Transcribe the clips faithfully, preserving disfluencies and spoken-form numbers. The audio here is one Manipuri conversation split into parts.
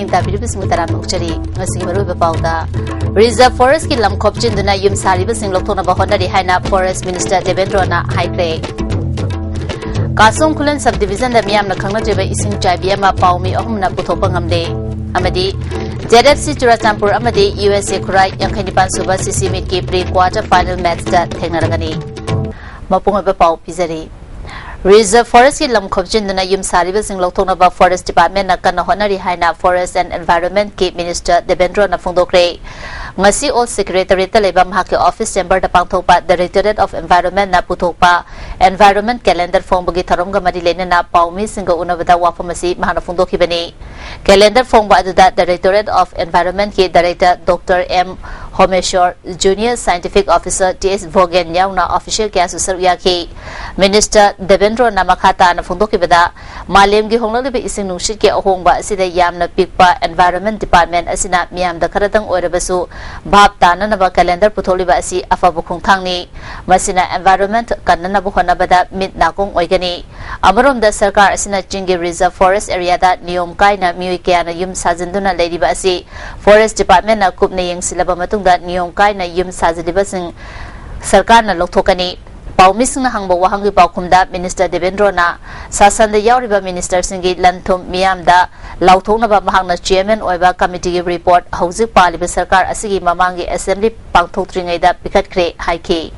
ꯇꯥꯕꯤꯔꯤꯕꯁꯤꯡꯕꯨ ꯇꯔꯥꯝꯅ ꯑꯣꯛꯆꯔꯤ꯫ ꯉꯁꯤꯒꯤ ꯃꯔꯨꯑꯣꯏꯕ ꯄꯥꯎꯗ, Reserve Forestꯀꯤ ꯂꯝ ꯈꯣꯞꯆꯤꯟꯗꯨꯅ ꯌꯨꯝ ꯁꯥꯔꯤꯕꯁꯤꯡ ꯂꯧꯊꯣꯛꯅꯕ ꯍꯣꯠꯅꯔꯤ ꯍꯥꯏꯅ Forest Minister ꯗꯦꯕꯦꯟꯗ꯭ꯔꯣꯅ ꯍꯥꯏꯈ꯭ꯔꯦ꯫ ꯀꯥꯁꯣꯡ ꯈꯨꯂꯦꯟ Sub Divisionꯗ ꯃꯤꯌꯥꯝꯅ ꯈꯪꯅꯗ꯭ꯔꯤꯕ ꯏꯁꯤꯡ ꯆꯥꯏꯕꯤ ꯑꯃ ꯄꯥꯎꯃꯤ ꯑꯍꯨꯝꯅ ꯄꯨꯊꯣꯛꯄ ꯉꯝꯂꯦ꯫ ꯑꯃꯗꯤ Z F C ꯆꯨꯔꯥꯆꯥꯟꯄꯨꯔ ꯑꯃꯗꯤ U S A ꯈꯨꯔꯥꯏ ꯌꯥꯡꯈꯩ ꯅꯤꯄꯥꯟ ꯁꯨꯕ C C Meetꯀꯤ pre quarter final matchꯇ ꯊꯦꯡꯅꯔꯒꯅꯤ꯫ ꯃꯄꯨꯡ ꯑꯣꯏꯕ ꯄꯥꯎ ꯄꯤꯖꯔꯤ꯫ Reserve Forestꯀꯤ ꯂꯝ ꯈꯣꯞꯆꯤꯟꯗꯨꯅ ꯌꯨꯝ ꯁꯥꯔꯤꯕꯁꯤꯡ ꯂꯧꯊꯣꯛꯅꯕ Forest Departmentꯅ ꯀꯟꯅ ꯍꯣꯠꯅꯔꯤ ꯍꯥꯏꯅ Forest and Environmentꯀꯤ Minister ꯗꯦꯕꯦꯟꯗ꯭ꯔꯣꯅ ꯐꯣꯡꯗꯣꯛꯈ꯭ꯔꯦ꯫ ꯉꯁꯤ Old Secretariatꯇ ꯂꯩꯕ ꯃꯍꯥꯛꯀꯤ office chamberꯗ ꯄꯥꯡꯊꯣꯛꯄ Directorate of Environmentꯅ ꯄꯨꯊꯣꯛꯄ Environment Calendar ꯐꯣꯡꯕꯒꯤ ꯊꯧꯔꯝꯒ ꯃꯔꯤ ꯂꯩꯅꯅ ꯄꯥꯎꯃꯤꯁꯤꯡꯒ ꯎꯅꯕꯗ ꯋꯥꯐꯝ ꯑꯁꯤ ꯃꯍꯥꯛꯅ ꯐꯣꯡꯗꯣꯛꯈꯤꯕꯅꯤ꯫ Calendar ꯐꯣꯡꯕ ꯑꯗꯨꯗ Directorate of Environmentꯀꯤ Director Doctor M ꯍꯣꯃꯦꯁꯣꯔ, Junior Scientific Officer T S ꯚꯣꯒꯦꯟ ꯌꯥꯎꯅ official ꯀꯌꯥꯁꯨ ꯁꯔꯨꯛ ꯌꯥꯈꯤ꯫ Minister ꯗꯦꯕꯦꯟꯗ꯭ꯔꯣꯅ ꯃꯈꯥ ꯇꯥꯅ ꯐꯣꯡꯗꯣꯛꯈꯤꯕꯗ, ꯃꯥꯂꯦꯝꯒꯤ ꯍꯣꯡꯂꯛꯂꯤꯕ ꯏꯁꯤꯡ ꯅꯨꯡꯁꯤꯠꯀꯤ ꯑꯍꯣꯡꯕ ꯑꯁꯤꯗ ꯌꯥꯝꯅ ꯄꯤꯛꯄ Environment Department ꯑꯁꯤꯅ ꯃꯤꯌꯥꯝꯗ ꯈꯔꯗꯪ ꯑꯣꯏꯔꯕꯁꯨ ꯚꯥꯞ ꯇꯥꯅꯅꯕ calendar ꯄꯨꯊꯣꯛꯂꯤꯕ ꯑꯁꯤ ꯑꯐꯕ ꯈꯣꯡꯊꯥꯡꯅꯤ꯫ ꯃꯁꯤꯅ environment ꯀꯟꯅꯅꯕ ꯍꯣꯠꯅꯕꯗ ꯃꯤꯠ ꯅꯥꯀꯣꯡ ꯑꯣꯏꯒꯅꯤ꯫ ꯑꯃꯔꯣꯝꯗ, ꯁꯔꯀꯥꯔ ꯑꯁꯤꯅ ꯆꯤꯡꯒꯤ Reserve Forest areaꯗ ꯅꯤꯌꯣꯝ ꯀꯥꯏꯅ ꯃꯤꯑꯣꯏ ꯀꯌꯥꯅ ꯌꯨꯝ ꯁꯥꯖꯤꯟꯗꯨꯅ ꯂꯩꯔꯤꯕ ꯑꯁꯤ Forest Departmentꯅ ꯀꯨꯞꯅ ꯌꯦꯡꯁꯤꯜꯂꯕ ꯃꯇꯨꯡꯗ ꯅꯤꯌꯣꯝ ꯀꯥꯏꯅ ꯌꯨꯝ ꯁꯥꯖꯤꯜꯂꯤꯕꯁꯤꯡ ꯁꯔꯀꯥꯔꯅ ꯂꯧꯊꯣꯛꯀꯅꯤ꯫ ꯄꯥꯎꯃꯤꯁꯤꯡꯅ ꯍꯪꯕ ꯋꯥꯍꯪꯒꯤ ꯄꯥꯎꯈꯨꯝꯗ Minister ꯗꯦꯕꯦꯟꯗ꯭ꯔꯣꯅ ꯁꯥꯁꯟꯗ ꯌꯥꯎꯔꯤꯕ ministerꯁꯤꯡꯒꯤ ꯂꯟ-ꯊꯨꯝ ꯃꯤꯌꯥꯝꯗ ꯂꯥꯎꯊꯣꯛꯅꯕ ꯃꯍꯥꯛꯅ chairman ꯑꯣꯏꯕ committeeꯒꯤ report ꯍꯧꯖꯤꯛ ꯄꯥꯜꯂꯤꯕ ꯁꯔꯀꯥꯔ ꯑꯁꯤꯒꯤ ꯃꯃꯥꯡꯒꯤ assembly ꯄꯥꯡꯊꯣꯛꯇ꯭ꯔꯤꯉꯩꯗ ꯄꯤꯈꯠꯈ꯭ꯔꯦ ꯍꯥꯏꯈꯤ꯫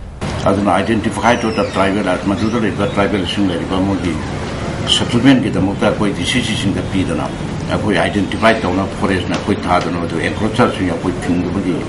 ꯑꯗꯨꯅ identify ꯇꯧꯗ tribal, ꯃꯗꯨꯗ ꯂꯩꯕ tribalꯁꯤꯡ ꯂꯩꯔꯤꯕ ꯃꯣꯏꯒꯤ settlementꯀꯤꯗꯃꯛꯇ ꯑꯩꯈꯣꯏ D C Cꯁꯤꯡꯗ ꯄꯤꯗꯅ, ꯑꯩꯈꯣꯏ identify ꯇꯧꯅ forestꯅ ꯑꯩꯈꯣꯏ ꯊꯥꯗꯅ, ꯑꯗꯨ encroacherꯁꯤꯡ ꯑꯩꯈꯣꯏ ꯊꯤꯡꯗꯕꯒꯤ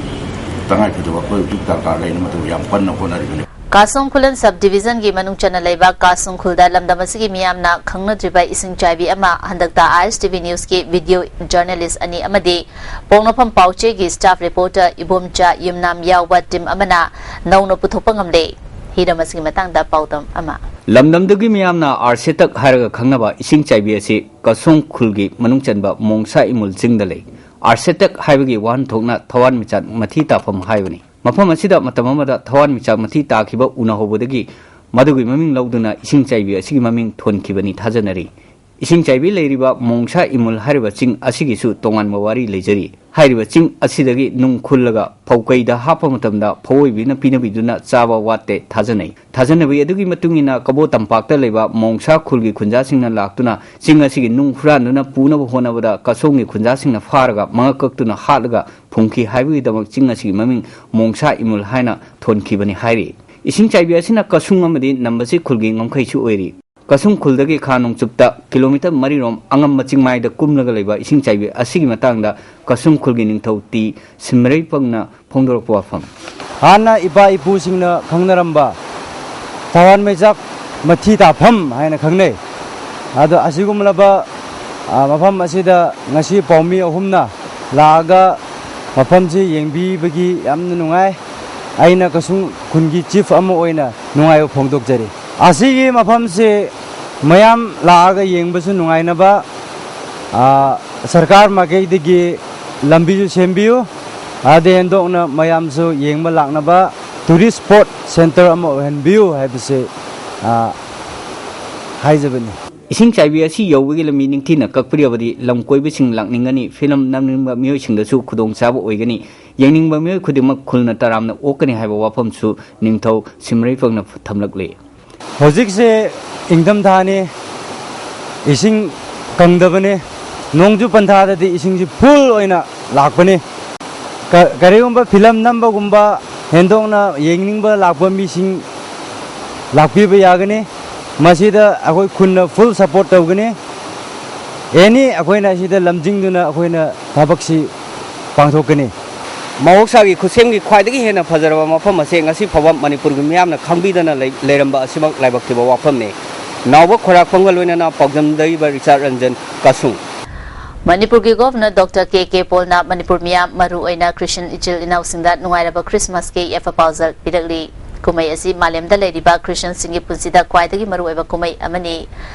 ꯇꯉꯥꯏ ꯐꯗꯕ ꯑꯩꯈꯣꯏ ꯍꯧꯖꯤꯛ ꯗꯔꯀꯥꯔ ꯂꯩꯅ ꯃꯗꯨ ꯌꯥꯝ ꯀꯟꯅ ꯍꯣꯠꯅꯔꯤꯕꯅꯤ꯫ ꯀꯥꯁꯣꯡ ꯈꯨꯂꯦꯟ Sub Divisionꯒꯤ ꯃꯅꯨꯡ ꯆꯟꯅ ꯂꯩꯕ ꯀꯥꯁꯣꯡ ꯈꯨꯜꯗ ꯂꯝꯗꯝ ꯑꯁꯤꯒꯤ ꯃꯤꯌꯥꯝꯅ ꯈꯪꯅꯗ꯭ꯔꯤꯕ ꯏꯁꯤꯡ ꯆꯥꯏꯕꯤ ꯑꯃ ꯍꯟꯗꯛꯇ I S T V Newsꯀꯤ video journalist ꯑꯅꯤ ꯑꯃꯗꯤ ꯄꯣꯛꯅꯐꯝ ꯄꯥꯎꯆꯦꯒꯤ staff reporter ꯏꯕꯣꯝꯆꯥ ꯌꯨꯝꯅꯥꯝ ꯌꯥꯎꯕ team ꯑꯃꯅ ꯅꯧꯅ ꯄꯨꯊꯣꯛꯄ ꯉꯝꯂꯦ꯫ ꯍꯤꯔꯝ ꯑꯁꯤꯒꯤ ꯃꯇꯥꯡꯗ ꯄꯥꯎꯗꯝ ꯑꯃ꯫ ꯂꯝꯗꯝꯗꯨꯒꯤ ꯃꯤꯌꯥꯝꯅ ꯑꯥꯔꯁꯦꯇꯛ ꯍꯥꯏꯔꯒ ꯈꯪꯅꯕ ꯏꯁꯤꯡ ꯆꯥꯏꯕꯤ ꯑꯁꯤ ꯀꯁꯣꯡ ꯈꯨꯜꯒꯤ ꯃꯅꯨꯡ ꯆꯟꯕ ꯃꯣꯡꯁꯥ ꯏꯃꯨꯜ ꯆꯤꯡꯗ ꯂꯩ꯫ ꯑꯥꯔꯁꯦꯇꯛ ꯍꯥꯏꯕꯒꯤ ꯋꯥꯍꯟꯊꯣꯛꯅ ꯊꯋꯥꯟꯃꯤꯆꯥꯛ ꯃꯊꯤ ꯇꯥꯐꯝ ꯍꯥꯏꯕꯅꯤ꯫ ꯃꯐꯝ ꯑꯁꯤꯗ ꯃꯇꯝ ꯑꯃꯗ ꯊꯋꯥꯟꯃꯤꯆꯥꯛ ꯃꯊꯤ ꯇꯥꯈꯤꯕ ꯎꯅꯍꯧꯕꯗꯒꯤ ꯃꯗꯨꯒꯤ ꯃꯃꯤꯡ ꯂꯧꯗꯨꯅ ꯏꯁꯤꯡ ꯆꯥꯏꯕꯤ ꯑꯁꯤꯒꯤ ꯃꯃꯤꯡ ꯊꯣꯟꯈꯤꯕꯅꯤ ꯊꯥꯖꯅꯔꯤ꯫ ꯏꯁꯤꯡ ꯆꯥꯏꯕꯤ ꯂꯩꯔꯤꯕ ꯃꯣꯡꯁꯥ ꯏꯃꯨꯜ ꯍꯥꯏꯔꯤꯕ ꯆꯤꯡ ꯑꯁꯤꯒꯤꯁꯨ ꯇꯣꯉꯥꯟꯕ ꯋꯥꯔꯤ ꯂꯩꯖꯔꯤ꯫ ꯍꯥꯏꯔꯤꯕ ꯆꯤꯡ ꯑꯁꯤꯗꯒꯤ ꯅꯨꯡ ꯈꯨꯜꯂꯒ ꯐꯧ ꯀꯩꯗ ꯍꯥꯞꯄ ꯃꯇꯝꯗ ꯐꯧꯑꯣꯏꯕꯤꯅ ꯄꯤꯅꯕꯤꯗꯨꯅ ꯆꯥꯕ ꯋꯥꯠꯇꯦ ꯊꯥꯖꯅꯩ꯫ ꯊꯥꯖꯅꯕꯤ ꯑꯗꯨꯒꯤ ꯃꯇꯨꯡ ꯏꯟꯅ ꯀꯕꯣ ꯇꯝꯄꯥꯛꯇ ꯂꯩꯕ ꯃꯣꯡꯁꯥ ꯈꯨꯜꯒꯤ ꯈꯨꯟꯖꯥꯁꯤꯡꯅ ꯂꯥꯛꯇꯨꯅ ꯆꯤꯡ ꯑꯁꯤꯒꯤ ꯅꯨꯡ ꯍꯨꯔꯥꯟꯗꯨꯅ ꯄꯨꯅꯕ ꯍꯣꯠꯅꯕꯗ ꯀꯁꯣꯡꯒꯤ ꯈꯨꯟꯖꯥꯁꯤꯡꯅ ꯐꯥꯔꯒ ꯃꯉꯛ ꯀꯛꯇꯨꯅ ꯍꯥꯠꯂꯒ ꯐꯨꯝꯈꯤ ꯍꯥꯏꯕꯒꯤꯗꯃꯛ ꯆꯤꯡ ꯑꯁꯤꯒꯤ ꯃꯃꯤꯡ ꯃꯣꯡꯁꯥ ꯏꯃꯨꯜ ꯍꯥꯏꯅ ꯊꯣꯟꯈꯤꯕꯅꯤ ꯍꯥꯏꯔꯤ꯫ ꯏꯁꯤꯡ ꯆꯥꯏꯕꯤ ꯑꯁꯤꯅ ꯀꯁꯨꯡ ꯑꯃꯗꯤ ꯅꯝꯕꯁꯤ ꯈꯨꯜꯒꯤ ꯉꯝꯈꯩꯁꯨ ꯑꯣꯏꯔꯤ꯫ ꯀꯁꯨꯡ ꯈꯨꯜꯗꯒꯤ ꯈꯥ ꯅꯣꯡꯆꯨꯞꯇ ꯀꯤꯂꯣꯃꯤꯇꯔ ꯃꯔꯤꯔꯣꯝ ꯑꯉꯝꯕ ꯆꯤꯡꯃꯥꯏꯗ ꯀꯨꯝꯂꯒ ꯂꯩꯕ ꯏꯁꯤꯡ ꯆꯥꯏꯕꯤ ꯑꯁꯤꯒꯤ ꯃꯇꯥꯡꯗ ꯀꯁꯨꯡ ꯈꯨꯜꯒꯤ ꯅꯤꯡꯊꯧ ꯇꯤ ꯁꯤꯝꯔꯩꯄꯪꯅ ꯐꯣꯡꯗꯣꯔꯛꯄ ꯋꯥꯐꯝ꯫ ꯍꯥꯟꯅ ꯏꯄꯥ ꯏꯄꯨꯁꯤꯡꯅ ꯈꯪꯅꯔꯝꯕ ꯊꯋꯥꯟꯃꯩꯆꯥꯛ ꯃꯊꯤ ꯇꯥꯐꯝ ꯍꯥꯏꯅ ꯈꯪꯅꯩ꯫ ꯑꯗꯣ ꯑꯁꯤꯒꯨꯝꯂꯕ, ꯑ, ꯃꯐꯝ ꯑꯁꯤꯗ ꯉꯁꯤ ꯄꯥꯎꯃꯤ ꯑꯍꯨꯝꯅ ꯂꯥꯛꯑꯒ ꯃꯐꯝꯁꯤ ꯌꯦꯡꯕꯤꯕꯒꯤ ꯌꯥꯝꯅ ꯅꯨꯡꯉꯥꯏ꯫ ꯑꯩꯅ ꯀꯁꯨꯡ ꯈꯨꯟꯒꯤ ꯆꯤꯐ ꯑꯃ ꯑꯣꯏꯅ ꯅꯨꯡꯉꯥꯏꯕ ꯐꯣꯡꯗꯣꯛꯆꯔꯤ꯫ ꯑꯁꯤꯒꯤ ꯃꯐꯝꯁꯤ ꯃꯌꯥꯝ ꯂꯥꯛꯑꯒ ꯌꯦꯡꯕꯁꯨ ꯅꯨꯡꯉꯥꯏꯅꯕ, ꯑ, ꯁꯔꯀꯥꯔ ꯃꯥꯏꯀꯩꯗꯒꯤ ꯂꯝꯕꯤꯁꯨ ꯁꯦꯝꯕꯤꯌꯨ꯫ ꯑꯗꯩ ꯍꯦꯟꯗꯣꯛꯅ ꯃꯌꯥꯝꯁꯨ ꯌꯦꯡꯕ ꯂꯥꯛꯅꯕ ꯇꯨꯔꯤꯁ ꯁ꯭ꯄꯣꯠ ꯁꯦꯟꯇꯔ ꯑꯃ ꯑꯣꯏꯍꯟꯕꯤꯌꯨ ꯍꯥꯏꯕꯁꯦ, ꯑ, ꯍꯥꯏꯖꯕꯅꯤ꯫ ꯏꯁꯤꯡ ꯆꯥꯏꯕꯤ ꯑꯁꯤ ꯌꯧꯕꯒꯤ ꯂꯝꯕꯤ ꯅꯤꯡꯊꯤꯅ ꯀꯛꯄꯤꯔꯕꯗꯤ ꯂꯝ ꯀꯣꯏꯕꯁꯤꯡ ꯂꯥꯛꯅꯤꯡꯒꯅꯤ, ꯐꯤꯂꯝ ꯅꯝꯅꯤꯡꯕ ꯃꯤꯑꯣꯏꯁꯤꯡꯗꯁꯨ ꯈꯨꯗꯣꯡꯆꯥꯕ ꯑꯣꯏꯒꯅꯤ, ꯌꯦꯡꯅꯤꯡꯕ ꯃꯤꯑꯣꯏ ꯈꯨꯗꯤꯡꯃꯛ ꯈꯨꯜꯅ ꯇꯔꯥꯝꯅ ꯑꯣꯛꯀꯅꯤ ꯍꯥꯏꯕ ꯋꯥꯐꯝꯁꯨ ꯅꯤꯡꯊꯧ ꯁꯤꯝꯔꯩꯄꯪꯅ ꯊꯝꯂꯛꯂꯤ꯫ ꯍꯧꯖꯤꯛꯁꯦ ꯏꯪꯊꯝꯊꯥꯅꯤ, ꯏꯁꯤꯡ ꯀꯪꯗꯕꯅꯤ, ꯅꯣꯡꯖꯨ ꯄꯟꯊꯥꯗꯗꯤ ꯏꯁꯤꯡꯁꯤ ꯐꯨꯜ ꯑꯣꯏꯅ ꯂꯥꯛꯄꯅꯤ꯫ ꯀ-, ꯀꯔꯤꯒꯨꯝꯕ ꯐꯤꯂꯝ ꯅꯝꯕꯒꯨꯝꯕ, ꯍꯦꯟꯗꯣꯛꯅ ꯌꯦꯡꯅꯤꯡꯕ ꯂꯥꯛꯄ ꯃꯤꯁꯤꯡ ꯂꯥꯛꯄꯤꯕ ꯌꯥꯒꯅꯤ꯫ ꯃꯁꯤꯗ ꯑꯩꯈꯣꯏ ꯈꯨꯟꯅ ꯐꯨꯜ ꯁꯄꯣꯔꯠ ꯇꯧꯒꯅꯤ꯫ ꯑꯦꯅꯤ ꯑꯩꯈꯣꯏꯅ ꯑꯁꯤꯗ ꯂꯝꯖꯤꯡꯗꯨꯅ ꯑꯩꯈꯣꯏꯅ ꯊꯕꯛꯁꯤ ꯄꯥꯡꯊꯣꯛꯀꯅꯤ꯫ ꯃꯍꯧꯁꯥꯒꯤ ꯈꯨꯠꯁꯦꯝꯒꯤ ꯈ꯭ꯋꯥꯏꯗꯒꯤ ꯍꯦꯟꯅ ꯐꯖꯔꯕ ꯃꯐꯝ ꯑꯁꯦ ꯉꯁꯤ ꯐꯥꯎꯕ ꯃꯅꯤꯄꯨꯔꯒꯤ ꯃꯤꯌꯥꯝꯅ ꯈꯪꯕꯤꯗꯅ ꯂꯩ-, ꯂꯩꯔꯝꯕ ꯑꯁꯤꯃꯛ ꯂꯥꯏꯕꯛ ꯊꯤꯕ ꯋꯥꯐꯝꯅꯤ꯫ ꯅꯥꯎꯕ ꯈꯣꯏꯔꯥꯛꯄꯝꯒ ꯂꯣꯏꯅꯅ ꯄꯥꯎꯗꯝꯗꯧꯔꯤꯕ ꯔꯤꯆꯥꯔꯗ ꯔꯟꯖꯟ, ꯀꯁꯨꯡ꯫ ꯃꯅꯤꯄꯨꯔꯒꯤ ꯒꯣꯚꯔꯅꯔ ꯗꯣꯛꯇꯔ ꯀꯦ ꯀꯦ ꯄꯣꯜꯅ ꯃꯅꯤꯄꯨꯔ ꯃꯤꯌꯥꯝ, ꯃꯔꯨꯑꯣꯏꯅ ꯈ꯭ꯔꯤꯁꯇꯤꯌꯟ ꯏꯆꯤꯜ ꯏꯅꯥꯎꯁꯤꯡꯗ ꯅꯨꯡꯉꯥꯏꯔꯕ ꯈ꯭ꯔꯤꯁꯃꯥꯁꯀꯤ ꯌꯥꯏꯐ ꯄꯥꯎꯖꯦꯜ ꯄꯤꯔꯛꯂꯤ꯫ ꯀꯨꯝꯍꯩ ꯑꯁꯤ ꯃꯥꯂꯦꯝꯗ ꯂꯩꯔꯤꯕ ꯈ꯭ꯔꯤꯁꯇꯤꯌꯥꯟꯁꯤꯡꯒꯤ ꯄꯨꯟꯁꯤꯗ ꯈ꯭ꯋꯥꯏꯗꯒꯤ ꯃꯔꯨꯑꯣꯏꯕ ꯀꯨꯝꯍꯩ ꯑꯃꯅꯤ꯫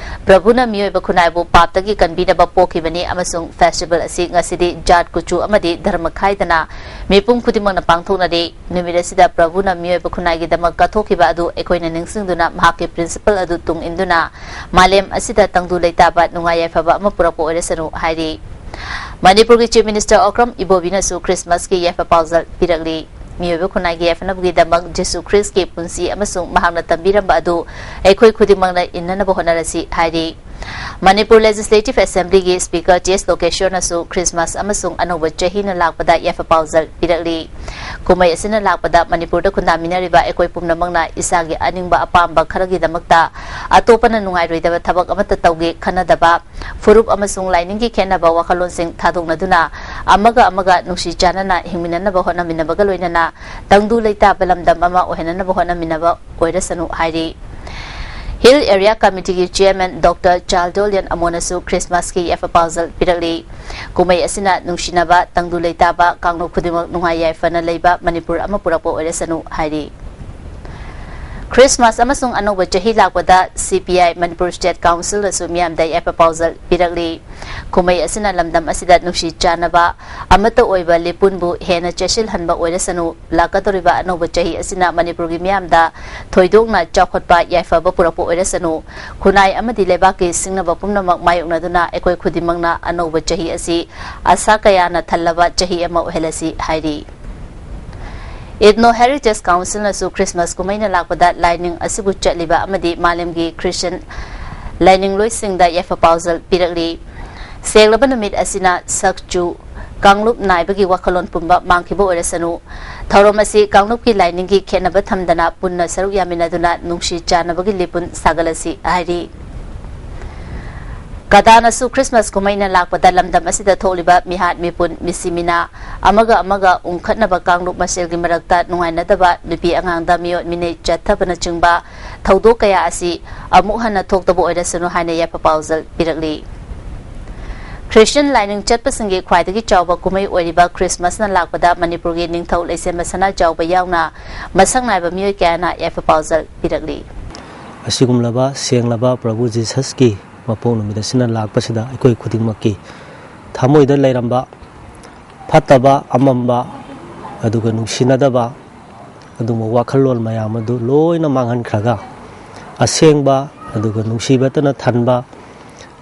ꯄ꯭ꯔꯚꯨꯅ ꯃꯤꯑꯣꯏꯕ ꯈꯨꯟꯅꯥꯏꯕꯨ ꯄꯥꯞꯇꯒꯤ ꯀꯟꯕꯤꯅꯕ ꯄꯣꯛꯈꯤꯕꯅꯤ ꯑꯃꯁꯨꯡ ꯐꯦꯁꯇꯤꯚꯦꯜ ꯑꯁꯤ ꯉꯁꯤꯗꯤ ꯖꯥꯠ, ꯀꯨꯆꯨ ꯑꯃꯗꯤ ꯙꯔꯃ ꯈꯥꯏꯗꯅ ꯃꯤꯄꯨꯝ ꯈꯨꯗꯤꯡꯃꯛꯅ ꯄꯥꯡꯊꯣꯛꯅꯔꯤ꯫ ꯅꯨꯃꯤꯠ ꯑꯁꯤꯗ ꯄ꯭ꯔꯚꯨꯅ ꯃꯤꯑꯣꯏꯕ ꯈꯨꯟꯅꯥꯏꯒꯤꯗꯃꯛ ꯀꯠꯊꯣꯛꯈꯤꯕ ꯑꯗꯨ ꯑꯩꯈꯣꯏꯅ ꯅꯤꯡꯁꯤꯡꯗꯨꯅ ꯃꯍꯥꯛꯀꯤ ꯄ꯭ꯔꯤꯟꯁꯤꯄꯜ ꯑꯗꯨ ꯇꯨꯡ ꯏꯟꯗꯨꯅ ꯃꯥꯂꯦꯝ ꯑꯁꯤꯗ ꯇꯪꯗꯨ ꯂꯩꯇꯥꯕ ꯅꯨꯡꯉꯥꯏ ꯌꯥꯏꯐꯕ ꯑꯃ ꯄꯨꯔꯛꯄ ꯑꯣꯏꯔꯁꯅꯨ ꯍꯥꯏꯔꯤ꯫ ꯃꯅꯤꯄꯨꯔꯒꯤ ꯆꯤꯐ ꯃꯤꯅꯤꯁꯇꯔ ꯑꯣꯀ꯭ꯔꯝ ꯏꯕꯣꯕꯤꯅꯁꯨ ꯈ꯭ꯔꯤꯁꯃꯥꯁꯀꯤ ꯌꯥꯏꯐ ꯄꯥꯎꯖꯦꯜ ꯄꯤꯔꯛꯂꯤ꯫ ꯃꯤꯑꯣꯏꯕ ꯈꯨꯟꯅꯥꯏꯒꯤ ꯌꯥꯏꯐꯅꯕꯒꯤꯗꯃꯛ ꯖꯤꯁꯨ ꯈ꯭ꯔꯤꯁꯀꯤ ꯄꯨꯟꯁꯤ ꯑꯃꯁꯨꯡ ꯃꯍꯥꯛꯅ ꯇꯝꯕꯤꯔꯝꯕ ꯑꯗꯨ ꯑꯩꯈꯣꯏ ꯈꯨꯗꯤꯡꯃꯛꯅ ꯏꯟꯅꯅꯕ ꯍꯣꯠꯅꯔꯁꯤ ꯍꯥꯏꯔꯤ꯫ ꯃꯅꯤꯄꯨꯔ ꯂꯦꯖꯤꯁꯂꯦꯇꯤꯚ ꯑꯦꯁꯦꯝꯕ꯭ꯂꯤꯒꯤ ꯁ꯭ꯄꯤꯀꯔ ꯇꯤ ꯑꯦꯁ ꯂꯣꯀꯦꯁ꯭ꯋꯔꯅꯁꯨ ꯈ꯭ꯔꯤꯁꯃꯥꯁ ꯑꯃꯁꯨꯡ ꯑꯅꯧꯕ ꯆꯍꯤꯅ ꯂꯥꯛꯄꯗ ꯌꯥꯏꯐ ꯄꯥꯎꯖꯦꯜ ꯄꯤꯔꯛꯂꯤ꯫ ꯀꯨꯝꯍꯩ ꯑꯁꯤꯅ ꯂꯥꯛꯄꯗ ꯃꯅꯤꯄꯨꯔꯗ ꯈꯨꯟꯗꯥꯃꯤꯟꯅꯔꯤꯕ ꯑꯩꯈꯣꯏ ꯄꯨꯝꯅꯃꯛꯅ ꯏꯁꯥꯒꯤ ꯑꯅꯤꯡꯕ ꯑꯄꯥꯝꯕ ꯈꯔꯒꯤꯗꯃꯛꯇ ꯑꯇꯣꯞꯄꯅ ꯅꯨꯡꯉꯥꯏꯔꯣꯏꯗꯕ ꯊꯕꯛ ꯑꯃꯠꯇ ꯇꯧꯒꯦ ꯈꯟꯅꯗꯕ, ꯐꯨꯔꯨꯞ ꯑꯃꯁꯨꯡ ꯂꯥꯏꯅꯤꯡꯒꯤ ꯈꯦꯠꯅꯕ ꯋꯥꯈꯜꯂꯣꯟꯁꯤꯡ ꯊꯥꯗꯣꯛꯅꯗꯨꯅ ꯑꯃꯒ ꯑꯃꯒ ꯅꯨꯡꯁꯤ ꯆꯥꯟꯅꯅ ꯍꯤꯡꯃꯤꯟꯅꯅꯕ ꯍꯣꯠꯅꯃꯤꯟꯅꯕꯒ ꯂꯣꯏꯅꯅ ꯇꯪꯗꯨ ꯂꯩꯇꯥꯕ ꯂꯝꯗꯝ ꯑꯃ ꯑꯣꯏꯍꯟꯅꯅꯕ ꯍꯣꯠꯅꯃꯤꯟꯅꯕ ꯑꯣꯏꯔꯁꯅꯨ ꯍꯥꯏꯔꯤ꯫ ꯍꯤꯜ ꯑꯦꯔꯤꯌꯥ ꯀꯃꯤꯇꯤꯒꯤ ꯆꯤꯌꯔꯃꯦꯟ ꯗꯣꯛꯇꯔ ꯆꯥꯔꯗꯣꯂꯤꯌꯟ ꯑꯃꯣꯅꯁꯨ ꯈ꯭ꯔꯤꯁꯃꯥꯁꯀꯤ ꯌꯥꯏꯐ ꯄꯥꯎꯖꯦꯜ ꯄꯤꯔꯛꯂꯤ꯫ ꯀꯨꯝꯍꯩ ꯑꯁꯤꯅ ꯅꯨꯡꯁꯤꯅꯕ, ꯇꯪꯗꯨ ꯂꯩꯇꯥꯕ, ꯀꯥꯡꯂꯨꯞ ꯈꯨꯗꯤꯡꯃꯛ ꯅꯨꯡꯉꯥꯏ ꯌꯥꯏꯐꯅ ꯂꯩꯕ ꯃꯅꯤꯄꯨꯔ ꯑꯃ ꯄꯨꯔꯛꯄ ꯑꯣꯏꯔꯁꯅꯨ ꯍꯥꯏꯔꯤ꯫ ꯈ꯭ꯔꯤꯁꯃꯥꯁ ꯑꯃꯁꯨꯡ ꯑꯅꯧꯕ ꯆꯍꯤ ꯂꯥꯛꯄꯗ ꯁꯤ ꯄꯤ ꯑꯥꯏ ꯃꯅꯤꯄꯨꯔ ꯁ꯭ꯇꯦꯠ ꯀꯥꯎꯟꯁꯤꯜꯅꯁꯨ ꯃꯤꯌꯥꯝꯗ ꯌꯥꯏꯐ ꯄꯥꯎꯖꯦꯜ ꯄꯤꯔꯛꯂꯤ꯫ ꯀꯨꯝꯍꯩ ꯑꯁꯤꯅ ꯂꯝꯗꯝ ꯑꯁꯤꯗ ꯅꯨꯡꯁꯤ ꯆꯥꯟꯅꯕ, ꯑꯃꯠꯇ ꯑꯣꯏꯕ ꯂꯤꯄꯨꯟꯕꯨ ꯍꯦꯟꯅ ꯆꯦꯠꯁꯤꯜꯍꯟꯕ ꯑꯣꯏꯔꯁꯅꯨ, ꯂꯥꯛꯀꯗꯧꯔꯤꯕ ꯑꯅꯧꯕ ꯆꯍꯤ ꯑꯁꯤꯅ ꯃꯅꯤꯄꯨꯔꯒꯤ ꯃꯤꯌꯥꯝꯗ ꯊꯣꯏꯗꯣꯛꯅ ꯆꯥꯎꯈꯠꯄ ꯌꯥꯏꯐꯕ ꯄꯨꯔꯛꯄ ꯑꯣꯏꯔꯁꯅꯨ, ꯈꯨꯟꯅꯥꯏ ꯑꯃꯗꯤ ꯂꯩꯕꯥꯛꯀꯤ ꯁꯤꯡꯅꯕ ꯄꯨꯝꯅꯃꯛ ꯃꯥꯌꯣꯛꯅꯗꯨꯅ ꯑꯩꯈꯣꯏ ꯈꯨꯗꯤꯡꯃꯛꯅ ꯑꯅꯧꯕ ꯆꯍꯤ ꯑꯁꯤ ꯑꯁꯥ ꯀꯌꯥꯅ ꯊꯜꯂꯕ ꯆꯍꯤ ꯑꯃ ꯑꯣꯏꯍꯜꯂꯁꯤ ꯍꯥꯏꯔꯤ꯫ ꯏꯊꯅꯣ ꯍꯦꯔꯤꯇꯦꯖ ꯀꯥꯎꯟꯁꯤꯜꯅꯁꯨ ꯈ꯭ꯔꯤꯁꯃꯥꯁ ꯀꯨꯝꯍꯩꯅ ꯂꯥꯛꯄꯗ ꯂꯥꯏꯅꯤꯡ ꯑꯁꯤꯕꯨ ꯆꯠꯂꯤꯕ ꯑꯃꯗꯤ ꯃꯥꯂꯦꯝꯒꯤ ꯈ꯭ꯔꯤꯁꯇꯤꯌꯟ ꯂꯥꯏꯅꯤꯡꯂꯣꯏꯁꯤꯡꯗ ꯌꯥꯏꯐ ꯄꯥꯎꯖꯦꯜ ꯄꯤꯔꯛꯂꯤ꯫ ꯁꯦꯡꯂꯕ ꯅꯨꯃꯤꯠ ꯑꯁꯤꯅ ꯁꯛꯆꯨ, ꯀꯥꯡꯂꯨꯞ ꯅꯥꯏꯕꯒꯤ ꯋꯥꯈꯜꯂꯣꯟ ꯄꯨꯝꯕ ꯃꯥꯡꯈꯤꯕ ꯑꯣꯏꯔꯁꯅꯨ, ꯊꯧꯔꯝ ꯑꯁꯤ ꯀꯥꯡꯂꯨꯞꯀꯤ ꯂꯥꯏꯅꯤꯡꯒꯤ ꯈꯦꯠꯅꯕ ꯊꯝꯗꯅ ꯄꯨꯟꯅ ꯁꯔꯨꯛ ꯌꯥꯃꯤꯟꯅꯗꯨꯅ ꯅꯨꯡꯁꯤ ꯆꯥꯟꯅꯕꯒꯤ ꯂꯤꯄꯨꯟ ꯁꯥꯒꯠꯂꯁꯤ ꯍꯥꯏꯔꯤ꯫ ꯀꯗꯥꯅꯁꯨ ꯈ꯭ꯔꯤꯁꯃꯥꯁ ꯀꯨꯝꯍꯩꯅ ꯂꯥꯛꯄꯗ ꯂꯝꯗꯝ ꯑꯁꯤꯗ ꯊꯣꯛꯂꯤꯕ ꯃꯤꯍꯥꯠ ꯃꯤꯄꯨꯟ, ꯃꯤꯁꯤ ꯃꯤꯅꯥ, ꯑꯃꯒ ꯑꯃꯒ ꯎꯪꯈꯠꯅꯕ ꯀꯥꯡꯂꯨꯞ ꯃꯁꯦꯜꯒꯤ ꯃꯔꯛꯇ ꯅꯨꯡꯉꯥꯏꯅꯗꯕ, ꯅꯨꯄꯤ ꯑꯉꯥꯡꯗ ꯃꯤꯑꯣꯠ ꯃꯤꯅꯩ ꯆꯠꯊꯕꯅꯆꯤꯡꯕ ꯊꯧꯗꯣꯛ ꯀꯌꯥ ꯑꯁꯤ ꯑꯃꯨꯛ ꯍꯟꯅ ꯊꯣꯛꯇꯕ ꯑꯣꯏꯔꯁꯅꯨ ꯍꯥꯏꯅ ꯌꯥꯏꯐ ꯄꯥꯎꯖꯦꯜ ꯄꯤꯔꯛꯂꯤ꯫ ꯈ꯭ꯔꯤꯁꯇꯤꯌꯟ ꯂꯥꯏꯅꯤꯡ ꯆꯠꯄꯁꯤꯡꯒꯤ ꯈ꯭ꯋꯥꯏꯗꯒꯤ ꯆꯥꯎꯕ ꯀꯨꯝꯍꯩ ꯑꯣꯏꯔꯤꯕ ꯈ꯭ꯔꯤꯁꯃꯥꯁꯅ ꯂꯥꯛꯄꯗ ꯃꯅꯤꯄꯨꯔꯒꯤ ꯅꯤꯡꯊꯧ ꯂꯩꯁꯦꯝꯕ ꯁꯅꯥꯖꯥꯎꯕ ꯌꯥꯎꯅ ꯃꯁꯛ ꯅꯥꯏꯕ ꯃꯤꯑꯣꯏ ꯀꯌꯥꯅ ꯌꯥꯏꯐ ꯄꯥꯎꯖꯦꯜ ꯄꯤꯔꯛꯂꯤ꯫ ꯑꯁꯤꯒꯨꯝꯂꯕ ꯁꯦꯡꯂꯕ ꯄ꯭ꯔꯚꯨ ꯖꯤꯁꯁꯀꯤ ꯃꯄꯣꯛ ꯅꯨꯃꯤꯠ ꯑꯁꯤꯅ ꯂꯥꯛꯄꯁꯤꯗ ꯑꯩꯈꯣꯏ ꯈꯨꯗꯤꯡꯃꯛꯀꯤ ꯊꯃꯣꯏꯗ ꯂꯩꯔꯝꯕ ꯐꯠꯇꯕ, ꯑꯃꯝꯕ, ꯑꯗꯨꯒ ꯅꯨꯡꯁꯤꯅꯗꯕ, ꯑꯗꯨꯒꯨꯝꯕ ꯋꯥꯈꯜꯂꯣꯟ ꯃꯌꯥꯝ ꯑꯗꯨ ꯂꯣꯏꯅ ꯃꯥꯡꯍꯟꯈ꯭ꯔꯒ, ꯑꯁꯦꯡꯕ ꯑꯗꯨꯒ ꯅꯨꯡꯁꯤꯕꯇꯅ ꯊꯟꯕ,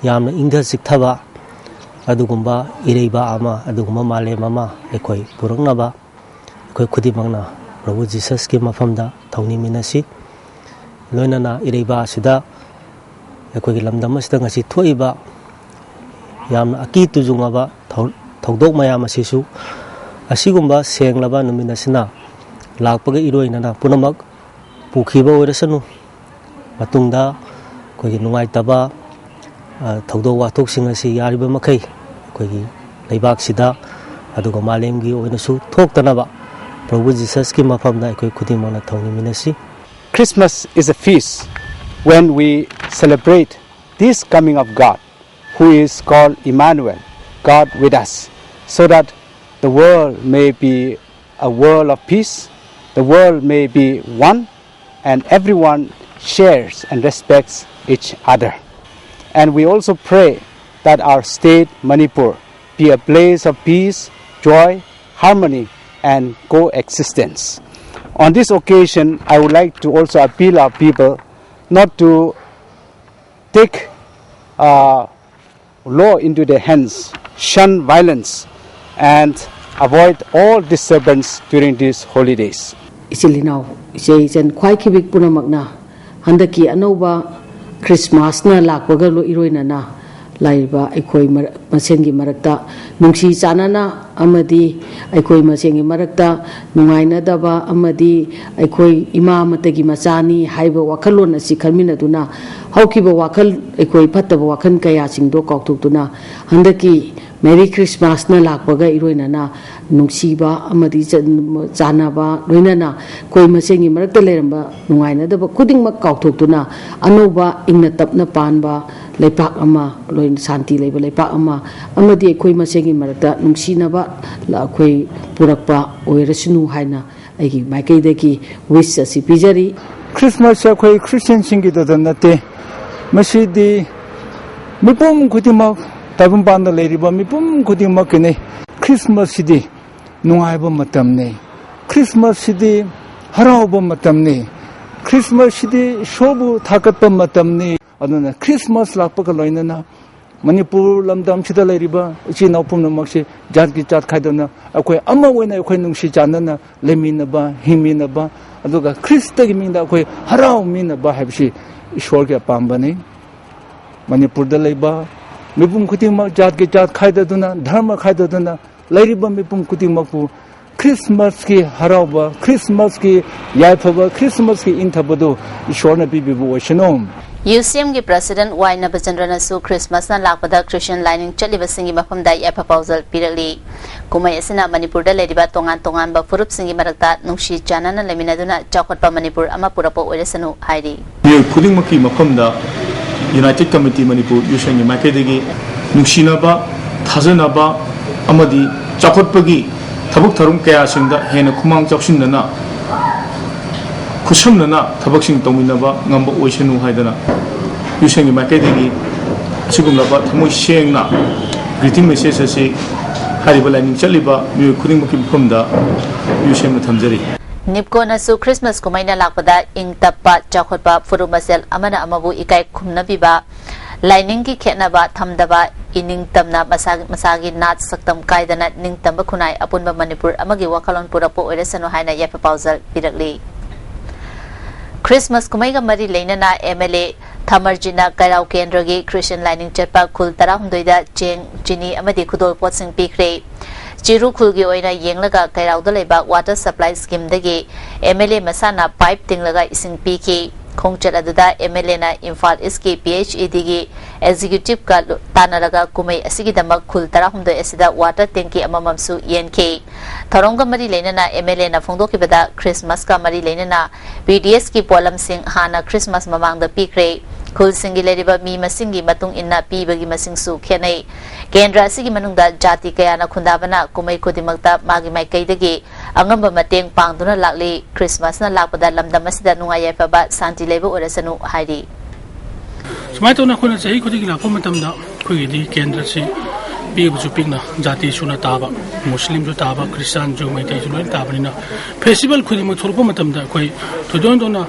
ꯌꯥꯝꯅ ꯏꯪꯊ ꯆꯤꯛꯊꯕ, ꯑꯗꯨꯒꯨꯝꯕ ꯏꯔꯩꯕꯥꯛ ꯑꯃ, ꯑꯗꯨꯒꯨꯝꯕ ꯃꯥꯂꯦꯝ ꯑꯃ ꯑꯩꯈꯣꯏ ꯄꯨꯔꯛꯅꯕ ꯑꯩꯈꯣꯏ ꯈꯨꯗꯤꯡꯃꯛꯅ ꯄ꯭ꯔꯚꯨ ꯖꯤꯁꯁꯀꯤ ꯃꯐꯝꯗ ꯊꯧꯅꯤꯃꯤꯟꯅꯁꯤ꯫ ꯂꯣꯏꯅꯅ ꯏꯔꯩꯕꯥꯛ ꯑꯁꯤꯗ, ꯑꯩꯈꯣꯏꯒꯤ ꯂꯝꯗꯝ ꯑꯁꯤꯗ ꯉꯁꯤ ꯊꯣꯛꯏꯕ ꯌꯥꯝꯅ ꯑꯀꯤ ꯇꯨꯖꯨꯡꯉꯕ ꯊꯧ-, ꯊꯧꯗꯣꯛ ꯃꯌꯥꯝ ꯑꯁꯤꯁꯨ ꯑꯁꯤꯒꯨꯝꯕ ꯁꯦꯡꯂꯕ ꯅꯨꯃꯤꯠ ꯑꯁꯤꯅ ꯂꯥꯛꯄꯒ ꯏꯔꯣꯏꯅꯅ ꯄꯨꯝꯅꯃꯛ ꯄꯨꯈꯤꯕ ꯑꯣꯏꯔꯁꯅꯨ꯫ ꯃꯇꯨꯡꯗ ꯑꯩꯈꯣꯏꯒꯤ ꯅꯨꯡꯉꯥꯏꯇꯕ, ꯑ, ꯊꯧꯗꯣꯛ ꯋꯥꯊꯣꯛꯁꯤꯡ ꯑꯁꯤ ꯌꯥꯔꯤꯕ ꯃꯈꯩ ꯑꯩꯈꯣꯏꯒꯤ ꯂꯩꯕꯥꯛꯁꯤꯗ ꯑꯗꯨꯒ ꯃꯥꯂꯦꯝꯒꯤ ꯑꯣꯏꯅꯁꯨ ꯊꯣꯛꯇꯅꯕ ꯄ꯭ꯔꯚꯨ ꯖꯤꯁꯁꯀꯤ ꯃꯐꯝꯗ ꯑꯩꯈꯣꯏ ꯈꯨꯗꯤꯡꯃꯛꯅ ꯊꯧꯅꯤꯃꯤꯟꯅꯁꯤ꯫ Christmas is a feast when we celebrate this coming of God, who is called Emmanuel, God with us, so that the world may be a world of peace, the world may be one, and everyone shares and respects each other. And we also pray that our state, Manipur, be a place of peace, joy, harmony, and coexistence. On this occasion, I would like to also appeal our people not to take uh, law into their hands, shun violence, and avoid all disturbance during these holidays. ꯏꯆꯤꯜ ꯏꯅꯥꯎ, ꯏꯆꯦ ꯏꯆꯟ ꯈ꯭ꯋꯥꯏ ꯈꯤꯕꯤꯛ ꯄꯨꯝꯅꯃꯛꯅ ꯍꯟꯗꯛꯀꯤ ꯑꯅꯧꯕ ꯈ꯭ꯔꯤꯁꯃꯥꯁꯅ ꯂꯥꯛꯄꯒ ꯂꯣ-, ꯏꯔꯣꯏꯅꯅ ꯂꯥꯛꯏꯕ ꯑꯩꯈꯣꯏ ꯃꯔ-, ꯃꯁꯦꯟꯒꯤ ꯃꯔꯛꯇ ꯅꯨꯡꯁꯤ ꯆꯥꯟꯅꯅ ꯑꯃꯗꯤ ꯑꯩꯈꯣꯏ ꯃꯁꯦꯟꯒꯤ ꯃꯔꯛꯇ ꯅꯨꯡꯉꯥꯏꯅꯗꯕ ꯑꯃꯗꯤ ꯑꯩꯈꯣꯏ ꯏꯃꯥ ꯑꯃꯠꯇꯒꯤ ꯃꯆꯥꯅꯤ ꯍꯥꯏꯕ ꯋꯥꯈꯜꯂꯣꯟ ꯑꯁꯤ ꯈꯟꯃꯤꯟꯅꯗꯨꯅ ꯍꯧꯈꯤꯕ ꯋꯥꯈꯜ, ꯑꯩꯈꯣꯏ ꯐꯠꯇꯕ ꯋꯥꯈꯜ ꯀꯌꯥꯁꯤꯡꯗꯣ ꯀꯥꯎꯊꯣꯛꯇꯨꯅ ꯍꯟꯗꯛꯀꯤ ꯃꯦꯔꯤ ꯈ꯭ꯔꯤꯁꯃꯥꯁꯅ ꯂꯥꯛꯄꯒ ꯏꯔꯣꯏꯅꯅ ꯅꯨꯡꯁꯤꯕ ꯑꯃꯗꯤ ꯆ-, ꯆꯥꯟꯅꯕ, ꯂꯣꯏꯅꯅ ꯑꯩꯈꯣꯏ ꯃꯁꯦꯟꯒꯤ ꯃꯔꯛꯇ ꯂꯩꯔꯝꯕ ꯅꯨꯡꯉꯥꯏꯅꯗꯕ ꯈꯨꯗꯤꯡꯃꯛ ꯀꯥꯎꯊꯣꯛꯇꯨꯅ ꯑꯅꯧꯕ ꯏꯪꯅ ꯇꯞꯅ ꯄꯥꯟꯕ ꯂꯩꯄꯥꯛ ꯑꯃ, ꯂꯣꯏꯅ ꯁꯥꯟꯇꯤ ꯂꯩꯕ ꯂꯩꯄꯥꯛ ꯑꯃ, ꯑꯃꯗꯤ ꯑꯩꯈꯣꯏ ꯃꯁꯦꯟꯒꯤ ꯃꯔꯛꯇ ꯅꯨꯡꯁꯤꯅꯕ ꯂ-, ꯑꯩꯈꯣꯏ ꯄꯨꯔꯛꯄ ꯑꯣꯏꯔꯁꯅꯨ ꯍꯥꯏꯅ ꯑꯩꯒꯤ ꯃꯥꯏꯀꯩꯗꯒꯤ wish ꯑꯁꯤ ꯄꯤꯖꯔꯤ꯫ ꯈ꯭ꯔꯤꯁꯃꯥꯁꯁꯦ ꯑꯩꯈꯣꯏ ꯈ꯭ꯔꯤꯁꯇꯤꯌꯥꯟꯁꯤꯡꯒꯤꯗꯗ ꯅꯠꯇꯦ, ꯃꯁꯤꯗꯤ ꯃꯤꯄꯨꯝ ꯈꯨꯗꯤꯡꯃꯛ, ꯇꯥꯏꯕꯪꯄꯥꯟꯗ ꯂꯩꯔꯤꯕ ꯃꯤꯄꯨꯝ ꯈꯨꯗꯤꯡꯃꯛꯀꯤꯅꯤ꯫ ꯈ꯭ꯔꯤꯁꯃꯥꯁꯁꯤꯗꯤ ꯅꯨꯡꯉꯥꯏꯕ ꯃꯇꯝꯅꯤ꯫ ꯈ꯭ꯔꯤꯁꯃꯥꯁꯁꯤꯗꯤ ꯍꯔꯥꯎꯕ ꯃꯇꯝꯅꯤ꯫ ꯈ꯭ꯔꯤꯁꯃꯥꯁꯁꯤꯗꯤ ꯏꯁꯣꯔꯕꯨ ꯊꯥꯒꯠꯄ ꯃꯇꯝꯅꯤ꯫ ꯑꯗꯨꯅ ꯈ꯭ꯔꯤꯁꯃꯥꯁ ꯂꯥꯛꯄꯒ ꯂꯣꯏꯅꯅ ꯃꯅꯤꯄꯨꯔ ꯂꯝꯗꯝꯁꯤꯗ ꯂꯩꯔꯤꯕ ꯏꯆꯤꯜ ꯏꯅꯥꯎ ꯄꯨꯝꯅꯃꯛꯁꯤ ꯖꯥꯠꯀꯤ ꯖꯥꯠ ꯈꯥꯏꯗꯅ ꯑꯩꯈꯣꯏ ꯑꯃ ꯑꯣꯏꯅ ꯑꯩꯈꯣꯏ ꯅꯨꯡꯁꯤ ꯆꯥꯟꯅꯅ ꯂꯩꯃꯤꯟꯅꯕ, ꯍꯤꯡꯃꯤꯟꯅꯕ, ꯑꯗꯨꯒ ꯈ꯭ꯔꯤꯁꯇꯒꯤ ꯃꯤꯡꯗ ꯑꯩꯈꯣꯏ ꯍꯔꯥꯎꯃꯤꯟꯅꯕ ꯍꯥꯏꯕꯁꯤ ꯏꯁꯣꯔꯒꯤ ꯑꯄꯥꯝꯕꯅꯤ꯫ ꯃꯅꯤꯄꯨꯔꯗ ꯂꯩꯕ ꯃꯤꯄꯨꯝ ꯈꯨꯗꯤꯡꯃꯛ ꯖꯥꯠꯀꯤ ꯖꯥꯠ ꯈꯥꯏꯗꯗꯨꯅ, ꯙꯔꯃ ꯈꯥꯏꯗꯗꯨꯅ ꯂꯩꯔꯤꯕ ꯃꯤꯄꯨꯝ ꯈꯨꯗꯤꯡꯃꯛꯄꯨ ꯈ꯭ꯔꯤꯁꯃꯥꯁꯀꯤ ꯍꯔꯥꯎꯕ, ꯈ꯭ꯔꯤꯁꯃꯥꯁꯀꯤ ꯌꯥꯏꯐꯕ, ꯈ꯭ꯔꯤꯁꯃꯥꯁꯀꯤ ꯏꯪꯊꯕꯗꯨ ꯏꯁꯣꯔꯅ ꯄꯤꯕꯤꯕ ꯑꯣꯏꯁꯅꯨ꯫ ꯌꯨ ꯁꯤ ꯑꯦꯝꯒꯤ ꯄ꯭ꯔꯁꯤꯗꯦꯟꯠ ꯋꯥꯏ ꯅꯕꯆꯟꯗ꯭ꯔꯅꯁꯨ ꯈ꯭ꯔꯤꯁꯃꯥꯁꯅ ꯂꯥꯛꯄꯗ ꯈ꯭ꯔꯤꯁꯇꯤꯌꯥꯟ ꯂꯥꯏꯅꯤꯡ ꯆꯠꯂꯤꯕꯁꯤꯡꯒꯤ ꯃꯐꯝꯗ ꯌꯥꯏꯐ ꯄꯥꯎꯖꯦꯜ ꯄꯤꯔꯛꯂꯤ꯫ ꯀꯨꯝꯍꯩ ꯑꯁꯤꯅ ꯃꯅꯤꯄꯨꯔꯗ ꯂꯩꯔꯤꯕ ꯇꯣꯉꯥꯟ ꯇꯣꯉꯥꯟꯕ ꯐꯨꯔꯨꯞꯁꯤꯡꯒꯤ ꯃꯔꯛꯇ ꯅꯨꯡꯁꯤ ꯆꯥꯟꯅꯅ ꯂꯩꯃꯤꯟꯅꯗꯨꯅ ꯆꯥꯎꯈꯠꯄ ꯃꯅꯤꯄꯨꯔ ꯑꯃ ꯄꯨꯔꯛꯄ ꯑꯣꯏꯔꯁꯅꯨ ꯍꯥꯏꯔꯤ꯫ ꯃꯤꯑꯣꯏ ꯈꯨꯗꯤꯡꯃꯛꯀꯤ ꯃꯐꯝꯗ United Committee Manipur ꯌꯨ ꯁꯤ ꯑꯦꯝꯒꯤ ꯃꯥꯏꯀꯩꯗꯒꯤ ꯅꯨꯡꯁꯤꯅꯕ, ꯊꯥꯖꯅꯕ ꯑꯃꯗꯤ ꯆꯥꯎꯈꯠꯄꯒꯤ ꯊꯕꯛ ꯊꯧꯔꯝ ꯀꯌꯥꯁꯤꯡꯗ ꯍꯦꯟꯅ ꯈꯨꯃꯥꯡ ꯆꯥꯎꯁꯤꯟꯅꯅ, ꯈꯨꯠꯁꯝꯅꯅ ꯊꯕꯛꯁꯤꯡ ꯇꯧꯃꯤꯟꯅꯕ ꯉꯝꯕ ꯑꯣꯏꯁꯅꯨ ꯍꯥꯏꯗꯅ ꯌꯨ ꯁꯤ ꯑꯦꯝꯒꯤ ꯃꯥꯏꯀꯩꯗꯒꯤ ꯑꯁꯤꯒꯨꯝꯂꯕ ꯊꯃꯣꯏ ꯁꯦꯡꯅ greeting message ꯑꯁꯤ ꯍꯥꯏꯔꯤꯕ ꯂꯥꯏꯅꯤꯡ ꯆꯠꯂꯤꯕ ꯃꯤꯑꯣꯏ ꯈꯨꯗꯤꯡꯃꯛꯀꯤ ꯃꯐꯝꯗ ꯌꯨ ꯁꯤ ꯑꯦꯝꯅ ꯊꯝꯖꯔꯤ꯫ ꯅꯤꯞꯀꯣꯅꯁꯨ ꯈ꯭ꯔꯤꯁꯃꯥꯁ ꯀꯨꯝꯍꯩꯅ ꯂꯥꯛꯄꯗ ꯏꯪ ꯇꯞꯄ, ꯆꯥꯎꯈꯠꯄ, ꯐꯨꯔꯨꯞ ꯃꯁꯦꯜ ꯑꯃꯅ ꯑꯃꯕꯨ ꯏꯀꯥꯏ ꯈꯨꯝꯅꯕꯤꯕ, ꯂꯥꯏꯅꯤꯡꯒꯤ ꯈꯦꯠꯅꯕ ꯊꯝꯗꯕ, ꯏꯅꯤꯡ ꯇꯝꯅ ꯃꯁꯥ ꯃꯁꯥꯒꯤ ꯅꯥꯠ ꯁꯛꯇꯝ ꯀꯥꯏꯗꯅ ꯅꯤꯡꯇꯝꯕ ꯈꯨꯟꯅꯥꯏ ꯑꯄꯨꯟꯕ ꯃꯅꯤꯄꯨꯔ ꯑꯃꯒꯤ ꯋꯥꯈꯜꯂꯣꯟ ꯄꯨꯔꯛꯄ ꯑꯣꯏꯔꯁꯅꯨ ꯍꯥꯏꯅ ꯌꯥꯏꯐ ꯄꯥꯎꯖꯦꯜ ꯄꯤꯔꯛꯂꯤ꯫ ꯈ꯭ꯔꯤꯁꯃꯥꯁ ꯀꯨꯝꯍꯩꯒ ꯃꯔꯤ ꯂꯩꯅꯅ ꯑꯦꯝ ꯑꯦꯜ ꯑꯦ ꯊꯥꯃꯔꯖꯤꯠꯅ ꯀꯩꯔꯥꯎ ꯀꯦꯟꯗ꯭ꯔꯒꯤ ꯈ꯭ꯔꯤꯁꯇꯤꯌꯥꯟ ꯂꯥꯏꯅꯤꯡ ꯆꯠꯄ ꯈꯨꯜ ꯇꯔꯥꯍꯨꯝꯗꯣꯏꯗ ꯆꯦꯡ, ꯆꯤꯅꯤ ꯑꯃꯗꯤ ꯈꯨꯗꯣꯜꯄꯣꯠꯁꯤꯡ ꯄꯤꯈ꯭ꯔꯦ꯫ ꯆꯤꯔꯨ ꯈꯨꯜꯒꯤ ꯑꯣꯏꯅ ꯌꯦꯡꯂꯒ ꯀꯩꯔꯥꯎꯗ ꯂꯩꯕ water supply schemeꯗꯒꯤ ꯑꯦꯝ ꯑꯦꯜ ꯑꯦ ꯃꯁꯥꯅ pipe ꯇꯤꯡꯂꯒ ꯏꯁꯤꯡ ꯄꯤꯈꯤ꯫ ꯈꯣꯡꯆꯠ ꯑꯗꯨꯗ ꯑꯦꯝ ꯑꯦꯜ ꯑꯦꯅ ꯏꯝꯐꯥꯜ ꯏꯁꯀꯤ ꯄꯤ ꯑꯩꯆ ꯏ ꯗꯤꯒꯤ executiveꯀ ꯂꯨ-, ꯇꯥꯟꯅꯔꯒ ꯀꯨꯝꯍꯩ ꯑꯁꯤꯒꯤꯗꯃꯛ ꯈꯨꯜ ꯇꯔꯥꯍꯨꯝꯗꯣꯏ ꯑꯁꯤꯗ water tanki ꯑꯃꯃꯝꯁꯨ ꯌꯦꯟꯈꯤ꯫ ꯊꯧꯔꯝꯒ ꯃꯔꯤ ꯂꯩꯅꯅ ꯑꯦꯝ ꯑꯦꯜ ꯑꯦꯅ ꯐꯣꯡꯗꯣꯛꯈꯤꯕꯗ, ꯈ꯭ꯔꯤꯁꯃꯥꯁꯀ ꯃꯔꯤ ꯂꯩꯅꯅ ꯕꯤ ꯗꯤ ꯑꯦꯁꯀꯤ ꯄꯣꯠꯂꯝꯁꯤꯡ ꯍꯥꯟꯅ ꯈ꯭ꯔꯤꯁꯃꯥꯁ ꯃꯃꯥꯡꯗ ꯄꯤꯈ꯭ꯔꯦ꯫ ꯈꯨꯜꯁꯤꯡꯒꯤ ꯂꯩꯔꯤꯕ ꯃꯤ ꯃꯁꯤꯡꯒꯤ ꯃꯇꯨꯡ ꯏꯟꯅ ꯄꯤꯕꯒꯤ ꯃꯁꯤꯡꯁꯨ ꯈꯦꯠꯅꯩ꯫ ꯀꯦꯟꯗ꯭ꯔ ꯑꯁꯤꯒꯤ ꯃꯅꯨꯡꯗ ꯖꯥꯇꯤ ꯀꯌꯥꯅ ꯈꯨꯟꯗꯥꯕꯅ ꯀꯨꯝꯍꯩ ꯈꯨꯗꯤꯡꯃꯛꯇ ꯃꯥꯒꯤ ꯃꯥꯏꯀꯩꯗꯒꯤ ꯑꯉꯝꯕ ꯃꯇꯦꯡ ꯄꯥꯡꯗꯨꯅ ꯂꯥꯛꯂꯤ꯫ ꯈ꯭ꯔꯤꯁꯃꯥꯁꯅ ꯂꯥꯛꯄꯗ ꯂꯝꯗꯝ ꯑꯁꯤꯗ ꯅꯨꯡꯉꯥꯏ ꯌꯥꯏꯐꯕ, ꯁꯥꯟꯇꯤ ꯂꯩꯕ ꯑꯣꯏꯔꯁꯅꯨ ꯍꯥꯏꯔꯤ꯫ ꯁꯨꯃꯥꯏꯅ ꯇꯧꯅ ꯑꯩꯈꯣꯏꯅ ꯆꯍꯤ ꯈꯨꯗꯤꯡꯒꯤ ꯂꯥꯛꯄ ꯃꯇꯝꯗ ꯑꯩꯈꯣꯏꯒꯤꯗꯤ ꯀꯦꯟꯗ꯭ꯔꯁꯤ ꯄꯤꯛꯑꯕꯁꯨ ꯄꯤꯛꯅ ꯖꯥꯇꯤ ꯁꯨꯅ ꯇꯥꯕ, ꯃꯨꯁꯂꯤꯝꯁꯨ ꯇꯥꯕ, ꯈ꯭ꯔꯤꯁꯇꯥꯟꯁꯨ, ꯃꯩꯇꯩꯁꯨ ꯂꯣꯏꯅ ꯇꯥꯕꯅꯤꯅ, ꯐꯦꯁꯇꯤꯚꯦꯜ ꯈꯨꯗꯤꯡꯃꯛ ꯊꯣꯛꯂꯛꯄ ꯃꯇꯝꯗ ꯑꯩꯈꯣꯏ ꯊꯣꯏꯗꯣꯛ ꯍꯦꯟꯗꯣꯛꯅ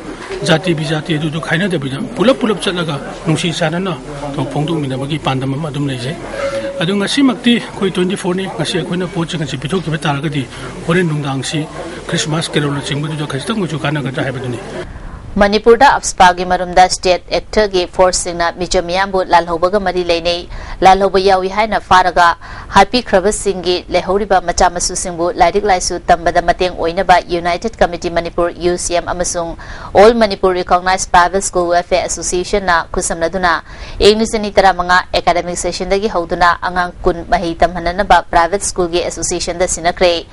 ꯖꯥꯇꯤ ꯕꯤꯖꯥꯇꯤ ꯑꯗꯨꯗꯨ ꯈꯥꯏꯅꯗꯕꯤꯗ ꯄꯨꯂꯞ ꯄꯨꯂꯞ ꯆꯠꯂꯒ ꯅꯨꯡꯁꯤ ꯆꯥꯟꯅꯅ ꯊꯕꯛ ꯐꯣꯡꯗꯣꯛꯃꯤꯟꯅꯕꯒꯤ ꯄꯥꯟꯗꯝ ꯑꯃ ꯑꯗꯨꯝ ꯂꯩꯖꯩ꯫ ꯑꯗꯨ ꯉꯁꯤꯃꯛꯇꯤ ꯑꯩꯈꯣꯏ twenty fourꯅꯤ꯫ ꯉꯁꯤ ꯑꯩꯈꯣꯏꯅ ꯄꯣꯠꯁꯤꯡ ꯑꯁꯤ ꯄꯤꯊꯣꯛꯈꯤꯕ ꯇꯥꯔꯒꯗꯤ ꯍꯣꯔꯦꯟ ꯅꯨꯡꯗꯥꯡꯁꯤ ꯈ꯭ꯔꯤꯁꯃꯥꯁ ꯀꯦꯔꯣꯜꯅꯆꯤꯡꯕꯗꯨꯗ ꯈꯖꯤꯛꯇꯪ ꯑꯣꯏꯁꯨ ꯀꯥꯟꯅꯒꯗ꯭ꯔꯥ ꯍꯥꯏꯕꯗꯨꯅꯤ꯫ ꯃꯅꯤꯄꯨꯔꯗ ꯑꯞꯁꯄꯥꯒꯤ ꯃꯔꯨꯝꯗ ꯁ꯭ꯇꯦꯠ ꯑꯦꯛꯇꯔꯒꯤ ꯐꯣꯔꯁꯁꯤꯡꯅ ꯃꯤꯆꯝ ꯃꯤꯌꯥꯝꯕꯨ ꯂꯥꯜꯍꯧꯕꯒ ꯃꯔꯤ ꯂꯩꯅꯩ꯫ ꯂꯥꯜꯍꯧꯕ ꯌꯥꯎꯏ ꯍꯥꯏꯅ ꯐꯥꯔꯒ ꯍꯥꯠꯄꯤꯈ꯭ꯔꯕꯁꯤꯡꯒꯤ ꯂꯩꯍꯧꯔꯤꯕ ꯃꯆꯥ ꯃꯁꯨꯁꯤꯡꯕꯨ ꯂꯥꯏꯔꯤꯛ ꯂꯥꯏꯁꯨ ꯇꯝꯕꯗ ꯃꯇꯦꯡ ꯑꯣꯏꯅꯕ United Committee Manipur, UCM, ꯑꯃꯁꯨꯡ All Manipur Recognized Private School Welfare Associationꯅ ꯈꯨꯠꯁꯝꯅꯗꯨꯅ ꯏꯪ ꯂꯤꯁꯤꯡ ꯑꯅꯤ ꯇꯔꯥꯃꯉꯥ academic sessionꯗꯒꯤ ꯍꯧꯗꯨꯅ ꯑꯉꯥꯡ ꯀꯨꯟ ꯃꯍꯩ ꯇꯝꯍꯟꯅꯅꯕ private schoolꯒꯤ associationꯗ ꯁꯤꯟꯅꯈ꯭ꯔꯦ꯫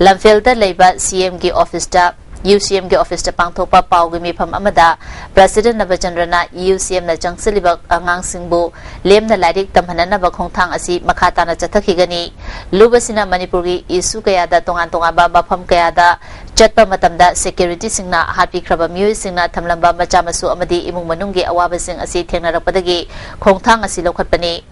ꯂꯝꯐꯦꯜꯗ ꯂꯩꯕ CMꯒꯤ officeꯇ UCMꯒꯤ officeꯇ ꯄꯥꯡꯊꯣꯛꯄ ꯄꯥꯎꯒꯤ ꯃꯤꯐꯝ ꯑꯃꯗ President ꯅꯕꯆꯟꯗ꯭ꯔꯅ UCMꯅ ꯆꯪꯁꯤꯜꯂꯤꯕ ꯑꯉꯥꯡꯁꯤꯡꯕꯨ ꯂꯦꯝꯅ ꯂꯥꯏꯔꯤꯛ ꯇꯝꯍꯟꯅꯅꯕ ꯈꯣꯡꯊꯥꯡ ꯑꯁꯤ ꯃꯈꯥ ꯇꯥꯅ ꯆꯠꯊꯈꯤꯒꯅꯤ꯫ ꯂꯨꯞ ꯑꯁꯤꯅ ꯃꯅꯤꯄꯨꯔꯒꯤ issue ꯀꯌꯥꯗ ꯇꯣꯉꯥꯟ ꯇꯣꯉꯥꯟꯕ ꯃꯐꯝ ꯀꯌꯥꯗ ꯆꯠꯄ ꯃꯇꯝꯗ securityꯁꯤꯡꯅ ꯍꯥꯠꯄꯤꯈ꯭ꯔꯕ ꯃꯤꯑꯣꯏꯁꯤꯡꯅ ꯊꯝꯂꯝꯕ ꯃꯆꯥ ꯃꯁꯨ ꯑꯃꯗꯤ ꯏꯃꯨꯡ ꯃꯅꯨꯡꯒꯤ ꯑꯋꯥꯕꯁꯤꯡ ꯑꯁꯤ ꯊꯦꯡꯅꯔꯛꯄꯗꯒꯤ ꯈꯣꯡꯊꯥꯡ ꯑꯁꯤ ꯂꯧꯈꯠꯄꯅꯤ꯫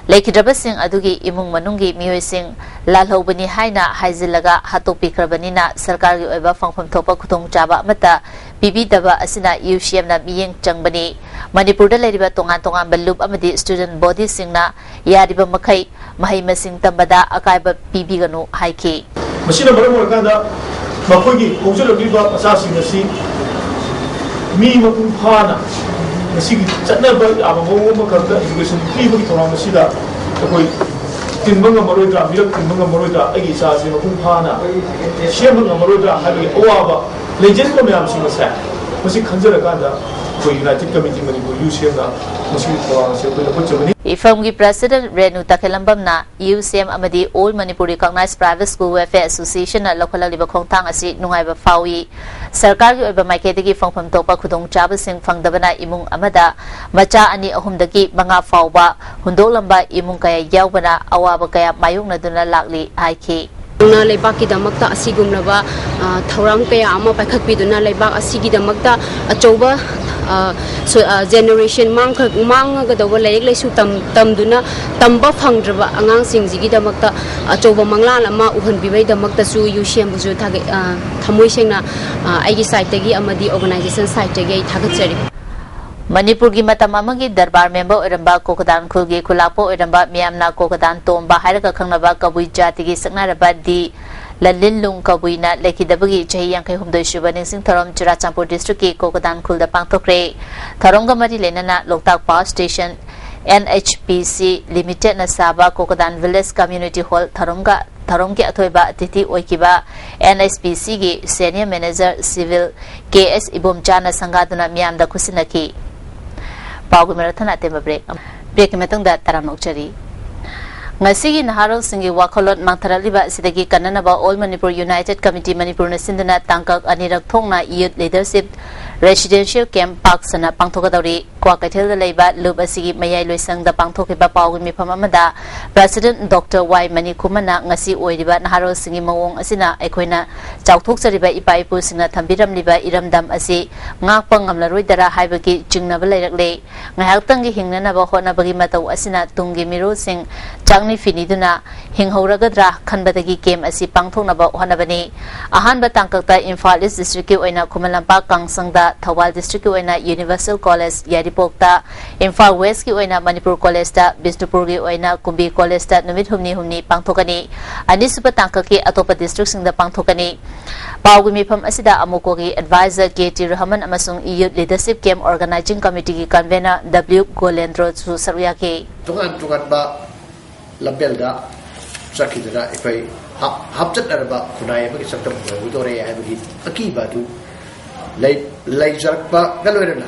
ꯂꯩꯈꯤꯗ꯭ꯔꯕꯁꯤꯡ ꯑꯗꯨꯒꯤ ꯏꯃꯨꯡ ꯃꯅꯨꯡꯒꯤ ꯃꯤꯑꯣꯏꯁꯤꯡ ꯂꯥꯜꯍꯧꯕꯅꯤ ꯍꯥꯏꯅ ꯍꯥꯏꯖꯤꯜꯂꯒ ꯍꯥꯠꯇꯣꯛꯄꯤꯈ꯭ꯔꯕꯅꯤꯅ ꯁꯔꯀꯥꯔꯒꯤ ꯑꯣꯏꯕ ꯐꯪꯐꯝ ꯊꯣꯛꯄ ꯈꯨꯗꯣꯡꯆꯥꯕ ꯑꯃꯠꯇ ꯄꯤꯕꯤꯗꯕ ꯑꯁꯤꯅ UCMꯅ ꯃꯤꯠꯌꯦꯡ ꯆꯪꯕꯅꯤ꯫ ꯃꯅꯤꯄꯨꯔꯗ ꯂꯩꯔꯤꯕ ꯇꯣꯉꯥꯟ ꯇꯣꯉꯥꯟꯕ ꯂꯨꯞ ꯑꯃꯗꯤ student bodyꯁꯤꯡꯅ ꯌꯥꯔꯤꯕ ꯃꯈꯩ ꯃꯍꯩ ꯃꯁꯤꯡ ꯇꯝꯕꯗ ꯑꯀꯥꯏꯕ ꯄꯤꯕꯤꯒꯅꯨ ꯍꯥꯏꯈꯤ꯫ ꯃꯁꯤꯅ ꯃꯔꯝ ꯑꯣꯏꯔꯀꯥꯟꯗ ꯃꯈꯣꯏꯒꯤ ꯍꯧꯖꯔꯛꯂꯤꯕ ꯃꯆꯥꯁꯤꯡ ꯑꯁꯤ ꯃꯤ ꯃꯄꯨꯡ ꯐꯥꯅ ꯉꯁꯤꯒꯤ ꯆꯠꯅꯕ ꯌꯥꯕ ꯃꯑꯣꯡ ꯑꯃꯈꯛꯇ education ꯄꯤꯕꯒꯤ ꯊꯧꯔꯝ ꯑꯁꯤꯗ ꯑꯩꯈꯣꯏ ꯇꯤꯟꯕ ꯉꯝꯃꯔꯣꯏꯗ꯭ꯔꯥ, ꯃꯤꯔꯛ ꯇꯤꯟꯕ ꯉꯝꯃꯔꯣꯏꯗ꯭ꯔꯥ, ꯑꯩꯒꯤ ꯏꯆꯥꯁꯤ ꯃꯄꯨꯡ ꯐꯥꯅ ꯁꯦꯝꯕ ꯉꯝꯃꯔꯣꯏꯗ꯭ꯔꯥ ꯍꯥꯏꯕꯒꯤ ꯑꯋꯥꯕ ꯂꯩꯖꯔꯤꯕ ꯃꯌꯥꯝꯁꯤꯡ ꯑꯁꯦ ꯃꯁꯤ ꯈꯟꯖꯔꯀꯥꯟꯗ ꯑꯩꯈꯣꯏ ꯌꯨꯅꯥꯏꯇꯦꯗ ꯀꯃꯤꯇꯤ ꯃꯅꯤꯄꯨꯔ ꯌꯨ ꯁꯤ ꯑꯦꯝꯅ ꯃꯁꯤꯒꯤ ꯊꯧꯔꯥꯡ ꯑꯁꯤ ꯑꯩꯈꯣꯏ ꯂꯧꯈꯠꯆꯕꯅꯤ꯫ ꯏꯐꯝꯒꯤ ꯄ꯭ꯔꯁꯤꯗꯦꯟꯠ ꯔꯦꯅꯨ ꯇꯈꯦꯂꯝꯕꯝꯅ ꯌꯨ ꯁꯤ ꯑꯦꯝ ꯑꯃꯗꯤ All Manipur Recognized Private School Welfare Associationꯅ ꯂꯧꯈꯠꯂꯛꯂꯤꯕ ꯈꯣꯡꯊꯥꯡ ꯑꯁꯤ ꯅꯨꯡꯉꯥꯏꯕ ꯐꯥꯎꯏ꯫ ꯁꯔꯀꯥꯔꯒꯤ ꯑꯣꯏꯕ ꯃꯥꯏꯀꯩꯗꯒꯤ ꯐꯪꯐꯝ ꯊꯣꯛꯄ ꯈꯨꯗꯣꯡꯆꯥꯕꯁꯤꯡ ꯐꯪꯗꯕꯅ ꯏꯃꯨꯡ ꯑꯃꯗ ꯃꯆꯥ ꯑꯅꯤ ꯑꯍꯨꯝꯗꯒꯤ ꯃꯉꯥ ꯐꯥꯎꯕ ꯍꯨꯟꯗꯣꯛꯂꯝꯕ ꯏꯃꯨꯡ ꯀꯌꯥ ꯌꯥꯎꯕꯅ ꯑꯋꯥꯕ ꯀꯌꯥ ꯃꯥꯌꯣꯛꯅꯗꯨꯅ ꯂꯥꯛꯂꯤ ꯍꯥꯏꯈꯤ꯫ ꯅ ꯂꯩꯕꯥꯛꯀꯤꯗꯃꯛꯇ ꯑꯁꯤꯒꯨꯝꯂꯕ, ꯑ, ꯊꯧꯔꯥꯡ ꯀꯌꯥ ꯑꯃ ꯄꯥꯏꯈꯠꯄꯤꯗꯨꯅ ꯂꯩꯕꯥꯛ ꯑꯁꯤꯒꯤꯗꯃꯛꯇ ꯑꯆꯧꯕ, ꯑ, ꯁꯣ-, ꯑ, ꯖꯦꯅꯦꯔꯦꯁꯟ ꯃꯥꯡꯈ-, ꯃꯥꯡꯉꯒꯗꯧꯕ ꯂꯥꯏꯔꯤꯛ ꯂꯥꯏꯁꯨ ꯇꯝ-, ꯇꯝꯗꯨꯅ ꯇꯝꯕ ꯐꯪꯗ꯭ꯔꯕ ꯑꯉꯥꯡꯁꯤꯡꯁꯤꯒꯤꯗꯃꯛꯇ ꯑꯆꯧꯕ ꯃꯪꯂꯥꯟ ꯑꯃ ꯎꯍꯟꯕꯤꯕꯒꯤꯗꯃꯛꯇꯁꯨ ꯌꯨ ꯁꯤ ꯑꯦꯝꯕꯨꯁꯨ ꯊꯥꯒꯠ-, ꯑ, ꯊꯃꯣꯏ ꯁꯦꯡꯅ, ꯑ, ꯑꯩꯒꯤ ꯁꯥꯏꯠꯇꯒꯤ ꯑꯃꯗꯤ ꯑꯣꯔꯒꯅꯥꯏꯖꯦꯁꯟ ꯁꯥꯏꯠꯇꯒꯤ ꯑꯩ ꯊꯥꯒꯠꯆꯔꯤ꯫ ꯃꯅꯤꯄꯨꯔꯒꯤ ꯃꯇꯝ ꯑꯃꯒꯤ ꯗꯔꯕꯥꯔ ꯃꯦꯝꯕꯔ ꯑꯣꯏꯔꯝꯕ ꯀꯣꯀꯗꯥꯟ ꯈꯨꯜꯒꯤ ꯈꯨꯂꯥꯛꯄ ꯑꯣꯏꯔꯝꯕ ꯃꯤꯌꯥꯝꯅ ꯀꯣꯀꯗꯥꯟ ꯇꯣꯝꯕ ꯍꯥꯏꯔꯒ ꯈꯪꯅꯕ ꯀꯕꯨꯏ ꯖꯥꯇꯤꯒꯤ ꯁꯛꯅꯥꯏꯔꯕ ꯗꯤ ꯂꯂꯤꯟꯂꯨꯡ ꯀꯕꯨꯏꯅ ꯂꯩꯈꯤꯗꯕꯒꯤ ꯆꯍꯤ ꯌꯥꯡꯈꯩ ꯍꯨꯝꯗꯣꯏ ꯁꯨꯕ ꯅꯤꯡꯁꯤꯡ ꯊꯧꯔꯝ ꯆꯨꯔꯥꯆꯥꯟꯄꯨꯔ ꯗꯤꯁꯇ꯭ꯔꯤꯛꯀꯤ ꯀꯣꯀꯗꯥꯟ ꯈꯨꯜꯗ ꯄꯥꯡꯊꯣꯛꯈ꯭ꯔꯦ꯫ ꯊꯧꯔꯝꯒ ꯃꯔꯤ ꯂꯩꯅꯅ Loktak power station, N H P C ꯂꯤꯃꯤꯇꯦꯗꯅ ꯁꯥꯕ ꯀꯣꯀꯗꯥꯟ ꯚꯤꯂꯦꯖ ꯀꯝꯃ꯭ꯌꯨꯅꯤꯇꯤ ꯍꯣꯜ ꯊꯧꯔꯝꯒ, ꯊꯧꯔꯝꯒꯤ ꯑꯊꯣꯏꯕ ꯑꯇꯤꯊꯤ ꯑꯣꯏꯈꯤꯕ ꯑꯦꯟ ꯑꯩꯆ ꯄꯤ ꯁꯤꯒꯤ senior manager civil K S ꯏꯕꯣꯝꯆꯥꯅ ꯁꯪꯒꯥꯗꯨꯅ ꯃꯤꯌꯥꯝꯗ ꯈꯨꯠꯁꯤꯟꯅꯈꯤ꯫ ꯄꯥꯎꯒꯤ ꯃꯔꯛ ꯊꯠꯅ ꯑꯇꯦꯟꯕ ꯕ꯭ꯔꯦꯛ ꯑꯃ꯫ ꯕ꯭ꯔꯦꯛꯀꯤ ꯃꯇꯨꯡꯗ ꯇꯔꯥꯝꯅ ꯑꯣꯛꯆꯔꯤ꯫ ꯉꯁꯤꯒꯤ ꯅꯍꯥꯔꯣꯜꯁꯤꯡꯒꯤ ꯋꯥꯈꯜꯂꯣꯟ ꯃꯥꯡꯊꯔꯛꯂꯤꯕ ꯑꯁꯤꯗꯒꯤ ꯀꯟꯅꯅꯕ All Manipur United Committee ꯃꯅꯤꯄꯨꯔꯅ ꯁꯤꯟꯗꯨꯅ ꯇꯥꯡꯀꯛ ꯑꯅꯤꯔꯛ ꯊꯣꯛꯅ Youth Leadership Residential Camp ꯄꯥꯛ ꯁꯟꯅ ꯄꯥꯡꯊꯣꯛꯀꯗꯧꯔꯤ꯫ ꯀ꯭ꯋꯥꯀꯩꯊꯦꯜꯗ ꯂꯩꯕ ꯂꯨꯞ ꯑꯁꯤꯒꯤ ꯃꯌꯥꯏ ꯂꯣꯏꯁꯪꯗ ꯄꯥꯡꯊꯣꯛꯈꯤꯕ ꯄꯥꯎꯒꯤ ꯃꯤꯐꯝ ꯑꯃꯗ ꯄ꯭ꯔꯁꯤꯗꯦꯟꯠ ꯗꯣꯛꯇꯔ ꯋꯥꯏ ꯃꯅꯤꯀꯨꯃꯥꯔꯅ ꯉꯁꯤ ꯑꯣꯏꯔꯤꯕ ꯅꯍꯥꯔꯣꯜꯁꯤꯡꯒꯤ ꯃꯑꯣꯡ ꯑꯁꯤꯅ ꯑꯩꯈꯣꯏꯅ ꯆꯥꯎꯊꯣꯛꯆꯔꯤꯕ ꯏꯄꯥ ꯏꯄꯨꯁꯤꯡꯅ ꯊꯝꯕꯤꯔꯝꯂꯤꯕ ꯏꯔꯝꯗꯝ ꯑꯁꯤ ꯉꯥꯛꯄ ꯉꯝꯂꯔꯣꯏꯗꯔꯥ ꯍꯥꯏꯕꯒꯤ ꯆꯤꯡꯅꯕ ꯂꯩꯔꯛꯂꯦ꯫ ꯉꯥꯏꯍꯥꯛꯇꯪꯒꯤ ꯍꯤꯡꯅꯅꯕ ꯍꯣꯠꯅꯕꯒꯤ ꯃꯇꯧ ꯑꯁꯤꯅ ꯇꯨꯡꯒꯤ ꯃꯤꯔꯣꯜꯁꯤꯡ ꯆꯥꯛꯅꯤ ꯐꯤꯅꯤꯗꯨꯅ ꯍꯤꯡꯍꯧꯔꯒꯗ꯭ꯔꯥ ꯈꯟꯕꯗꯒꯤ ꯀꯦꯝ ꯑꯁꯤ ꯄꯥꯡꯊꯣꯛꯅꯕ ꯍꯣꯠꯅꯕꯅꯤ꯫ ꯑꯍꯥꯟꯕ ꯇꯥꯡꯀꯛꯇ ꯏꯝꯐꯥꯜ ꯏꯁ ꯗꯤꯁꯇ꯭ꯔꯤꯛꯀꯤ ꯑꯣꯏꯅ ꯈꯨꯃꯟ ꯂꯝꯄꯥꯛ ꯀꯥꯡꯁꯪꯗ, ꯊꯧꯕꯥꯜ ꯗꯤꯁꯇ꯭ꯔꯤꯛꯀꯤ ꯑꯣꯏꯅ ꯌꯨꯅꯤꯚꯔꯁꯦꯜ ꯀꯣꯂꯦꯖ ꯌꯥꯏꯔꯤꯄꯣꯛꯇ, ꯏꯝꯐꯥꯜ ꯋꯦꯁꯀꯤ ꯑꯣꯏꯅ ꯃꯅꯤꯄꯨꯔ ꯀꯣꯂꯦꯖꯇ, ꯕꯤꯁꯅꯨꯄꯨꯔꯒꯤ ꯑꯣꯏꯅ ꯀꯨꯝꯕꯤ ꯀꯣꯂꯦꯖꯇ ꯅꯨꯃꯤꯠ ꯍꯨꯝꯅꯤ ꯍꯨꯝꯅꯤ ꯄꯥꯡꯊꯣꯛꯀꯅꯤ꯫ ꯑꯅꯤꯁꯨꯕ ꯇꯥꯡꯀꯛꯀꯤ ꯑꯇꯣꯞꯄ ꯗꯤꯁꯇ꯭ꯔꯤꯛꯁꯤꯡꯗ ꯄꯥꯡꯊꯣꯛꯀꯅꯤ꯫ ꯄꯥꯎꯒꯤ ꯃꯤꯐꯝ ꯑꯁꯤꯗ ꯑꯃꯨꯀꯣꯒꯤ ꯑꯦꯗꯚꯥꯏꯖꯔ ꯀꯦ ꯇꯤ ꯔꯍꯃꯟ ꯑꯃꯁꯨꯡ ꯌꯨꯠ ꯂꯤꯗꯔꯁꯤꯞ ꯀꯦꯝ ꯑꯣꯔꯒꯅꯥꯏꯖꯤꯡ ꯀꯃꯤꯇꯤꯒꯤ ꯀꯟꯚꯦꯅꯔ ꯗꯕ꯭ꯂꯤꯎ ꯒꯣꯂꯦꯟꯗ꯭ꯔꯣꯁꯨ ꯁꯔꯨꯛ ꯌꯥꯈꯤ꯫ ꯇꯣꯉꯥꯟ ꯇꯣꯉꯥꯟꯕ ꯂꯝꯕꯦꯜꯗ ꯆꯠꯈꯤꯗꯨꯅ ꯑꯩꯈꯣꯏ ꯍꯥꯞ-, ꯍꯥꯞꯆꯠꯅꯔꯕ ꯈꯨꯟꯅꯥꯏ ꯑꯃꯒꯤ ꯁꯛꯇꯝ ꯑꯣꯏꯍꯧꯗꯣꯔꯦ ꯍꯥꯏꯕꯒꯤ ꯑꯀꯤꯕ ꯑꯗꯨ ꯂꯩ-, ꯂꯩꯖꯔꯛꯄꯒ ꯂꯣꯏꯅꯅ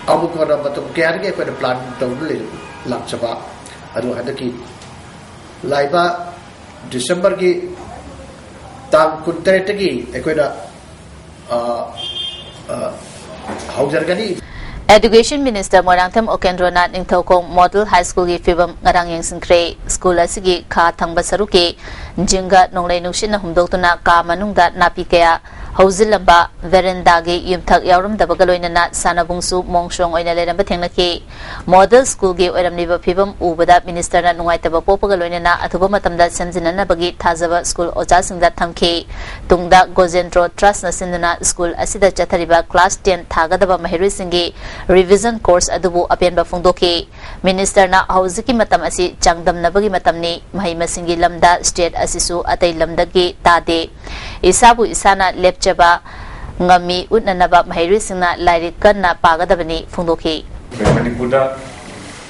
ꯑꯃꯨꯛ ꯍꯟꯅ ꯃꯇꯝ ꯀꯌꯥꯗꯒꯤ ꯑꯩꯈꯣꯏꯅ ꯄ꯭ꯂꯥꯟ ꯇꯧꯗꯨꯅ ꯂꯩ-, ꯂꯥꯛꯆꯕ꯫ ꯑꯗꯨ ꯍꯟꯗꯛꯀꯤ ꯂꯥꯛꯏꯕ ꯗꯤꯁꯦꯝꯕꯔꯒꯤ ꯇꯥꯡ ꯀꯨꯟꯇꯔꯦꯠꯇꯒꯤ ꯑꯩꯈꯣꯏꯅ, ꯑ, ꯑ, ꯍꯧꯖꯔꯒꯅꯤ꯫ Education Minister Moirangthem ꯎꯀꯦꯟꯗ꯭ꯔꯣꯅ Ningthoukhong Model High Schoolꯒꯤ ꯐꯤꯕꯝ ꯉꯔꯥꯡ ꯌꯦꯡꯁꯤꯟꯈ꯭ꯔꯦ꯫ ꯁ꯭ꯀꯨꯜ ꯑꯁꯤꯒꯤ ꯈꯥ ꯊꯪꯕ ꯁꯔꯨꯛꯀꯤ ꯖꯤꯡꯒ ꯅꯣꯡꯂꯩ ꯅꯨꯡꯁꯤꯠꯅ ꯍꯨꯝꯗꯣꯛꯇꯨꯅ ꯀꯥ ꯃꯅꯨꯡꯗ ꯅꯥꯄꯤ ꯀꯌꯥ ꯍꯧꯖꯤꯜꯂꯝꯕ, ꯚꯦꯔꯦꯟꯗꯥꯒꯤ ꯌꯨꯝꯊꯛ ꯌꯥꯎꯔꯝꯗꯕꯒ ꯂꯣꯏꯅꯅ ꯁꯥꯟꯅꯕꯨꯡꯁꯨ ꯃꯣꯡ ꯁꯣꯡ ꯑꯣꯏꯅ ꯂꯩꯔꯝꯕ ꯊꯦꯡꯅꯈꯤ꯫ Model Schoolꯒꯤ ꯑꯣꯏꯔꯝꯂꯤꯕ ꯐꯤꯕꯝ ꯎꯕꯗ Ministerꯅ ꯅꯨꯡꯉꯥꯏꯇꯕ ꯄꯣꯛꯄꯒ ꯂꯣꯏꯅꯅ ꯑꯊꯨꯕ ꯃꯇꯝꯗ ꯁꯦꯝꯖꯤꯟꯅꯅꯕꯒꯤ ꯊꯥꯖꯕ ꯁ꯭ꯀꯨꯜ ꯑꯣꯖꯥꯁꯤꯡꯗ ꯊꯝꯈꯤ꯫ ꯇꯨꯡꯗ Gojendro Trustꯅ ꯁꯤꯟꯗꯨꯅ ꯁ꯭ꯀꯨꯜ ꯑꯁꯤꯗ ꯆꯠꯊꯔꯤꯕ class ten ꯊꯥꯒꯗꯕ ꯃꯍꯩꯔꯣꯏꯁꯤꯡꯒꯤ revision course ꯑꯗꯨꯕꯨ ꯑꯄꯦꯟꯕ ꯐꯣꯡꯗꯣꯛꯈꯤ꯫ Ministerꯅ ꯍꯧꯖꯤꯛꯀꯤ ꯃꯇꯝ ꯑꯁꯤ ꯆꯥꯡꯗꯝꯅꯕꯒꯤ ꯃꯇꯝꯅꯤ, ꯃꯍꯩ ꯃꯁꯤꯡꯒꯤ ꯂꯝꯗ state ꯑꯁꯤꯁꯨ ꯑꯇꯩ ꯂꯝꯗꯒꯤ ꯇꯥꯗꯦ꯫ ꯏꯁꯥꯕꯨ ꯏꯁꯥꯅ ꯂꯦꯞꯆꯕ ꯉꯝꯃꯤ ꯎꯠꯅꯅꯕ ꯃꯍꯩꯔꯣꯏꯁꯤꯡꯅ ꯂꯥꯏꯔꯤꯛ ꯀꯟꯅ ꯄꯥꯒꯗꯕꯅꯤ ꯐꯣꯡꯗꯣꯛꯈꯤ꯫ ꯑꯩꯈꯣꯏ ꯃꯅꯤꯄꯨꯔꯗ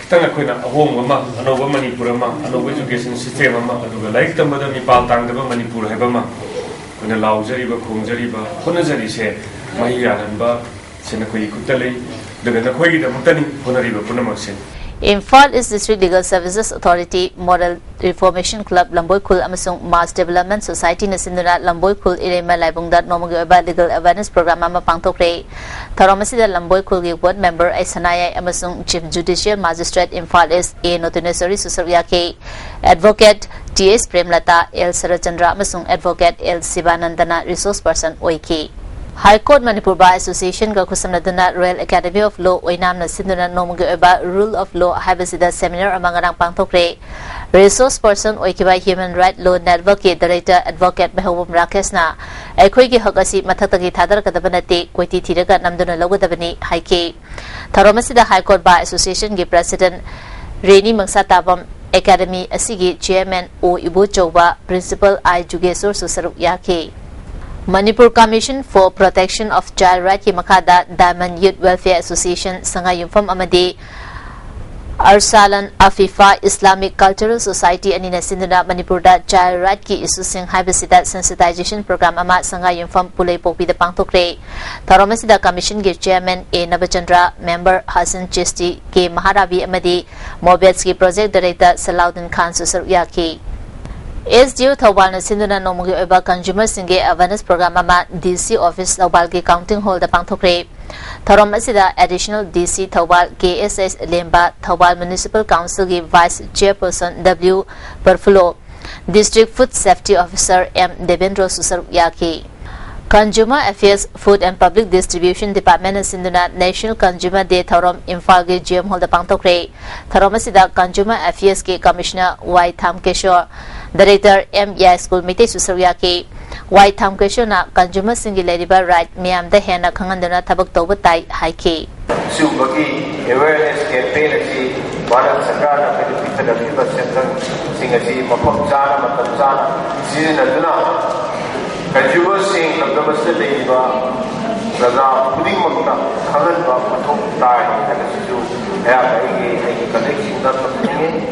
ꯈꯤꯇꯪ ꯑꯩꯈꯣꯏꯅ ꯑꯍꯣꯡꯕ ꯑꯃ, ꯑꯅꯧꯕ ꯃꯅꯤꯄꯨꯔ ꯑꯃ, ꯑꯅꯧꯕ education system ꯑꯃ, ꯑꯗꯨꯒ ꯂꯥꯏꯔꯤꯛ ꯇꯝꯕꯗ ꯃꯤꯄꯥꯜ ꯇꯥꯡꯗꯕ ꯃꯅꯤꯄꯨꯔ ꯍꯥꯏꯕ ꯑꯃ ꯑꯩꯈꯣꯏꯅ ꯂꯥꯎꯖꯔꯤꯕ, ꯈꯣꯡꯖꯔꯤꯕ, ꯍꯣꯠꯅꯖꯔꯤꯁꯦ ꯃꯍꯩ ꯌꯥꯜꯍꯟꯕ ꯁꯦ ꯅꯈꯣꯏꯒꯤ ꯈꯨꯠꯇ ꯂꯩ, ꯑꯗꯨꯒ ꯅꯈꯣꯏꯒꯤꯗꯃꯛꯇꯅꯤ ꯍꯣꯠꯅꯔꯤꯕ ꯄꯨꯝꯅꯃꯛꯁꯦ꯫ Imphal East District Legal Services Authority, Model Reformation Club ꯂꯝꯕꯣꯏ ꯈꯨꯜ ꯑꯃꯁꯨꯡ Mass Development Societyꯅ ꯁꯤꯟꯗꯨꯅ ꯂꯝꯕꯣꯏ ꯈꯨꯜ ꯏꯔꯩꯃ ꯂꯥꯏꯕꯨꯡꯗ ꯅꯣꯡꯃꯒꯤ ꯑꯣꯏꯕ legal awareness program ꯑꯃ ꯄꯥꯡꯊꯣꯛꯈ꯭ꯔꯦ꯫ ꯊꯧꯔꯝ ꯑꯁꯤꯗ ꯂꯝꯕꯣꯏ ꯈꯨꯜꯒꯤ ward member ꯑꯩ ꯁꯅꯥꯌꯥꯏ ꯑꯃꯁꯨꯡ Chief Judicial Magistrate Imphal East A ꯅꯣꯇꯤꯅꯦꯁꯣꯔꯤꯁꯨ ꯁꯔꯨꯛ ꯌꯥꯈꯤ꯫ Advocate T H ꯄ꯭ꯔꯦꯝꯂꯇꯥ, L Saratchandra ꯑꯃꯁꯨꯡ Advocate L ꯁꯤꯕꯥꯅꯟꯗꯅ resource person ꯑꯣꯏꯈꯤ꯫ High Court Manipur Bar Associationꯒ ꯈꯨꯠꯁꯝꯅꯗꯨꯅ Royal Academy of Law ꯑꯣꯏꯅꯥꯝꯅ ꯁꯤꯟꯗꯨꯅ ꯅꯣꯡꯃꯒꯤ ꯑꯣꯏꯕ Rule of Law ꯍꯥꯏꯕꯁꯤꯗ seminar ꯑꯃ ꯉꯔꯥꯡ ꯄꯥꯡꯊꯣꯛꯈ꯭ꯔꯦ꯫ Resource person ꯑꯣꯏꯈꯤꯕ Human Right Law Networkꯀꯤ Director Advocate ꯃꯩꯍꯧꯕꯝ ꯔꯥꯀꯦꯁꯅ ꯑꯩꯈꯣꯏꯒꯤ ꯍꯛ ꯑꯁꯤ ꯃꯊꯛꯇꯒꯤ ꯊꯥꯗꯔꯛꯀꯗꯕ ꯅꯠꯇꯦ, ꯀꯣꯏꯊꯤ ꯊꯤꯔꯒ ꯅꯝꯗꯨꯅ ꯂꯧꯒꯗꯕꯅꯤ ꯍꯥꯏꯈꯤ꯫ ꯊꯧꯔꯝ ꯑꯁꯤꯗ High Court Bar Associationꯒꯤ President ꯔꯦꯅꯤ ꯃꯪꯁꯥꯇꯥꯕꯝ, Academy ꯑꯁꯤꯒꯤ Chairman ꯑꯣ ꯏꯕꯣꯆꯧꯕ, Principal ꯑꯥꯏ ꯖꯨꯒꯦꯁꯣꯔꯁꯨ ꯁꯔꯨꯛ ꯌꯥꯈꯤ꯫ Manipur Commission for Protection of Child Rightꯀꯤ ꯃꯈꯥꯗ Diamond Youth Welfare Association ꯁꯉꯥꯏ ꯌꯨꯝꯐꯝ ꯑꯃꯗꯤ ꯑꯔꯁꯥꯂꯟ ꯑꯐꯤꯐꯥ ꯏꯁꯂꯥꯃꯤꯛ ꯀꯜꯆꯔꯦꯜ ꯁꯣꯁꯥꯏꯇꯤ ꯑꯅꯤꯅ ꯁꯤꯟꯗꯨꯅ ꯃꯅꯤꯄꯨꯔꯗ ꯆꯥꯏꯜ ꯔꯥꯏꯠꯀꯤ ꯏꯁꯨꯁꯤꯡ ꯍꯥꯏꯕꯁꯤꯗ ꯁꯦꯟꯁꯤꯇꯥꯏꯖꯦꯁꯟ ꯄ꯭ꯔꯣꯒ꯭ꯔꯥꯝ ꯑꯃ ꯁꯉꯥꯏꯌꯨꯝꯐꯝ ꯄꯨꯂꯩꯄꯣꯛꯄꯤꯗ ꯄꯥꯡꯊꯣꯛꯈ꯭ꯔꯦ꯫ ꯊꯧꯔꯝ ꯑꯁꯤꯗ ꯀꯃꯤꯁꯟꯒꯤ ꯆꯦꯌꯔꯃꯦꯟ ꯑꯦ ꯅꯕꯆꯟꯗ꯭ꯔ, ꯃꯦꯝꯕꯔ ꯍꯁꯟ ꯆꯤꯁꯇꯤ, ꯀꯦ ꯃꯍꯥꯔꯥꯕꯤ ꯑꯃꯗꯤ ꯃꯣꯕꯦꯠꯁꯀꯤ ꯄ꯭ꯔꯣꯖꯦꯛ ꯗꯥꯏꯔꯦꯛꯇꯔ ꯁꯂꯥꯎꯗꯤꯟ ꯈꯥꯟꯁꯨ ꯁꯔꯨꯛ ꯌꯥꯈꯤ꯫ ꯑꯦꯁ ꯗꯤ ꯑꯣ ꯊꯧꯕꯥꯜꯅ ꯁꯤꯟꯗꯨꯅ ꯅꯣꯡꯃꯒꯤ ꯑꯣꯏꯕ ꯀꯟꯖꯨꯃꯔꯁꯤꯡꯒꯤ ꯑꯦꯋꯥꯔꯅꯦꯁ ꯄ꯭ꯔꯣꯒ꯭ꯔꯥꯝ ꯑꯃ ꯗꯤ ꯁꯤ ꯑꯣꯐꯤꯁ ꯊꯧꯕꯥꯜꯒꯤ ꯀꯥꯎꯟꯇꯤꯡ ꯍꯣꯜꯗ ꯄꯥꯡꯊꯣꯛꯈ꯭ꯔꯦ꯫ ꯊꯧꯔꯝ ꯑꯁꯤꯗ ꯑꯦꯗꯤꯁꯅꯦꯜ ꯗꯤ ꯁꯤ ꯊꯧꯕꯥꯜ ꯀꯦ ꯑꯦꯁ ꯑꯦꯁ ꯂꯦꯝꯕ, ꯊꯧꯕꯥꯜ ꯃ꯭ꯌꯨꯅꯤꯁꯤꯄꯥꯜ ꯀꯥꯎꯟꯁꯤꯜꯒꯤ ꯚꯥꯏꯁ ꯆꯦꯌꯔꯄꯔꯁꯟ ꯗꯕ꯭ꯂꯤꯎ ꯄꯔꯐꯨꯂꯣ, district food safety officer M ꯗꯦꯕꯦꯟꯗ꯭ꯔꯣꯁꯨ ꯁꯔꯨꯛ ꯌꯥꯈꯤ꯫ Consumer Affairs, Food and Public Distribution Department ꯅ ꯁꯤꯟꯗꯨꯅ National Consumer Day ꯊꯧꯔꯝ ꯏꯝꯐꯥꯜꯒꯤ ꯖꯤ ꯑꯦꯝ ꯍꯣꯜꯗ ꯄꯥꯡꯊꯣꯛꯈ꯭ꯔꯦ꯫ ꯊꯧꯔꯝ ꯑꯁꯤꯗ Consumer Affairs ꯀꯤ ꯀꯃꯤꯁꯅꯔ ꯋꯥꯏ ꯊꯥꯝꯀꯦꯁꯣꯔ, ꯗꯥꯏꯔꯦꯛꯇꯔ ꯑꯦꯝ ꯌꯥꯏꯁ꯭ꯀꯨꯜ ꯃꯩꯇꯩꯁꯨ ꯁꯔꯨꯛ ꯌꯥꯈꯤ꯫ ꯋꯥꯏ ꯊꯥꯝꯀꯦꯁꯣꯔꯅ ꯀꯟꯖꯨꯃꯔꯁꯤꯡꯒꯤ ꯂꯩꯔꯤꯕ ꯔꯥꯏꯠ ꯃꯤꯌꯥꯝꯗ ꯍꯦꯟꯅ ꯈꯪꯍꯟꯗꯨꯅ ꯊꯕꯛ ꯇꯧꯕ ꯇꯥꯏ ꯍꯥꯏꯈꯤ꯫ ꯁꯤꯒꯨꯝꯕꯒꯤ ꯑꯦꯋꯦꯔꯅꯦꯁ ꯀꯦꯝꯄꯦꯟ ꯑꯁꯤ ꯚꯥꯔꯠ ꯁꯔꯀꯥꯔꯅ ꯑꯩꯈꯣꯏꯗ ꯄꯤꯊꯔꯛꯂꯤꯕ ꯁꯦꯟꯊꯪꯁꯤꯡ ꯑꯁꯤ ꯃꯐꯝ ꯆꯥꯅ, ꯃꯇꯝ ꯆꯥꯅ ꯁꯤꯖꯤꯟꯅꯗꯨꯅ ꯀꯟꯖꯨꯃꯔꯁꯤꯡ, ꯂꯝꯗꯝ ꯑꯁꯤꯗ ꯂꯩꯔꯤꯕ ꯄ꯭ꯔꯖꯥ ꯈꯨꯗꯤꯡꯃꯛꯇ ꯈꯪꯍꯟꯕ ꯃꯊꯧ ꯇꯥꯏ ꯍꯥꯏꯕꯁꯤꯁꯨ ꯑꯩꯍꯥꯛꯅ ꯑꯩꯒꯤ, ꯑꯩꯒꯤ ꯀꯂꯤꯛꯁꯤꯡꯗ ꯊꯝꯖꯅꯤꯡꯏ꯫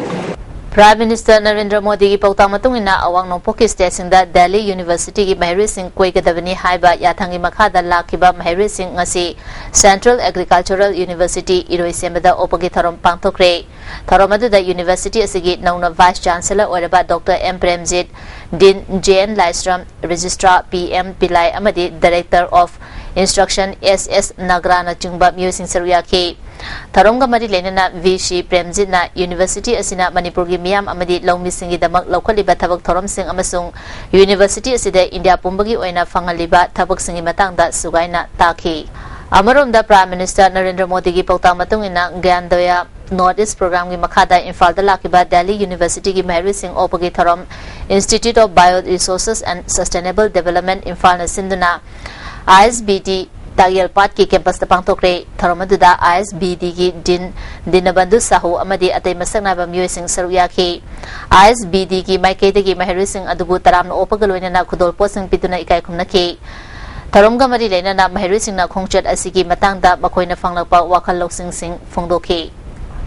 ꯄ꯭ꯔꯥꯏꯝ ꯃꯤꯅꯤꯁꯇꯔ ꯅꯔꯦꯟꯗ꯭ꯔ ꯃꯣꯗꯤꯒꯤ ꯄꯥꯎꯇꯥꯛ ꯃꯇꯨꯡ ꯏꯟꯅ ꯑꯋꯥꯡ ꯅꯣꯡꯄꯣꯛꯀꯤ ꯁ꯭ꯇꯦꯠꯁꯤꯡꯗ ꯗꯦꯜꯂꯤ ꯌꯨꯅꯤꯚꯔꯁꯤꯇꯤꯒꯤ ꯃꯍꯩꯔꯣꯏꯁꯤꯡ ꯀꯣꯏꯒꯗꯕꯅꯤ ꯍꯥꯏꯕ ꯌꯥꯊꯪꯒꯤ ꯃꯈꯥꯗ ꯂꯥꯛꯈꯤꯕ ꯃꯍꯩꯔꯣꯏꯁꯤꯡ ꯉꯁꯤ ꯁꯦꯟꯇ꯭ꯔꯦꯜ ꯑꯦꯒ꯭ꯔꯤꯀꯜꯆꯔꯦꯜ ꯌꯨꯅꯤꯚꯔꯁꯤꯇꯤ ꯏꯔꯣꯏꯁꯦꯝꯕꯗ ꯑꯣꯛꯄꯒꯤ ꯊꯧꯔꯝ ꯄꯥꯡꯊꯣꯛꯈ꯭ꯔꯦ꯫ ꯊꯧꯔꯝ ꯑꯗꯨꯗ ꯌꯨꯅꯤꯚꯔꯁꯤꯇꯤ ꯑꯁꯤꯒꯤ ꯅꯧꯅ ꯚꯥꯏꯁ ꯆꯥꯟꯁꯦꯂꯔ ꯑꯣꯏꯔꯕ doctor M Premjit, din J and Laishram, ꯔꯦꯖꯤꯁꯇ꯭ꯔꯥꯔ P M ꯄꯤꯂꯥꯏ ꯑꯃꯗꯤ ꯗꯥꯏꯔꯦꯛꯇꯔ ꯑꯣꯐ ꯏꯟꯁꯇ꯭ꯔꯛꯁꯟ ꯑꯦꯁ ꯑꯦꯁ ꯅꯒ꯭ꯔꯥꯅꯆꯤꯡꯕ ꯃꯤꯑꯣꯏꯁꯤꯡ ꯁꯔꯨꯛ ꯌꯥꯈꯤ꯫ ꯊꯧꯔꯝꯒ ꯃꯔꯤ ꯂꯩꯅꯅ ꯚꯤ ꯁꯤ ꯄ꯭ꯔꯦꯝꯖꯤꯠꯅ ꯌꯨꯅꯤꯚꯔꯁꯤꯇꯤ ꯑꯁꯤꯅ ꯃꯅꯤꯄꯨꯔꯒꯤ ꯃꯤꯌꯥꯝ ꯑꯃꯗꯤ ꯂꯧꯃꯤꯁꯤꯡꯒꯤꯗꯃꯛ ꯂꯧꯈꯠꯂꯤꯕ ꯊꯕꯛ ꯊꯧꯔꯝꯁꯤꯡ ꯑꯃꯁꯨꯡ ꯌꯨꯅꯤꯚꯔꯁꯤꯇꯤ ꯑꯁꯤꯗ ꯏꯟꯗꯤꯌꯥ ꯄꯨꯝꯕꯒꯤ ꯑꯣꯏꯅ ꯐꯪꯍꯜꯂꯤꯕ ꯊꯕꯛꯁꯤꯡꯒꯤ ꯃꯇꯥꯡꯗ ꯁꯨꯒꯥꯏꯅ ꯇꯥꯈꯤ꯫ ꯑꯃꯔꯣꯝꯗ ꯄ꯭ꯔꯥꯏꯝ ꯃꯤꯅꯤꯁꯇꯔ ꯅꯔꯦꯟꯗ꯭ꯔ ꯃꯣꯗꯤꯒꯤ ꯄꯥꯎꯇꯥꯛ ꯃꯇꯨꯡ ꯏꯟꯅ ꯒ꯭ꯌꯥꯟꯗꯣꯌꯥ ꯅꯣꯔꯠ ꯏꯁ ꯄ꯭ꯔꯣꯒ꯭ꯔꯥꯝꯒꯤ ꯃꯈꯥꯗ ꯏꯝꯐꯥꯜꯗ ꯂꯥꯛꯈꯤꯕ ꯗꯦꯜꯂꯤ ꯌꯨꯅꯤꯚꯔꯁꯤꯇꯤꯒꯤ ꯃꯍꯩꯔꯣꯏꯁꯤꯡ ꯑꯣꯛꯄꯒꯤ ꯊꯧꯔꯝ Institute of Bio Resources and Sustainable Development ꯏꯝꯐꯥꯜꯅ ꯁꯤꯟꯗꯨꯅ ꯑꯥꯏ ꯑꯦꯁ ꯕꯤ ꯗꯤ ꯇꯥꯌꯦꯜꯄꯥꯠꯀꯤ ꯀꯦꯝꯄꯁꯇ ꯄꯥꯡꯊꯣꯛꯈ꯭ꯔꯦ꯫ ꯊꯧꯔꯝ ꯑꯗꯨꯗ ꯑꯥꯏ ꯑꯦꯁ ꯕꯤ ꯗꯤꯒꯤ ꯗꯤꯟ ꯗꯤꯅꯕꯟꯙꯨ ꯁꯥꯍꯨ ꯑꯃꯗꯤ ꯑꯇꯩ ꯃꯁꯛ ꯅꯥꯏꯕ ꯃꯤꯑꯣꯏꯁꯤꯡ ꯁꯔꯨꯛ ꯌꯥꯈꯤ꯫ ꯑꯥꯏ ꯑꯦꯁ ꯕꯤ ꯗꯤꯒꯤ ꯃꯥꯏꯀꯩꯗꯒꯤ ꯃꯍꯩꯔꯣꯏꯁꯤꯡ ꯑꯗꯨꯕꯨ ꯇꯔꯥꯝꯅ ꯑꯣꯛꯄꯒ ꯂꯣꯏꯅꯅ ꯈꯨꯗꯣꯜꯄꯣꯠꯁꯤꯡ ꯄꯤꯗꯨꯅ ꯏꯀꯥꯏ ꯈꯨꯝꯅꯈꯤ꯫ ꯊꯧꯔꯝꯒ ꯃꯔꯤ ꯂꯩꯅꯅ ꯃꯍꯩꯔꯣꯏꯁꯤꯡꯅ ꯈꯣꯡꯆꯠ ꯑꯁꯤꯒꯤ ꯃꯇꯥꯡꯗ ꯃꯈꯣꯏꯅ ꯐꯪꯂꯛꯄ ꯋꯥꯈꯜ ꯂꯧꯁꯤꯡꯁꯤꯡ ꯐꯣꯡꯗꯣꯛꯈꯤ꯫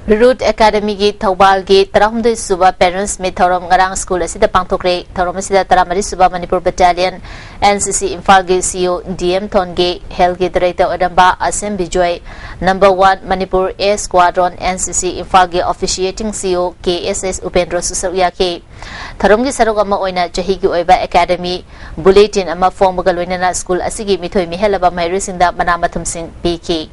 ꯔꯨꯠ ꯑꯦꯀꯥꯗꯃꯤꯒꯤ ꯊꯧꯕꯥꯜꯒꯤ ꯇꯔꯥꯍꯨꯝꯗꯣꯏ ꯁꯨꯕ Parents Meet ꯊꯧꯔꯝ ꯉꯔꯥꯡ ꯁ꯭ꯀꯨꯜ ꯑꯁꯤꯗ ꯄꯥꯡꯊꯣꯛꯈ꯭ꯔꯦ꯫ ꯊꯧꯔꯝ ꯑꯁꯤꯗ ꯇꯔꯥꯃꯔꯤ ꯁꯨꯕ ꯃꯅꯤꯄꯨꯔ ꯕꯠꯇꯥꯂꯤꯌꯟ, NCC ꯏꯝꯐꯥꯜꯒꯤ CO DM ꯊꯣꯟꯒꯦ, ꯍꯦꯜꯒꯤ ꯗꯥꯏꯔꯦꯛꯇꯔ ꯑꯣꯏꯔꯝꯕ Asem Bijoy, number one Manipur A Squadron NCC ꯏꯝꯐꯥꯜꯒꯤ officiating CO KSS ꯎꯄꯦꯟꯗ꯭ꯔꯣꯁꯨ ꯁꯔꯨꯛ ꯌꯥꯈꯤ꯫ ꯊꯧꯔꯝꯒꯤ ꯁꯔꯨꯛ ꯑꯃ ꯑꯣꯏꯅ ꯆꯍꯤꯒꯤ ꯑꯣꯏꯕ ꯑꯦꯀꯥꯗꯃꯤ ꯕꯨꯂꯦꯇꯤꯟ ꯑꯃ ꯐꯣꯡꯕꯒ ꯂꯣꯏꯅꯅ ꯁ꯭ꯀꯨꯜ ꯑꯁꯤꯒꯤ ꯃꯤꯊꯣꯏ ꯃꯤꯍꯦꯜꯂꯕ ꯃꯍꯩꯔꯣꯏꯁꯤꯡꯗ ꯃꯅꯥ ꯃꯊꯨꯝꯁꯤꯡ ꯄꯤꯈꯤ꯫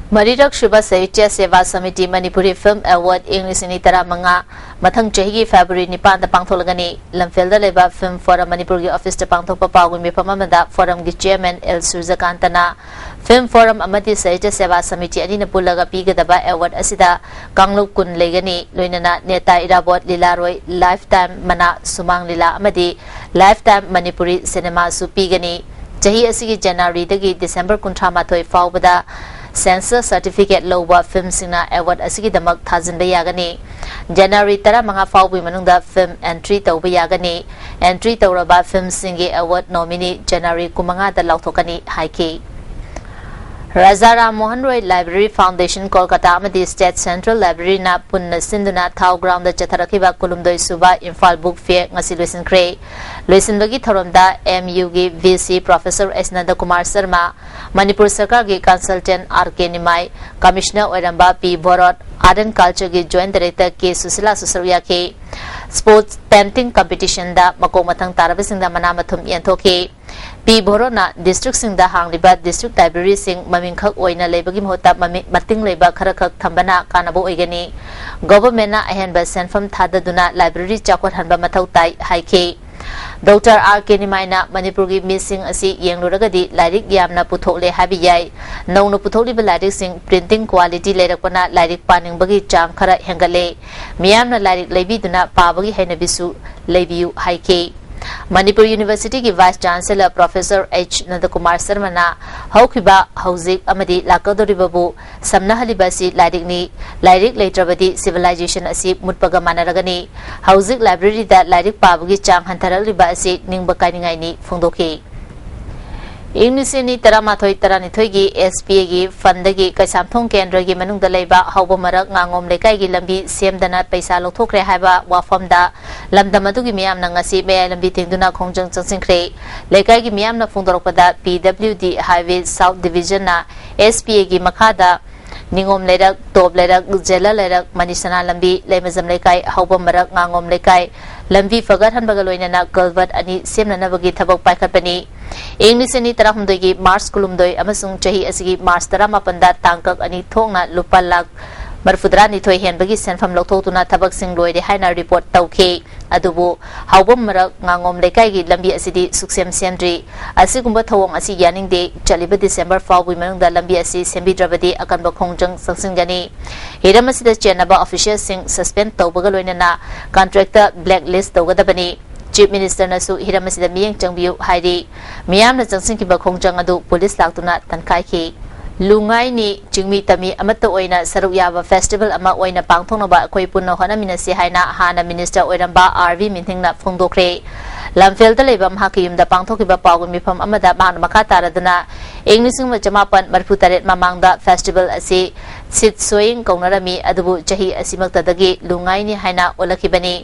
ꯃꯔꯤꯔꯛ ꯁꯨꯕ ꯁꯥꯍꯤꯇ꯭ꯌ ꯁꯦꯕꯥ ꯁꯃꯤꯇꯤ ꯃꯅꯤꯄꯨꯔꯤ ꯐꯤꯜꯝ ꯑꯦꯋꯥꯔꯗ ꯏꯪ ꯂꯤꯁꯤꯡ ꯑꯅꯤ ꯇꯔꯥꯃꯉꯥ ꯃꯊꯪ ꯆꯍꯤꯒꯤ ꯐꯦꯕ꯭ꯔꯨꯋꯥꯔꯤ ꯅꯤꯄꯥꯟꯗ ꯄꯥꯡꯊꯣꯛꯂꯒꯅꯤ꯫ ꯂꯝꯐꯦꯜꯗ ꯂꯩꯕ ꯐꯤꯜꯝ ꯐꯣꯔꯝ ꯃꯅꯤꯄꯨꯔꯒꯤ ꯑꯣꯐꯤꯁꯇ ꯄꯥꯡꯊꯣꯛꯄ ꯄꯥꯎꯒꯤ ꯃꯤꯐꯝ ꯑꯃꯗ ꯐꯣꯔꯝꯒꯤ ꯆꯤꯌꯔꯃꯦꯟ ꯑꯦꯜ ꯁꯨꯔꯖꯀꯥꯟꯇꯅ ꯐꯤꯜꯝ ꯐꯣꯔꯝ ꯑꯃꯗꯤ ꯁꯥꯍꯤꯇ꯭ꯌ ꯁꯦꯕꯥ ꯁꯃꯤꯇꯤ ꯑꯅꯤꯅ ꯄꯨꯜꯂꯒ ꯄꯤꯒꯗꯕ ꯑꯦꯋꯥꯔꯗ ꯑꯁꯤꯗ ꯀꯥꯡꯂꯨꯞ ꯀꯨꯟ ꯂꯩꯒꯅꯤ꯫ ꯂꯣꯏꯅꯅ ꯅꯦꯇꯥ ꯏꯔꯥꯕꯣꯠ ꯂꯤꯂꯥꯔꯣꯏ ꯂꯥꯏꯐ ꯇꯥꯏꯝ ꯃꯅꯥ ꯁꯨꯃꯥꯡ ꯂꯤꯂꯥ ꯑꯃꯗꯤ ꯂꯥꯏꯐ ꯇꯥꯏꯝ ꯃꯅꯤꯄꯨꯔꯤ ꯁꯤꯅꯦꯃꯥꯁꯨ ꯄꯤꯒꯅꯤ꯫ ꯆꯍꯤ ꯑꯁꯤꯒꯤ ꯖꯅꯋꯥꯔꯤꯗꯒꯤ ꯗꯤꯁꯦꯝꯕꯔ ꯀꯨꯟꯊ꯭ꯔꯥ ꯃꯥꯊꯣꯏ ꯐꯥꯎꯕꯗ ꯁꯦꯟꯁꯁ ꯁꯔꯇꯤꯐꯤꯀꯦꯠ ꯂꯧꯕ ꯐꯤꯜꯝꯁꯤꯡꯅ ꯑꯦꯋꯥꯔꯗ ꯑꯁꯤꯒꯤꯗꯃꯛ ꯊꯥꯖꯤꯟꯕ ꯌꯥꯒꯅꯤ꯫ ꯖꯅꯋꯥꯔꯤ ꯇꯔꯥꯃꯉꯥ ꯐꯥꯎꯕꯒꯤ ꯃꯅꯨꯡꯗ ꯐꯤꯜꯝ ꯑꯦꯟꯇ꯭ꯔꯤ ꯇꯧꯕ ꯌꯥꯒꯅꯤ꯫ ꯑꯦꯟꯇ꯭ꯔꯤ ꯇꯧꯔꯕ ꯐꯤꯜꯝꯁꯤꯡꯒꯤ ꯑꯦꯋꯥꯔꯗ ꯅꯣꯃꯤꯅꯤ ꯖꯅꯋꯥꯔꯤ ꯀꯨꯟꯃꯉꯥꯗ ꯂꯥꯎꯊꯣꯛꯀꯅꯤ ꯍꯥꯏꯈꯤ꯫ ꯔꯥꯖꯥ ꯔꯥꯝ ꯃꯣꯍꯟ ꯔꯣꯏ ꯂꯥꯏꯕ꯭ꯔꯦꯔꯤ ꯐꯥꯎꯟꯗꯦꯁꯟ ꯀꯣꯜꯀꯇꯥ ꯑꯃꯗꯤ ꯁ꯭ꯇꯦꯠ ꯁꯦꯟꯇ꯭ꯔꯦꯜ ꯂꯥꯏꯕ꯭ꯔꯦꯔꯤꯅ ꯄꯨꯟꯅ ꯁꯤꯟꯗꯨꯅ ꯊꯥꯎ ꯒ꯭ꯔꯥꯎꯟꯗ ꯆꯠꯊꯔꯛꯈꯤꯕ ꯀꯨꯟꯍꯨꯝꯗꯣꯏ ꯁꯨꯕ ꯏꯝꯐꯥꯜ ꯕꯨꯛ ꯐꯤꯌꯔ ꯉꯁꯤ ꯂꯣꯏꯁꯤꯟꯈ꯭ꯔꯦ꯫ ꯂꯣꯏꯁꯤꯟꯕꯒꯤ ꯊꯧꯔꯝꯗ MUꯒꯤ VC professor S Nandakumar Sarma, Manipur ꯁꯔꯀꯥꯔꯒꯤ consultant R K Nimai, commissioner ꯑꯣꯏꯔꯝꯕ P ꯚꯣꯔꯣꯠ, Art and Cultureꯒꯤ ꯖꯣꯏꯟꯠ ꯗꯥꯏꯔꯦꯛꯇꯔ K ꯁꯨꯁꯤꯂꯥꯁꯨ ꯁꯔꯨꯛ ꯌꯥꯈꯤ꯫ ꯁ꯭ꯄꯣꯔꯠꯁ ꯄꯦꯟꯇꯤꯡ ꯀꯝꯄꯤꯇꯤꯁꯟꯗ ꯃꯀꯣꯛ ꯃꯊꯪ ꯇꯥꯔꯕꯁꯤꯡꯗ ꯃꯅꯥ ꯃꯊꯨꯝ ꯌꯦꯟꯊꯣꯛꯈꯤ꯫ P ꯚꯣꯔꯣꯠꯅ ꯗꯤꯁꯇ꯭ꯔꯤꯛꯁꯤꯡꯗ ꯍꯥꯡꯂꯤꯕ ꯗꯤꯁꯇ꯭ꯔꯤꯛ ꯂꯥꯏꯕ꯭ꯔꯦꯔꯤꯁꯤꯡ ꯃꯃꯤꯡꯈꯛ ꯑꯣꯏꯅ ꯂꯩꯕꯒꯤ ꯃꯍꯨꯠꯇ ꯃꯃꯤ-, ꯃꯇꯤꯡ ꯂꯩꯕ ꯈꯔꯈꯛ ꯊꯝꯕꯅ ꯀꯥꯟꯅꯕ ꯑꯣꯏꯒꯅꯤ꯫ ꯒꯣꯚꯔꯟꯃꯦꯟꯠꯅ ꯑꯍꯦꯟꯕ ꯁꯦꯟꯐꯝ ꯊꯥꯗꯗꯨꯅ ꯂꯥꯏꯕ꯭ꯔꯦꯔꯤ ꯆꯥꯎꯈꯠꯍꯟꯕ ꯃꯊꯧ ꯇꯥꯏ ꯍꯥꯏꯈꯤ꯫ ꯗꯣꯛꯇꯔ R K ꯅꯤꯃꯥꯏꯅ ꯃꯅꯤꯄꯨꯔꯒꯤ ꯃꯤꯁꯤꯡ ꯑꯁꯤ ꯌꯦꯡꯂꯨꯔꯒꯗꯤ ꯂꯥꯏꯔꯤꯛ ꯌꯥꯝꯅ ꯄꯨꯊꯣꯛꯂꯦ ꯍꯥꯏꯕ ꯌꯥꯏ꯫ ꯅꯧꯅ ꯄꯨꯊꯣꯛꯂꯤꯕ ꯂꯥꯏꯔꯤꯛꯁꯤꯡ ꯄ꯭ꯔꯤꯟꯇꯤꯡ ꯀ꯭ꯋꯥꯂꯤꯇꯤ ꯂꯩꯔꯛꯄꯅ ꯂꯥꯏꯔꯤꯛ ꯄꯥꯅꯤꯡꯕꯒꯤ ꯆꯥꯡ ꯈꯔ ꯍꯦꯟꯒꯠꯂꯦ꯫ ꯃꯤꯌꯥꯝꯅ ꯂꯥꯏꯔꯤꯛ ꯂꯩꯕꯤꯗꯨꯅ ꯄꯥꯕꯒꯤ ꯍꯩꯅꯕꯤꯁꯨ ꯂꯩꯕꯤꯌꯨ ꯍꯥꯏꯈꯤ꯫ ꯃꯅꯤꯄꯨꯔ ꯌꯨꯅꯤꯚꯔꯁꯤꯇꯤꯒꯤ vice chancellor professor H Nandakumar ꯁꯔꯃꯅ ꯍꯧꯈꯤꯕ, ꯍꯧꯖꯤꯛ ꯑꯃꯗꯤ ꯂꯥꯛꯀꯗꯧꯔꯤꯕꯕꯨ ꯁꯝꯅꯍꯜꯂꯤꯕ ꯑꯁꯤ ꯂꯥꯏꯔꯤꯛꯅꯤ꯫ ꯂꯥꯏꯔꯤꯛ ꯂꯩꯇ꯭ꯔꯕꯗꯤ ꯁꯤꯚꯤꯂꯥꯏꯖꯦꯁꯟ ꯑꯁꯤ ꯃꯨꯠꯄꯒ ꯃꯥꯟꯅꯔꯒꯅꯤ꯫ ꯍꯧꯖꯤꯛ ꯂꯥꯏꯕ꯭ꯔꯦꯔꯤꯗ ꯂꯥꯏꯔꯤꯛ ꯄꯥꯕꯒꯤ ꯆꯥꯡ ꯍꯟꯊꯔꯛꯂꯤꯕ ꯑꯁꯤ ꯅꯤꯡꯕ ꯀꯥꯏꯅꯤꯡꯉꯥꯏꯅꯤ ꯐꯣꯡꯗꯣꯛꯈꯤ꯫ ꯏꯪ ꯂꯤꯁꯤꯡ ꯑꯅꯤ ꯇꯔꯥꯃꯥꯊꯣꯏ ꯇꯔꯥꯅꯤꯊꯣꯏꯒꯤ ꯑꯦꯁ ꯕꯤ ꯑꯦꯒꯤ ꯐꯟꯗꯒꯤ ꯀꯩꯁꯥꯝꯊꯣꯡ ꯀꯦꯟꯗ꯭ꯔꯒꯤ ꯃꯅꯨꯡꯗ ꯂꯩꯕ ꯍꯧꯕ ꯃꯔꯛ ꯉꯥꯉꯣꯝ ꯂꯩꯀꯥꯏꯒꯤ ꯂꯝꯕꯤ ꯁꯦꯝꯗꯅ ꯄꯩꯁꯥ ꯂꯧꯊꯣꯛꯈ꯭ꯔꯦ ꯍꯥꯏꯕ ꯋꯥꯐꯝꯗ ꯂꯝꯗꯝ ꯑꯗꯨꯒꯤ ꯃꯤꯌꯥꯝꯅ ꯉꯁꯤ ꯃꯌꯥꯏ ꯂꯝꯕꯤ ꯊꯤꯡꯗꯨꯅ ꯈꯣꯡꯖꯪ ꯆꯪꯁꯤꯟꯈ꯭ꯔꯦ꯫ ꯂꯩꯀꯥꯏꯒꯤ ꯃꯤꯌꯥꯝꯅ ꯐꯣꯡꯗꯣꯔꯛꯄꯗ, ꯄꯤ ꯗꯕ꯭ꯂꯤꯎ ꯗꯤ Highway South Division ꯅ ꯑꯦꯁ ꯕꯤ ꯑꯦꯒꯤ ꯃꯈꯥꯗ ꯅꯤꯉꯣꯝ ꯂꯩꯔꯛ, ꯇꯣꯞ ꯂꯩꯔꯛ, ꯖꯦꯂ ꯂꯩꯔꯛ, ꯃꯅꯤꯁꯅꯥ ꯂꯝꯕꯤ, ꯂꯩꯃꯖꯝ ꯂꯩꯀꯥꯏ, ꯍꯧꯕꯝ ꯃꯔꯛ, ꯉꯥꯉꯣꯝ ꯂꯩꯀꯥꯏ ꯂꯝꯕꯤ ꯐꯒꯠꯍꯟꯕꯒ ꯂꯣꯏꯅꯅ ꯀꯜꯚꯔꯠ ꯑꯅꯤ ꯁꯦꯝꯅꯅꯕꯒꯤ ꯊꯕꯛ ꯄꯥꯏꯈꯠꯄꯅꯤ꯫ ꯏꯪ ꯂꯤꯁꯤꯡ ꯑꯅꯤ ꯇꯔꯥꯍꯨꯝꯗꯣꯏꯒꯤ ꯃꯥꯔꯆ ꯀꯨꯟꯍꯨꯝꯗꯣꯏ ꯑꯃꯁꯨꯡ ꯆꯍꯤ ꯑꯁꯤꯒꯤ ꯃꯥꯔꯆ ꯇꯔꯥꯃꯥꯄꯟꯗ ꯇꯥꯡꯀꯛ ꯑꯅꯤ ꯊꯣꯛꯅ ꯂꯨꯄꯥ ꯂꯥꯈ ꯃꯔꯤꯐꯨꯇꯔꯥꯅꯤꯊꯣꯏ ꯍꯦꯟꯕꯒꯤ ꯁꯦꯟꯐꯝ ꯂꯧꯊꯣꯛꯇꯨꯅ ꯊꯕꯛꯁꯤꯡ ꯂꯣꯏꯔꯦ ꯍꯥꯏꯅ ꯔꯤꯄꯣꯔꯠ ꯇꯧꯈꯤ꯫ ꯑꯗꯨꯕꯨ ꯍꯥꯎꯕꯝ ꯃꯔꯛ ꯉꯥꯉꯣꯝ ꯂꯩꯀꯥꯏꯒꯤ ꯂꯝꯕꯤ ꯑꯁꯤꯗꯤ ꯁꯨꯛꯁꯦꯝ ꯁꯦꯝꯗ꯭ꯔꯤ꯫ ꯑꯁꯤꯒꯨꯝꯕ ꯊꯧꯑꯣꯡ ꯑꯁꯤ ꯌꯥꯅꯤꯡꯗꯦ꯫ ꯆꯠꯂꯤꯕ ꯗꯤꯁꯦꯝꯕꯔ ꯐꯥꯎꯕꯒꯤ ꯃꯅꯨꯡꯗ ꯂꯝꯕꯤ ꯑꯁꯤ ꯁꯦꯝꯕꯤꯗ꯭ꯔꯕꯗꯤ ꯑꯀꯟꯕ ꯈꯣꯡꯖꯪ ꯆꯪꯁꯤꯟꯒꯅꯤ꯫ ꯍꯤꯔꯝ ꯑꯁꯤꯗ ꯆꯦꯟꯅꯕ ꯑꯣꯐꯤꯁꯤꯌꯦꯜꯁꯤꯡ ꯁꯁꯄꯦꯟ ꯇꯧꯕꯒ ꯂꯣꯏꯅꯅ ꯀꯟꯇ꯭ꯔꯦꯛꯇ ꯕ꯭ꯂꯦꯛ ꯂꯤꯁ ꯇꯧꯒꯗꯕꯅꯤ꯫ ꯆꯤꯐ ꯃꯤꯅꯤꯁꯇꯔꯅꯁꯨ ꯍꯤꯔꯝ ꯑꯁꯤꯗ ꯃꯤꯠꯌꯦꯡ ꯆꯪꯕꯤꯌꯨ ꯍꯥꯏꯔꯤ꯫ ꯃꯤꯌꯥꯝꯅ ꯆꯪꯁꯤꯟꯈꯤꯕ ꯈꯣꯡꯖꯪ ꯑꯗꯨ ꯄꯨꯂꯤꯁ ꯂꯥꯛꯇꯨꯅ ꯇꯟꯈꯥꯏꯈꯤ꯫ ꯂꯨꯉꯥꯏꯅꯤ ꯆꯤꯡꯃꯤ ꯇꯝꯃꯤ ꯑꯃꯠꯇ ꯑꯣꯏꯅ ꯁꯔꯨꯛ ꯌꯥꯕ ꯐꯦꯁꯇꯤꯚꯦꯜ ꯑꯃ ꯑꯣꯏꯅ ꯄꯥꯡꯊꯣꯛꯅꯕ ꯑꯩꯈꯣꯏ ꯄꯨꯟꯅ ꯍꯣꯠꯅꯃꯤꯟꯅꯁꯤ ꯍꯥꯏꯅ ꯍꯥꯟꯅ ꯃꯤꯅꯤꯁꯇꯔ ꯑꯣꯏꯔꯝꯕ ꯑꯥꯔ ꯚꯤ ꯃꯤꯟꯊꯤꯡꯅ ꯐꯣꯡꯗꯣꯛꯈ꯭ꯔꯦ꯫ ꯂꯝꯐꯦꯜꯗ ꯂꯩꯕ ꯃꯍꯥꯛꯀꯤ ꯌꯨꯝꯗ ꯄꯥꯡꯊꯣꯛꯈꯤꯕ ꯄꯥꯎꯒꯤ ꯃꯤꯐꯝ ꯑꯃꯗ ꯃꯍꯥꯛꯅ ꯃꯈꯥ ꯇꯥꯔꯗꯨꯅ ꯏꯪ ꯂꯤꯁꯤꯡ ꯑꯃ ꯆꯃꯥꯄꯟ ꯃꯔꯤꯐꯨ ꯇꯔꯦꯠ ꯃꯃꯥꯡꯗ ꯐꯦꯁꯇꯤꯚꯦꯜ ꯑꯁꯤ ꯁꯤꯠ ꯁꯣꯌꯤꯡ ꯀꯧꯅꯔꯝꯃꯤ, ꯑꯗꯨꯕꯨ ꯆꯍꯤ ꯑꯁꯤꯃꯛꯇꯗꯒꯤ ꯂꯨꯉꯥꯏꯅꯤ ꯍꯥꯏꯅ ꯑꯣꯜꯂꯛꯈꯤꯕꯅꯤ꯫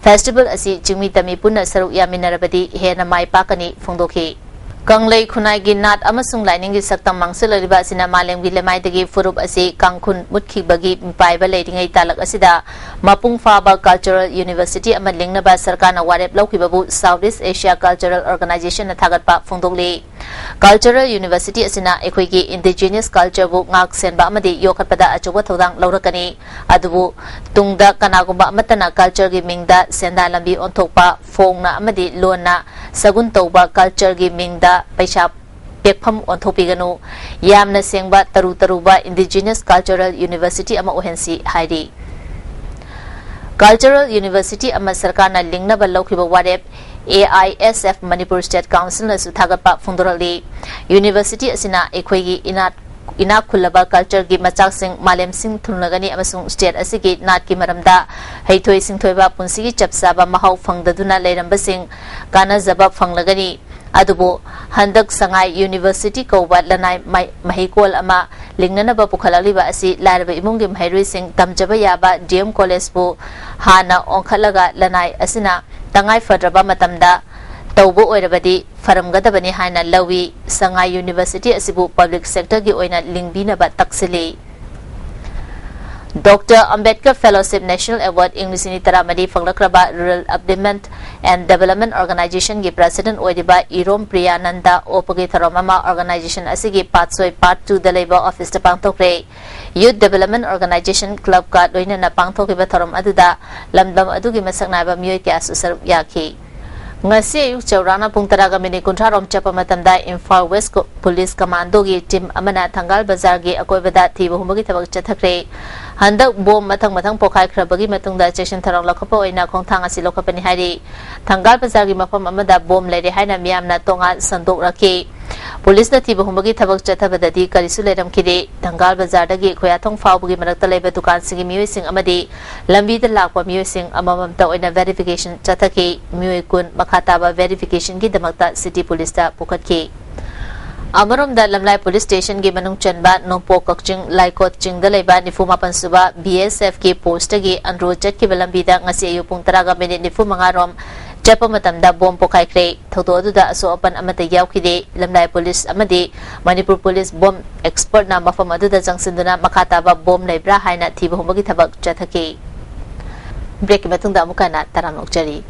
ꯐꯦꯁꯇꯤꯚꯦꯜ ꯑꯁꯤ ꯆꯤꯡꯃꯤ ꯇꯝꯃꯤ ꯄꯨꯟꯅ ꯁꯔꯨꯛ ꯌꯥꯃꯤꯟꯅꯔꯕꯗꯤ ꯍꯦꯟꯅ ꯃꯥꯏ ꯄꯥꯛꯀꯅꯤ ꯐꯣꯡꯗꯣꯛꯈꯤ꯫ ꯀꯪꯂꯩ ꯈꯨꯟꯅꯥꯏꯒꯤ ꯅꯥꯠ ꯑꯃꯁꯨꯡ ꯂꯥꯏꯅꯤꯡꯒꯤ ꯁꯛꯇꯝ ꯃꯥꯡꯁꯤꯜꯂꯛꯂꯤꯕ ꯑꯁꯤꯅ ꯃꯥꯂꯦꯝꯒꯤ ꯂꯩꯃꯥꯏꯗꯒꯤ ꯐꯨꯔꯨꯞ ꯑꯁꯤ ꯀꯥꯡꯈꯨꯟ ꯃꯨꯠꯈꯤꯕꯒꯤ ꯃꯤꯄꯥꯏꯕ ꯂꯩꯔꯤꯉꯩ ꯇꯥꯂꯛ ꯑꯁꯤꯗ ꯃꯄꯨꯡ ꯐꯥꯕ ꯀꯜꯆꯔꯦꯜ ꯌꯨꯅꯤꯚꯔꯁꯤꯇꯤ ꯑꯃ ꯂꯤꯡꯅꯕ ꯁꯔꯀꯥꯔꯅ ꯋꯥꯔꯦꯞ ꯂꯧꯈꯤꯕꯕꯨ South East Asia Cultural Organization ꯅ ꯊꯥꯒꯠꯄ ꯐꯣꯡꯗꯣꯛꯂꯤ꯫ ꯀꯜꯆꯔꯦꯜ ꯌꯨꯅꯤꯚꯔꯁꯤꯇꯤ ꯑꯁꯤꯅ ꯑꯩꯈꯣꯏꯒꯤ ꯏꯟꯗꯤꯖꯤꯅꯁ ꯀꯜꯆꯔꯕꯨ ꯉꯥꯛ ꯁꯦꯟꯕ ꯑꯃꯗꯤ ꯌꯣꯛꯈꯠꯄꯗ ꯑꯆꯧꯕ ꯊꯧꯗꯥꯡ ꯂꯧꯔꯛꯀꯅꯤ꯫ ꯑꯗꯨꯕꯨ ꯇꯨꯡꯗ ꯀꯅꯥꯒꯨꯝꯕ ꯑꯃꯠꯇꯅ ꯀꯜꯆꯔꯒꯤ ꯃꯤꯡꯗ ꯁꯦꯟꯗꯥ ꯂꯝꯕꯤ ꯑꯣꯟꯊꯣꯛꯄ, ꯐꯣꯡꯅ ꯑꯃꯗꯤ ꯂꯣꯟꯅ ꯁꯒꯨꯟ ꯇꯧꯕ, ꯀꯜꯆꯔꯒꯤ ꯃꯤꯡꯗ ꯄꯩꯁꯥ ꯄꯦꯛꯐꯝ ꯑꯣꯟꯊꯣꯛꯄꯤꯒꯅꯨ꯫ ꯌꯥꯝꯅ ꯁꯦꯡꯕ, ꯇꯔꯨ ꯇꯔꯨꯕ ꯏꯟꯗꯤꯖꯤꯅꯁ ꯀꯜꯆꯔꯦꯜ ꯌꯨꯅꯤꯚꯔꯁꯤꯇꯤ ꯑꯃ ꯑꯣꯏꯍꯟꯁꯤ ꯍꯥꯏꯔꯤ꯫ ꯀꯜꯆꯔꯦꯜ ꯌꯨꯅꯤꯚꯔꯁꯤꯇꯤ ꯑꯃ ꯁꯔꯀꯥꯔꯅ ꯂꯤꯡꯅꯕ ꯂꯧꯈꯤꯕ ꯋꯥꯔꯦꯞ A I S F Manipur state ꯀꯥꯎꯟꯁꯤꯜꯅꯁꯨ ꯊꯥꯒꯠꯄ ꯐꯣꯡꯗꯣꯔꯛꯂꯤ꯫ ꯌꯨꯅꯤꯚꯔꯁꯤꯇꯤ ꯑꯁꯤꯅ ꯑꯩꯈꯣꯏꯒꯤ ꯏꯅꯥꯠ, ꯏꯅꯥꯛ ꯈꯨꯜꯂꯕ ꯀꯜꯆꯔꯒꯤ ꯃꯆꯥꯛꯁꯤꯡ ꯃꯥꯂꯦꯝ ꯁꯤꯟ ꯊꯨꯡꯂꯒꯅꯤ ꯑꯃꯁꯨꯡ ꯁ꯭ꯇꯦꯠ ꯑꯁꯤꯒꯤ ꯅꯥꯠꯀꯤ ꯃꯔꯝꯗ ꯍꯩꯊꯣꯏ ꯁꯤꯡꯊꯣꯏꯕ ꯄꯨꯟꯁꯤꯒꯤ ꯆꯞ ꯆꯥꯕ ꯃꯍꯥꯎ ꯐꯪꯗꯗꯨꯅ ꯂꯩꯔꯝꯕꯁꯤꯡ ꯀꯥꯟꯅꯖꯕ ꯐꯪꯂꯒꯅꯤ꯫ ꯑꯗꯨꯕꯨ ꯍꯟꯗꯛ ꯁꯉꯥꯏ ꯌꯨꯅꯤꯚꯔꯁꯤꯇꯤ ꯀꯧꯕ ꯂꯅꯥꯏ ꯃꯍꯩꯀꯣꯜ ꯑꯃ ꯂꯤꯡꯅꯅꯕ ꯄꯨꯈꯠꯂꯛꯂꯤꯕ ꯑꯁꯤ ꯂꯥꯏꯔꯕ ꯏꯃꯨꯡꯒꯤ ꯃꯍꯩꯔꯣꯏꯁꯤꯡ ꯇꯝꯖꯕ ꯌꯥꯕ ꯗꯤ ꯑꯦꯝ ꯀꯣꯂꯦꯖꯄꯨ ꯍꯥꯟꯅ ꯑꯣꯟꯈꯠꯂꯒ ꯂꯅꯥꯏ ꯑꯁꯤꯅ ꯇꯉꯥꯏ ꯐꯗ꯭ꯔꯕ ꯃꯇꯝꯗ ꯇꯧꯕ ꯑꯣꯏꯔꯕꯗꯤ ꯐꯔꯝꯒꯗꯕꯅꯤ ꯍꯥꯏꯅ ꯂꯧꯏ꯫ ꯁꯉꯥꯏ ꯌꯨꯅꯤꯚꯔꯁꯤꯇꯤ ꯑꯁꯤꯕꯨ ꯄꯕ꯭ꯂꯤꯛ ꯁꯦꯛꯇꯔꯒꯤ ꯑꯣꯏꯅ ꯂꯤꯡꯕꯤꯅꯕ ꯇꯛꯁꯤꯜꯂꯤ꯫ Doctor Ambedkar fellowship national award ꯏꯪ ꯂꯤꯁꯤꯡ ꯑꯅꯤ ꯇꯔꯥꯃꯔꯤ ꯐꯪꯂꯛꯈ꯭ꯔꯕ ꯔꯨꯔꯦꯜ ꯑꯞꯂꯤꯞꯃꯦꯟꯠ ꯑꯦꯟ ꯗꯦꯕꯂꯞꯃꯦꯟꯠ ꯑꯣꯔꯒꯅꯥꯏꯖꯦꯁꯟꯒꯤ ꯄ꯭ꯔꯁꯤꯗꯦꯟꯠ ꯑꯣꯏꯔꯤꯕ ꯏꯔꯣꯝ ꯄ꯭ꯔꯤꯌꯥꯅꯟꯗ ꯑꯣꯛꯄꯒꯤ ꯊꯧꯔꯝ ꯑꯃ ꯑꯣꯔꯒꯅꯥꯏꯖꯦꯁꯟ ꯑꯁꯤꯒꯤ ꯄꯥꯠꯁꯣꯏ ꯄꯥꯔꯠ ꯇꯨꯗ ꯂꯩꯕ ꯑꯣꯐꯤꯁꯇ ꯄꯥꯡꯊꯣꯛꯈ꯭ꯔꯦ꯫ ꯌꯨꯠ ꯗꯦꯕꯂꯞꯃꯦꯟꯠ ꯑꯣꯔꯒꯅꯥꯏꯖꯦꯁꯟ ꯀ꯭ꯂꯕꯀ ꯂꯣꯏꯅꯅ ꯄꯥꯡꯊꯣꯛꯈꯤꯕ ꯊꯧꯔꯝ ꯑꯗꯨꯗ ꯂꯝꯗꯝ ꯑꯗꯨꯒꯤ ꯃꯁꯛ ꯅꯥꯏꯕ ꯃꯤꯑꯣꯏ ꯀꯌꯥꯁꯨ ꯁꯔꯨꯛ ꯌꯥꯈꯤ꯫ ꯉꯁꯤ ꯑꯌꯨꯛ ꯆꯥꯎꯔꯥꯛꯅ ꯄꯨꯡ ꯇꯔꯥꯒ ꯃꯤꯅꯤꯠ ꯀꯨꯟꯊ꯭ꯔꯥ ꯔꯣꯝ ꯆꯠꯄ ꯃꯇꯝꯗ ꯏꯝꯐꯥꯜ ꯋꯦꯁ ꯀꯣ-, ꯄꯨꯂꯤꯁ ꯀꯃꯥꯟꯗꯣꯒꯤ ꯇꯤꯝ ꯑꯃꯅ ꯊꯪꯒꯥꯜ ꯕꯖꯥꯔꯒꯤ ꯑꯀꯣꯏꯕꯗ ꯊꯤꯕ ꯍꯨꯝꯕꯒꯤ ꯊꯕꯛ ꯆꯠꯊꯈ꯭ꯔꯦ꯫ ꯍꯟꯗꯛ ꯕꯣꯝ ꯃꯊꯪ ꯃꯊꯪ ꯄꯣꯈꯥꯏꯈ꯭ꯔꯕꯒꯤ ꯃꯇꯨꯡꯗ ꯆꯦꯛꯁꯤꯟ ꯊꯧꯔꯥꯡ ꯂꯧꯈꯠꯄ ꯑꯣꯏꯅ ꯈꯣꯡꯊꯥꯡ ꯑꯁꯤ ꯂꯧꯈꯠꯄꯅꯤ ꯍꯥꯏꯔꯤ꯫ ꯊꯪꯒꯥꯜ ꯕꯖꯥꯔꯒꯤ ꯃꯐꯝ ꯑꯃꯗ ꯕꯣꯝ ꯂꯩꯔꯦ ꯍꯥꯏꯅ ꯃꯤꯌꯥꯝꯅ ꯇꯣꯉꯥꯟ ꯁꯟꯗꯣꯛꯂꯛꯈꯤ꯫ ꯄꯨꯂꯤꯁꯅ ꯊꯤꯕ ꯍꯨꯝꯕꯒꯤ ꯊꯕꯛ ꯆꯠꯊꯕꯗꯗꯤ ꯀꯔꯤꯁꯨ ꯂꯩꯔꯝꯈꯤꯗꯦ꯫ ꯊꯪꯒꯥꯜ ꯕꯖꯥꯔꯗꯒꯤ ꯈꯣꯌꯥꯊꯣꯡ ꯐꯥꯎꯕꯒꯤ ꯃꯔꯛꯇ ꯂꯩꯕ ꯗꯨꯀꯥꯟꯁꯤꯡꯒꯤ ꯃꯤꯑꯣꯏꯁꯤꯡ ꯑꯃꯗꯤ ꯂꯝꯕꯤꯗ ꯂꯥꯛꯄ ꯃꯤꯑꯣꯏꯁꯤꯡ ꯑꯃꯃꯝꯇ ꯑꯣꯏꯅ ꯚꯦꯔꯤꯐꯤꯀꯦꯁꯟ ꯆꯠꯊꯈꯤ꯫ ꯃꯤꯑꯣꯏ ꯀꯨꯟ ꯃꯈꯥ ꯇꯥꯕ ꯚꯦꯔꯤꯐꯤꯀꯦꯁꯟꯒꯤꯗꯃꯛꯇ ꯁꯤꯇꯤ ꯄꯨꯂꯤꯁꯇ ꯄꯨꯈꯠꯈꯤ꯫ ꯑꯃꯔꯣꯝꯗ, ꯂꯝꯂꯥꯏ ꯄꯨꯂꯤꯁ ꯁ꯭ꯇꯦꯁꯟꯒꯤ ꯃꯅꯨꯡ ꯆꯟꯕ ꯅꯣꯡꯄꯣꯛ ꯀꯛꯆꯤꯡ ꯂꯥꯏꯀꯣꯠ ꯆꯤꯡꯗ ꯂꯩꯕ ꯅꯤꯐꯨ ꯃꯥꯄꯟ ꯁꯨꯕ ꯕꯤ ꯑꯦꯁ ꯑꯦꯐꯀꯤ ꯄꯣꯁꯇꯒꯤ ꯑꯟꯗ꯭ꯔꯣ ꯆꯠꯈꯤꯕ ꯂꯝꯕꯤꯗ ꯉꯁꯤ ꯑꯌꯨꯛ ꯄꯨꯡ ꯇꯔꯥꯒ ꯃꯤꯅꯤꯠ ꯅꯤꯐꯨ ꯃꯉꯥ ꯔꯣꯝ ꯆꯠꯄ ꯃꯇꯝꯗ ꯕꯣꯝ ꯄꯣꯈꯥꯏꯈ꯭ꯔꯦ꯫ ꯊꯧꯗꯣꯛ ꯑꯗꯨꯗ ꯑꯁꯣꯛ ꯑꯄꯟ ꯑꯃꯠꯇ ꯌꯥꯎꯈꯤꯗꯦ꯫ ꯂꯝꯂꯥꯏ ꯄꯨꯂꯤꯁ ꯑꯃꯗꯤ ꯃꯅꯤꯄꯨꯔ ꯄꯨꯂꯤꯁ ꯕꯣꯝ ꯑꯦꯛꯁꯄꯔꯠꯅ ꯃꯐꯝ ꯑꯗꯨꯗ ꯆꯪꯁꯤꯟꯗꯨꯅ ꯃꯈꯥ ꯇꯥꯕ ꯕꯣꯝ ꯂꯩꯕ꯭ꯔꯥ ꯍꯥꯏꯅ ꯊꯤꯕ ꯍꯨꯝꯕꯒꯤ ꯊꯕꯛ ꯆꯠꯊꯈꯤ꯫ ꯕ꯭ꯔꯦꯛꯀꯤ ꯃꯇꯨꯡꯗ ꯑꯃꯨꯛ ꯍꯟꯅ ꯇꯔꯥꯝꯅ ꯑꯣꯛꯆꯔꯤ꯫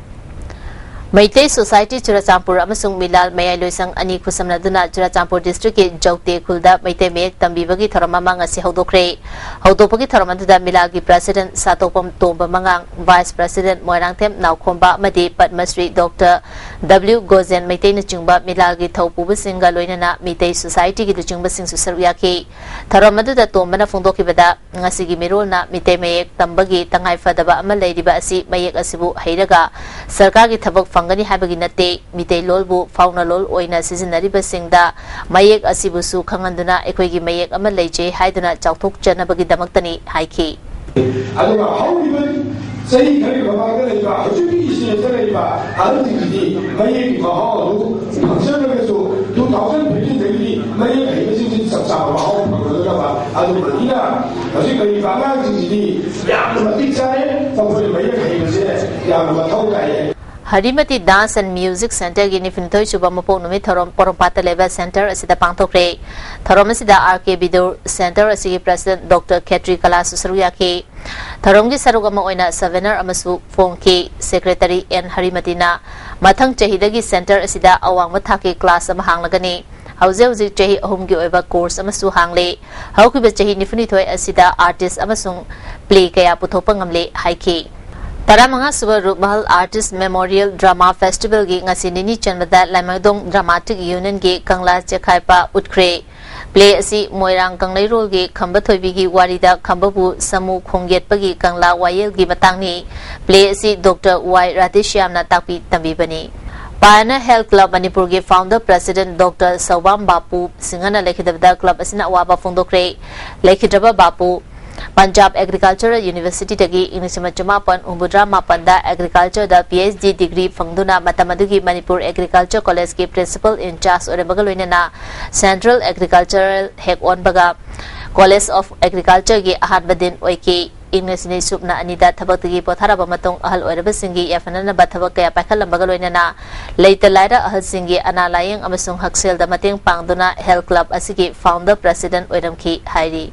ꯃꯩꯇꯩ ꯁꯣꯁꯥꯏꯇꯤ ꯆꯨꯔꯆꯥꯟꯄꯨꯔ ꯑꯃꯁꯨꯡ ꯃꯤꯂꯥꯜ ꯃꯌꯥꯏꯂꯣꯏꯁꯪ ꯑꯅꯤ ꯈꯨꯠꯁꯝꯅꯗꯨꯅ ꯆꯨꯔꯆꯥꯟꯄꯨꯔ ꯗꯤꯁꯇ꯭ꯔꯤꯛꯀꯤ ꯖꯧꯇꯦ ꯈꯨꯜꯗ ꯃꯩꯇꯩ ꯃꯌꯦꯛ ꯇꯝꯕꯤꯕꯒꯤ ꯊꯧꯔꯝ ꯑꯃ ꯉꯁꯤ ꯍꯧꯗꯣꯛꯈ꯭ꯔꯦ꯫ ꯍꯧꯗꯣꯛꯄꯒꯤ ꯊꯧꯔꯝ ꯑꯗꯨꯗ ꯃꯤꯂꯥꯜꯒꯤ ꯄ꯭ꯔꯁꯤꯗꯦꯟꯠ ꯁꯥꯇꯣꯛꯄꯝ ꯇꯣꯝꯕ ꯃꯉꯥꯡ, ꯚꯥꯏꯁ ꯄ꯭ꯔꯁꯤꯗꯦꯟꯠ ꯃꯣꯏꯔꯥꯡꯊꯦꯝ ꯅꯥꯎꯈꯣꯝꯕ ꯑꯃꯗꯤ ꯄꯗꯃꯁ꯭ꯔꯤ ꯗꯣꯛꯇꯔ ꯗꯕ꯭ꯂꯤꯎ ꯒꯣꯖꯦꯟ ꯃꯩꯇꯩꯅꯆꯤꯡꯕ ꯃꯤꯂꯥꯜꯒꯤ ꯊꯧ ꯄꯨꯕꯁꯤꯡꯒ ꯂꯣꯏꯅꯅ ꯃꯤꯇꯩ ꯁꯣꯁꯥꯏꯇꯤꯒꯤ ꯂꯨꯆꯤꯡꯕꯁꯤꯡꯁꯨ ꯁꯔꯨꯛ ꯌꯥꯈꯤ꯫ ꯊꯧꯔꯝ ꯑꯗꯨꯗ ꯇꯣꯝꯕꯅ ꯐꯣꯡꯗꯣꯛꯈꯤꯕꯗ, ꯉꯁꯤꯒꯤ ꯃꯤꯔꯣꯜꯅ ꯃꯤꯇꯩ ꯃꯌꯦꯛ ꯇꯝꯕꯒꯤ ꯇꯉꯥꯏ ꯐꯗꯕ ꯑꯃ ꯂꯩꯔꯤꯕ ꯑꯁꯤ ꯃꯌꯦꯛ ꯑꯁꯤꯕꯨ ꯍꯩꯔꯒ ꯁꯔꯀꯥꯔꯒꯤ ꯊꯕꯛ ꯐꯪꯒꯅꯤ ꯍꯥꯏꯕꯒꯤ ꯅꯠꯇꯦ, ꯃꯤꯇꯩꯂꯣꯜꯕꯨ ꯐꯥꯎꯅꯂꯣꯜ ꯑꯣꯏꯅ ꯁꯤꯖꯤꯟꯅꯔꯤꯕꯁꯤꯡꯗ ꯃꯌꯦꯛ ꯑꯁꯤꯕꯨꯁꯨ ꯈꯪꯍꯟꯗꯨꯅ ꯑꯩꯈꯣꯏꯒꯤ ꯃꯌꯦꯛ ꯑꯃ ꯂꯩꯖꯩ ꯍꯥꯏꯗꯨꯅ ꯆꯥꯎꯊꯣꯛꯆꯅꯕꯒꯤꯗꯃꯛꯇꯅꯤ ꯍꯥꯏꯈꯤ꯫ ꯑꯗꯨꯒ ꯍꯧꯔꯤꯕ ꯆꯍꯤ ꯈꯔꯒꯤ ꯃꯃꯥꯡꯗ ꯂꯩꯕ ꯍꯧꯖꯤꯛꯀꯤ ꯁꯤꯗ ꯂꯩꯔꯤꯕ ꯑꯍꯜꯁꯤꯡꯁꯤꯗꯤ ꯃꯌꯦꯛꯀꯤ ꯃꯍꯥꯎ ꯑꯗꯨ ꯐꯪꯖꯗ꯭ꯔꯒꯁꯨ two thousand fifteen ꯗꯒꯤꯗꯤ ꯃꯌꯦꯛ ꯍꯩꯕꯁꯤꯡꯁꯤ ꯆꯞ ꯆꯥꯕ ꯃꯍꯥꯎ ꯐꯪꯒꯗꯕ ꯑꯗꯨꯝꯕꯅꯤꯅ ꯍꯧꯖꯤꯛ ꯂꯩꯔꯤꯕ ꯑꯉꯥꯡꯁꯤꯡꯁꯤꯗꯤ ꯌꯥꯝꯅ ꯃꯇꯤꯛ ꯆꯥꯔꯦ꯫ ꯃꯈꯣꯏ ꯃꯌꯦꯛ ꯍꯩꯕꯁꯦ ꯌꯥꯝꯅ ꯃꯊꯧ ꯇꯥꯏꯌꯦ꯫ ꯍꯔꯤꯃꯇꯤ Dance and Music Centerꯒꯤ ꯅꯤꯐꯨꯅꯤꯊꯣꯏ ꯁꯨꯕ ꯃꯄꯣꯛ ꯅꯨꯃꯤꯠ ꯊꯧꯔꯝ ꯄꯣꯔꯣꯝꯄꯥꯠꯇ ꯂꯩꯕ center ꯑꯁꯤꯗ ꯄꯥꯡꯊꯣꯛꯈ꯭ꯔꯦ꯫ ꯊꯧꯔꯝ ꯑꯁꯤꯗ R K Bidur center ꯑꯁꯤꯒꯤ president Doctor Khetri Kalasu ꯁꯔꯨꯛ ꯌꯥꯈꯤ꯫ ꯊꯧꯔꯝꯒꯤ ꯁꯔꯨꯛ ꯑꯃ ꯑꯣꯏꯅ souvenir ꯑꯃꯁꯨ ꯐꯣꯡꯈꯤ꯫ Secretary N ꯍꯔꯤꯃꯇꯤꯅ ꯃꯊꯪ ꯆꯍꯤꯗꯒꯤ center ꯑꯁꯤꯗ ꯑꯋꯥꯡꯕ ꯊꯥꯛꯀꯤ class ꯑꯃ ꯍꯥꯡꯂꯒꯅꯤ꯫ ꯍꯧꯖꯤꯛ ꯍꯧꯖꯤꯛ ꯆꯍꯤ ꯑꯍꯨꯝꯒꯤ ꯑꯣꯏꯕ course ꯑꯃꯁꯨ ꯍꯥꯡꯂꯤ꯫ ꯍꯧꯈꯤꯕ ꯆꯍꯤ ꯅꯤꯐꯨꯅꯤꯊꯣꯏ ꯑꯁꯤꯗ artist ꯑꯃꯁꯨꯡ play ꯀꯌꯥ ꯄꯨꯊꯣꯛꯄ ꯉꯝꯂꯦ ꯍꯥꯏꯈꯤ꯫ ꯇꯔꯥꯃꯉꯥ ꯁꯨꯕ ꯔꯨꯞꯃꯍꯜ Artist Memorial Drama Festivalꯒꯤ ꯉꯁꯤ ꯅꯤꯅꯤ ꯆꯟꯕꯗ ꯂꯥꯏꯃꯥꯏꯗꯣꯡ Dramatic Unionꯒꯤ ꯀꯪꯂꯥ ꯆꯦꯈꯥꯏꯄ ꯎꯠꯈ꯭ꯔꯦ꯫ Play ꯑꯁꯤ ꯃꯣꯏꯔꯥꯡ ꯀꯪꯂꯩꯔꯣꯜꯒꯤ ꯈꯝꯕ ꯊꯣꯏꯕꯤꯒꯤ ꯋꯥꯔꯤꯗ ꯈꯝꯕꯕꯨ ꯁꯥꯃꯨ ꯈꯣꯡ ꯌꯦꯠꯄꯒꯤ ꯀꯪꯂꯥ ꯋꯥꯌꯦꯜꯒꯤ ꯃꯇꯥꯡꯅꯤ꯫ Play ꯑꯁꯤ Doctor Y ꯔꯥꯙꯦꯁ꯭ꯌꯥꯝꯅ ꯇꯥꯛꯄꯤ ꯇꯝꯕꯤꯕꯅꯤ꯫ Pioneer Health Club ꯃꯅꯤꯄꯨꯔꯒꯤ founder president Doctor ꯁꯧꯕꯥꯝ ꯕꯥꯄꯨ ꯁꯤꯡꯍꯅ ꯂꯩꯈꯤꯗꯕꯗ club ꯑꯁꯤꯅ ꯑꯋꯥꯕ ꯐꯣꯡꯗꯣꯛꯈ꯭ꯔꯦ꯫ ꯂꯩꯈꯤꯗ꯭ꯔꯕ ꯕꯥꯄꯨ Punjab Agricultural Universityꯗꯒꯤ ꯏꯪ ꯂꯤꯁꯤꯡ ꯑꯃ ꯆꯃꯥꯄꯟ ꯍꯨꯝꯐꯨꯇꯔꯥ ꯃꯥꯄꯟꯗ agricultureꯗ P H D degree ꯐꯪꯗꯨꯅ ꯃꯇꯝ ꯑꯗꯨꯒꯤ Manipur Agriculture Collegeꯀꯤ principal in charge ꯑꯣꯏꯔꯝꯕꯒ ꯂꯣꯏꯅꯅ Central Agricultural ꯍꯦꯛ ꯑꯣꯟꯕꯒ College of Agricultureꯒꯤ ꯑꯍꯥꯟꯕ dean ꯑꯣꯏꯈꯤ꯫ ꯏꯪ ꯂꯤꯁꯤꯡ ꯑꯅꯤ ꯁꯨꯞꯅ ꯑꯅꯤꯗ ꯊꯕꯛꯇꯒꯤ ꯄꯣꯊꯥꯔꯕ ꯃꯇꯨꯡ ꯑꯍꯜ ꯑꯣꯏꯔꯕꯁꯤꯡꯒꯤ ꯌꯥꯏꯐꯅꯅꯕ ꯊꯕꯛ ꯀꯌꯥ ꯄꯥꯏꯈꯠꯂꯝꯕꯒ ꯂꯣꯏꯅꯅ ꯂꯩꯇ ꯂꯥꯏꯔ ꯑꯍꯜꯁꯤꯡꯒꯤ ꯑꯅꯥ ꯂꯥꯌꯦꯡ ꯑꯃꯁꯨꯡ ꯍꯛꯁꯦꯜꯗ ꯃꯇꯦꯡ ꯄꯥꯡꯗꯨꯅ health club ꯑꯁꯤꯒꯤ founder president ꯑꯣꯏꯔꯝꯈꯤ ꯍꯥꯏꯔꯤ꯫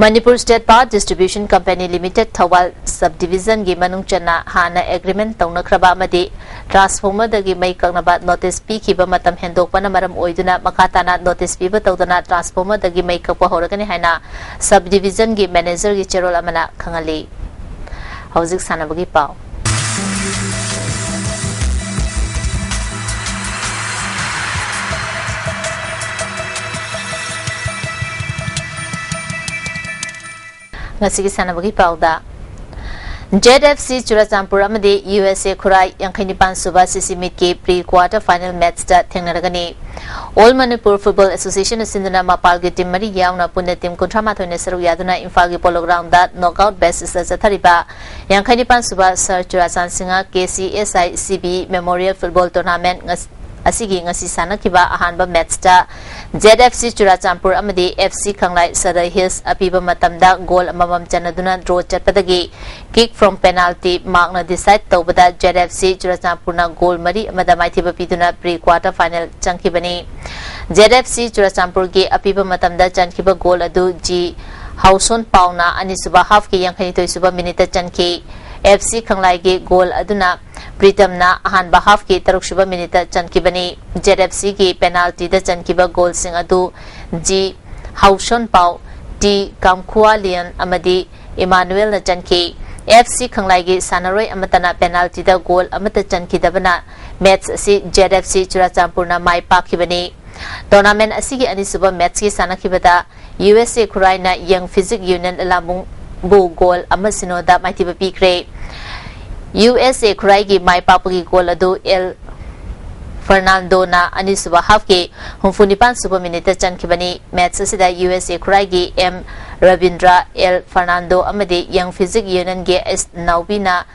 Manipur State Power Distribution Company Limited Thoubal subdivisionꯒꯤ ꯃꯅꯨꯡ ꯆꯟꯅ ꯍꯥꯟꯅ agreement ꯇꯧꯅꯈ꯭ꯔꯕ ꯑꯃꯗꯤ transformerꯗꯒꯤ ꯃꯩ ꯀꯛꯅꯕ notice ꯄꯤꯈꯤꯕ ꯃꯇꯝ ꯍꯦꯟꯗꯣꯛꯄꯅ ꯃꯔꯝ ꯑꯣꯏꯗꯨꯅ ꯃꯈꯥ ꯇꯥꯅ notice ꯄꯤꯕ ꯇꯧꯗꯅ transformerꯗꯒꯤ ꯃꯩ ꯀꯛꯄ ꯍꯧꯔꯒꯅꯤ ꯍꯥꯏꯅ subdivisionꯒꯤ managerꯒꯤ ꯆꯦꯔꯣꯜ ꯑꯃꯅ ꯈꯪꯍꯜꯂꯤ꯫ ꯍꯧꯖꯤꯛ ꯁꯥꯟꯅꯕꯒꯤ ꯄꯥꯎ꯫ ꯉꯁꯤꯒꯤ ꯁꯥꯟꯅꯕꯒꯤ ꯄꯥꯎꯗ, ꯖꯦꯠ ꯑꯦꯐ ꯁꯤ ꯆꯨꯔꯥꯆꯥꯟꯄꯨꯔ ꯑꯃꯗꯤ ꯌꯨ ꯑꯦꯁ ꯑꯦ ꯈꯨꯔꯥꯏ ꯌꯥꯡꯈꯩ ꯅꯤꯄꯥꯟ ꯁꯨꯕ ꯁꯤ ꯁꯤ ꯃꯤꯠꯀꯤ pre quarter final matchꯇ ꯊꯦꯡꯅꯔꯒꯅꯤ꯫ All Manipur Football Association ꯁꯤꯟꯗꯨꯅ ꯃꯄꯥꯜꯒꯤ team ꯃꯔꯤ ꯌꯥꯎꯅ ꯄꯨꯟꯅ team ꯀꯨꯟꯊ꯭ꯔꯥ ꯃꯥꯊꯣꯏꯅ ꯁꯔꯨꯛ ꯌꯥꯗꯨꯅ ꯏꯝꯐꯥꯜꯒꯤ Polo Groundꯗ knockout basisꯇ ꯆꯠꯊꯔꯤꯕ ꯌꯥꯡꯈꯩ ꯅꯤꯄꯥꯟ ꯁꯨꯕ Sir Churachandpur Singha K C S I C B Memorial Football Tournament ꯉꯁ-, ꯑꯁꯤꯒꯤ ꯉꯁꯤ ꯁꯥꯟꯅꯈꯤꯕ ꯑꯍꯥꯟꯕ matchꯇ ꯖꯦꯠ ꯑꯦꯐ ꯁꯤ ꯆꯨꯔꯥꯆꯥꯟꯄꯨꯔ ꯑꯃꯗꯤ ꯑꯦꯐ ꯁꯤ ꯈꯪꯂꯥꯏ ꯁꯗꯔ ꯍꯤꯜꯁ ꯑꯄꯤꯕ ꯃꯇꯝꯗ goal ꯑꯃꯃꯝ ꯆꯟꯅꯗꯨꯅ draw ꯆꯠꯄꯗꯒꯤ kick from penalty markꯅ decide ꯇꯧꯕꯗ ꯖꯦꯠ ꯑꯦꯐ ꯁꯤ ꯆꯨꯔꯥꯆꯥꯟꯄꯨꯔꯅ goal ꯃꯔꯤ ꯑꯃꯗ ꯃꯥꯏꯊꯤꯕ ꯄꯤꯗꯨꯅ pre quarter final ꯆꯪꯈꯤꯕꯅꯤ꯫ ꯖꯦꯠ ꯑꯦꯐ ꯁꯤ ꯆꯨꯔꯥꯆꯥꯟꯄꯨꯔꯒꯤ ꯑꯄꯤꯕ ꯃꯇꯝꯗ ꯆꯟꯈꯤꯕ goal ꯑꯗꯨ ꯖꯤ ꯍꯥꯎꯁꯣꯟ ꯄꯥꯎꯅ ꯑꯅꯤꯁꯨꯕ halfꯀꯤ ꯌꯥꯡꯈꯩꯅꯤꯊꯣꯏ ꯁꯨꯕ minuteꯇ ꯆꯟꯈꯤ꯫ ꯑꯦꯐ ꯁꯤ ꯈꯪꯂꯥꯏꯒꯤ goal ꯑꯗꯨꯅ ꯄ꯭ꯔꯤꯇꯝꯅ ꯑꯍꯥꯟꯕ halfꯀꯤ ꯇꯔꯨꯛ ꯁꯨꯕ minuteꯇ ꯆꯟꯈꯤꯕꯅꯤ꯫ ꯖꯦꯠ ꯑꯦꯐ ꯁꯤꯒꯤ penaltyꯗ ꯆꯟꯈꯤꯕ goalꯁꯤꯡ ꯑꯗꯨ ꯖꯤ ꯍꯥꯎꯁꯣꯟ ꯄꯥꯎ, ꯇꯤ ꯀꯥꯝꯈꯨꯋꯥ ꯂꯤꯌꯟ ꯑꯃꯗꯤ ꯏꯃꯥꯅꯨꯑꯦꯜꯅ ꯆꯟꯈꯤ꯫ ꯑꯦꯐ ꯁꯤ ꯈꯪꯂꯥꯏꯒꯤ ꯁꯥꯟꯅꯔꯣꯏ ꯑꯃꯠꯇꯅ penaltyꯗ goal ꯑꯃꯠꯇ ꯆꯟꯈꯤꯗꯕꯅ match ꯑꯁꯤ ꯖꯦꯠ ꯑꯦꯐ ꯁꯤ ꯆꯨꯔꯥꯆꯥꯟꯄꯨꯔꯅ ꯃꯥꯏ ꯄꯥꯛꯈꯤꯕꯅꯤ꯫ Tournament ꯑꯁꯤꯒꯤ ꯑꯅꯤꯁꯨꯕ matchꯀꯤ ꯁꯥꯟꯅꯈꯤꯕꯗ ꯌꯨ ꯑꯦꯁ ꯑꯦ ꯈꯨꯔꯥꯏꯅ Young Physique Union ꯂꯥꯝꯕꯨꯡꯕꯨ goal ꯑꯃ ꯁꯤꯅꯣꯗ ꯃꯥꯏꯊꯤꯕ ꯄꯤꯈ꯭ꯔꯦ꯫ ꯌꯨ ꯑꯦꯁ ꯑꯦ ꯈꯨꯔꯥꯏꯒꯤ ꯃꯥꯏ ꯄꯥꯛꯄꯒꯤ goal ꯑꯗꯨ ꯑꯦꯜ ꯐꯔꯅꯥꯟꯗꯣꯅ ꯑꯅꯤꯁꯨꯕ halfꯀꯤ ꯍꯨꯝꯐꯨ ꯅꯤꯄꯥꯟ ꯁꯨꯕ minuteꯇ ꯆꯟꯈꯤꯕꯅꯤ꯫ Match ꯑꯁꯤꯗ ꯌꯨ ꯑꯦꯁ ꯑꯦ ꯈꯨꯔꯥꯏꯒꯤ ꯑꯦꯝ ꯔꯕꯤꯟꯗ꯭ꯔ, ꯑꯦꯜ ꯐꯔꯅꯥꯟꯗꯣ ꯑꯃꯗꯤ Young Physique Unionꯒꯤ ꯑꯦꯁ ꯅꯥꯎꯕꯤꯅ,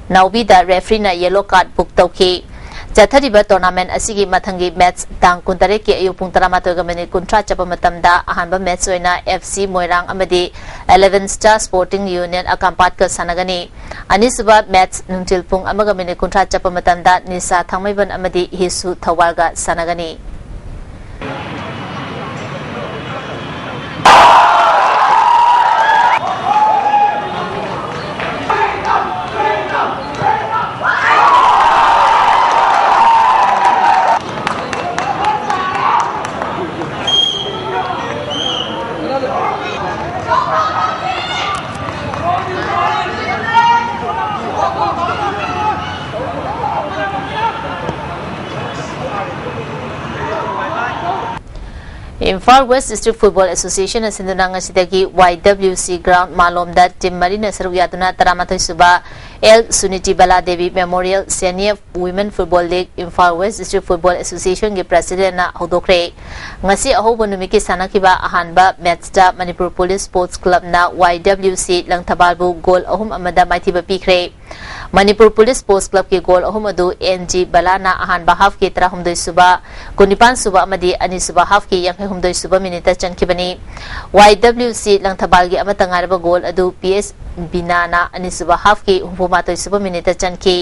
ꯅꯥꯎꯕꯤꯗ refereeꯅ yellow card book ꯇꯧꯈꯤ꯫ ꯆꯠꯊꯔꯤꯕ tournament ꯑꯁꯤꯒꯤ ꯃꯊꯪꯒꯤ match ꯇꯥꯡ ꯀꯨꯟꯇꯔꯦꯠꯀꯤ ꯑꯌꯨꯛ ꯄꯨꯡ ꯇꯔꯥꯃꯥꯊꯣꯏꯒ minute ꯀꯨꯟꯊ꯭ꯔꯥ ꯆꯠꯄ ꯃꯇꯝꯗ ꯑꯍꯥꯟꯕ match ꯑꯣꯏꯅ ꯑꯦꯐ ꯁꯤ ꯃꯣꯏꯔꯥꯡ ꯑꯃꯗꯤ eleven Star Sporting Union ꯑꯀꯥꯝꯄꯥꯠꯀ ꯁꯥꯟꯅꯒꯅꯤ꯫ ꯑꯅꯤꯁꯨꯕ match ꯅꯨꯡꯊꯤꯜ ꯄꯨꯡ ꯑꯃꯒ minute ꯀꯨꯟꯊ꯭ꯔꯥ ꯆꯠꯄ ꯃꯇꯝꯗ ꯅꯤꯁꯥ ꯊꯥꯡꯃꯩꯕꯟ ꯑꯃꯗꯤ ꯍꯤꯁꯨ ꯊꯧꯕꯥꯜꯒ ꯁꯥꯟꯅꯒꯅꯤ꯫ ꯏꯝꯐꯥꯜ ꯋꯦꯁ ꯗꯤꯁꯇ꯭ꯔꯤꯛ ꯐꯨꯠꯕꯣꯜ ꯑꯦꯁꯣꯁꯤꯌꯦꯁꯟꯅ ꯁꯤꯟꯗꯨꯅ ꯉꯁꯤꯗꯒꯤ ꯋꯥꯏ ꯗꯕ꯭ꯂꯤꯌꯨ ꯁꯤ ꯒ꯭ꯔꯥꯎꯟ ꯃꯥꯂꯣꯝꯗ ꯇꯤꯝ ꯃꯔꯤꯅ ꯁꯔꯨꯛ ꯌꯥꯗꯨꯅ ꯇꯔꯥꯃꯥꯊꯣꯏ ꯁꯨꯕ L Suniti Bala Devi memorial senior women football league Imphal west district football ꯑꯦꯁꯣꯁꯤꯌꯦꯁꯟꯒꯤ ꯄ꯭ꯔꯦꯁꯤꯗꯦꯟꯠꯅ ꯍꯧꯗꯣꯛꯈ꯭ꯔꯦ꯫ ꯉꯁꯤ ꯑꯍꯧꯕ ꯅꯨꯃꯤꯠꯀꯤ ꯁꯥꯟꯅꯈꯤꯕ ꯑꯍꯥꯟꯕ ꯃꯦꯠꯆꯇ ꯃꯅꯤꯄꯨꯔ ꯄꯨꯂꯤꯁ ꯁ꯭ꯄꯣꯔꯠꯁ ꯀ꯭ꯂꯕꯅ ꯋꯥꯏ ꯗꯕ꯭ꯂꯤꯌꯨ ꯁꯤ ꯂꯪꯊꯕꯥꯜꯕꯨ ꯒꯣꯜ ꯑꯍꯨꯝ ꯑꯃꯗ ꯃꯥꯏꯊꯤꯕ ꯄꯤꯈ꯭ꯔꯦ꯫ ꯃꯅꯤꯄꯨꯔ ꯄꯨꯂꯤꯁ ꯁ꯭ꯄꯣꯔꯠꯁ ꯀ꯭ꯂꯕꯀꯤ ꯒꯣꯜ ꯑꯍꯨꯝ ꯑꯗꯨ ꯑꯦꯟ ꯖꯤ ꯕꯂꯥꯅ ꯑꯍꯥꯟꯕ ꯍꯥꯐꯀꯤ ꯇꯔꯥꯍꯨꯝꯗꯣꯏ ꯁꯨꯕ, ꯀꯨꯟꯅꯤꯄꯥꯟ ꯁꯨꯕ ꯑꯃꯗꯤ ꯑꯅꯤꯁꯨꯕ ꯍꯥꯐꯀꯤ ꯌꯥꯡꯈꯩ ꯍꯨꯝꯗꯣꯏ ꯁꯨꯕ ꯃꯤꯅꯤꯠꯇ ꯆꯟꯈꯤꯕꯅꯤ꯫ ꯋꯥꯏ ꯗꯕ꯭ꯂꯤꯌꯨ ꯁꯤ ꯂꯪꯊꯕꯥꯜꯒꯤ ꯑꯃꯠꯇ ꯉꯥꯏꯔꯕ ꯒꯣꯜ ꯑꯗꯨ ꯄꯤ ꯑꯦꯁ ꯕꯤꯅꯥꯅ ꯑꯅꯤꯁꯨꯕ ꯍꯥꯐꯀꯤ ꯍꯨꯝꯐꯨ ꯃꯥꯊꯣꯏ ꯁꯨꯕ ꯃꯤꯅꯤꯠꯇ ꯆꯟꯈꯤ꯫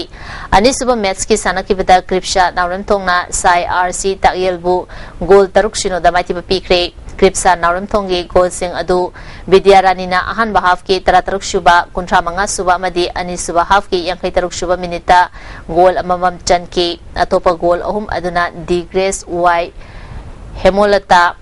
ꯑꯅꯤꯁꯨꯕ ꯃꯦꯠꯆꯀꯤ ꯁꯥꯟꯅꯈꯤꯕꯗ ꯀ꯭ꯔꯤꯞꯁꯥ ꯅꯥꯎꯔꯦꯝꯊꯣꯡꯅ ꯁꯥꯏ ꯑꯥꯔ ꯁꯤ ꯇꯥꯛꯌꯦꯜꯕꯨ ꯒꯣꯜ ꯇꯔꯨꯛ ꯁꯤꯅꯣꯗ ꯃꯥꯏꯊꯤꯕ ꯄꯤꯈ꯭ꯔꯦ꯫ ꯀ꯭ꯔꯤꯞꯁꯥ ꯅꯥꯎꯔꯦꯝꯊꯣꯡꯒꯤ ꯒꯣꯜꯁꯤꯡ ꯑꯗꯨ ꯕꯤꯗ꯭ꯌꯥꯔꯥꯅꯤꯅ ꯑꯍꯥꯟꯕ ꯍꯥꯐꯀꯤ ꯇꯔꯥꯇꯔꯨꯛ ꯁꯨꯕ, ꯀꯨꯟꯊ꯭ꯔꯥ ꯃꯉꯥ ꯁꯨꯕ ꯑꯃꯗꯤ ꯑꯅꯤꯁꯨꯕ ꯍꯥꯐꯀꯤ ꯌꯥꯡꯈꯩ ꯇꯔꯨꯛ ꯁꯨꯕ ꯃꯤꯅꯤꯠꯇ ꯒꯣꯜ ꯑꯃꯃꯝ ꯆꯟꯈꯤ꯫ ꯑꯇꯣꯞꯄ ꯒꯣꯜ ꯑꯍꯨꯝ ꯑꯗꯨꯅ ꯗꯤ ꯒ꯭ꯔꯦꯁ ꯋꯥꯏ ꯍꯦꯃꯣꯂꯇꯥ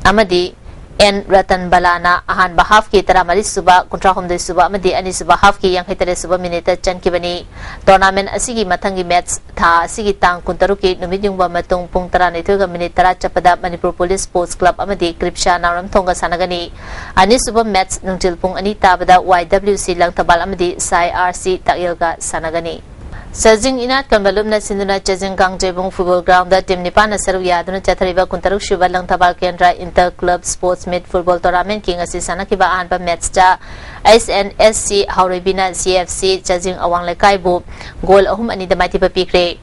ꯑꯃꯗꯤ ꯑꯦꯟ ꯔꯇꯟ ꯕꯂꯥꯅ ꯑꯍꯥꯟꯕ ꯍꯥꯐꯀꯤ ꯇꯔꯥꯃꯔꯤ ꯁꯨꯕ, ꯀꯨꯟꯊ꯭ꯔꯥ ꯍꯨꯝꯗꯣꯏ ꯁꯨꯕ ꯑꯃꯗꯤ ꯑꯅꯤꯁꯨꯕ ꯍꯥꯐꯀꯤ ꯌꯥꯡꯈꯩ ꯇꯔꯦꯠ ꯁꯨꯕ ꯃꯤꯅꯤꯠꯇ ꯆꯟꯈꯤꯕꯅꯤ꯫ ꯇꯣꯔꯅꯥꯃꯦꯟꯠ ꯑꯁꯤꯒꯤ ꯃꯊꯪꯒꯤ ꯃꯦꯠꯆ ꯊꯥ ꯑꯁꯤꯒꯤ ꯇꯥꯡ ꯀꯨꯟꯇꯔꯨꯛꯀꯤ ꯅꯨꯃꯤꯠ ꯌꯨꯡꯕ ꯃꯇꯨꯡ ꯄꯨꯡ ꯇꯔꯥꯅꯤꯊꯣꯏꯒ ꯃꯤꯅꯤꯠ ꯇꯔꯥ ꯆꯠꯄꯗ ꯃꯅꯤꯄꯨꯔ ꯄꯨꯂꯤꯁ ꯁ꯭ꯄꯣꯔꯠꯁ ꯀ꯭ꯂꯕ ꯑꯃꯗꯤ ꯀ꯭ꯔꯤꯞꯁꯥ ꯅꯥꯎꯔꯦꯝꯊꯣꯡꯒ ꯁꯥꯟꯅꯒꯅꯤ꯫ ꯑꯅꯤꯁꯨꯕ ꯃꯦꯠꯆ ꯅꯨꯡꯊꯤꯜ ꯄꯨꯡ ꯑꯅꯤ ꯇꯥꯕꯗ ꯋꯥꯏ ꯗꯕ꯭ꯂꯤꯌꯨ ꯁꯤ ꯂꯪꯊꯕꯥꯜ ꯑꯃꯗꯤ ꯁꯥꯏ ꯑꯥꯔ ꯁꯤ ꯇꯥꯛꯌꯦꯜꯒ ꯁꯥꯟꯅꯒꯅꯤ꯫ ꯆꯥꯖꯤꯡ ꯏꯅꯥꯠ ꯀꯟꯕ ꯂꯨꯞꯅ ꯁꯤꯟꯗꯨꯅ ꯆꯥꯖꯤꯡ ꯀꯥꯡꯖꯩꯕꯨꯡ ꯐꯨꯠꯕꯣꯜ ꯒ꯭ꯔꯥꯎꯟꯗ ꯇꯤꯝ ꯅꯤꯄꯥꯟꯅ ꯁꯔꯨꯛ ꯌꯥꯗꯨꯅ ꯆꯠꯊꯔꯤꯕ ꯀꯨꯟꯇꯔꯨꯛ ꯁꯨꯕ ꯂꯪꯊꯕꯥꯜ ꯀꯦꯟꯗ꯭ꯔ enter club sports meet football ꯇꯣꯔꯅꯥꯃꯦꯟꯠꯀꯤ ꯉꯁꯤ ꯁꯥꯟꯅꯈꯤꯕ ꯑꯍꯥꯟꯕ ꯃꯦꯠꯆꯇ H and S C ꯍꯥꯎꯔꯩꯕꯤꯅ C F C ꯆꯥꯖꯤꯡ ꯑꯋꯥꯡ ꯂꯩꯀꯥꯏꯕꯨ ꯒꯣꯜ ꯑꯍꯨꯝ ꯑꯅꯤꯗ ꯃꯥꯏꯊꯤꯕ ꯄꯤꯈ꯭ꯔꯦ꯫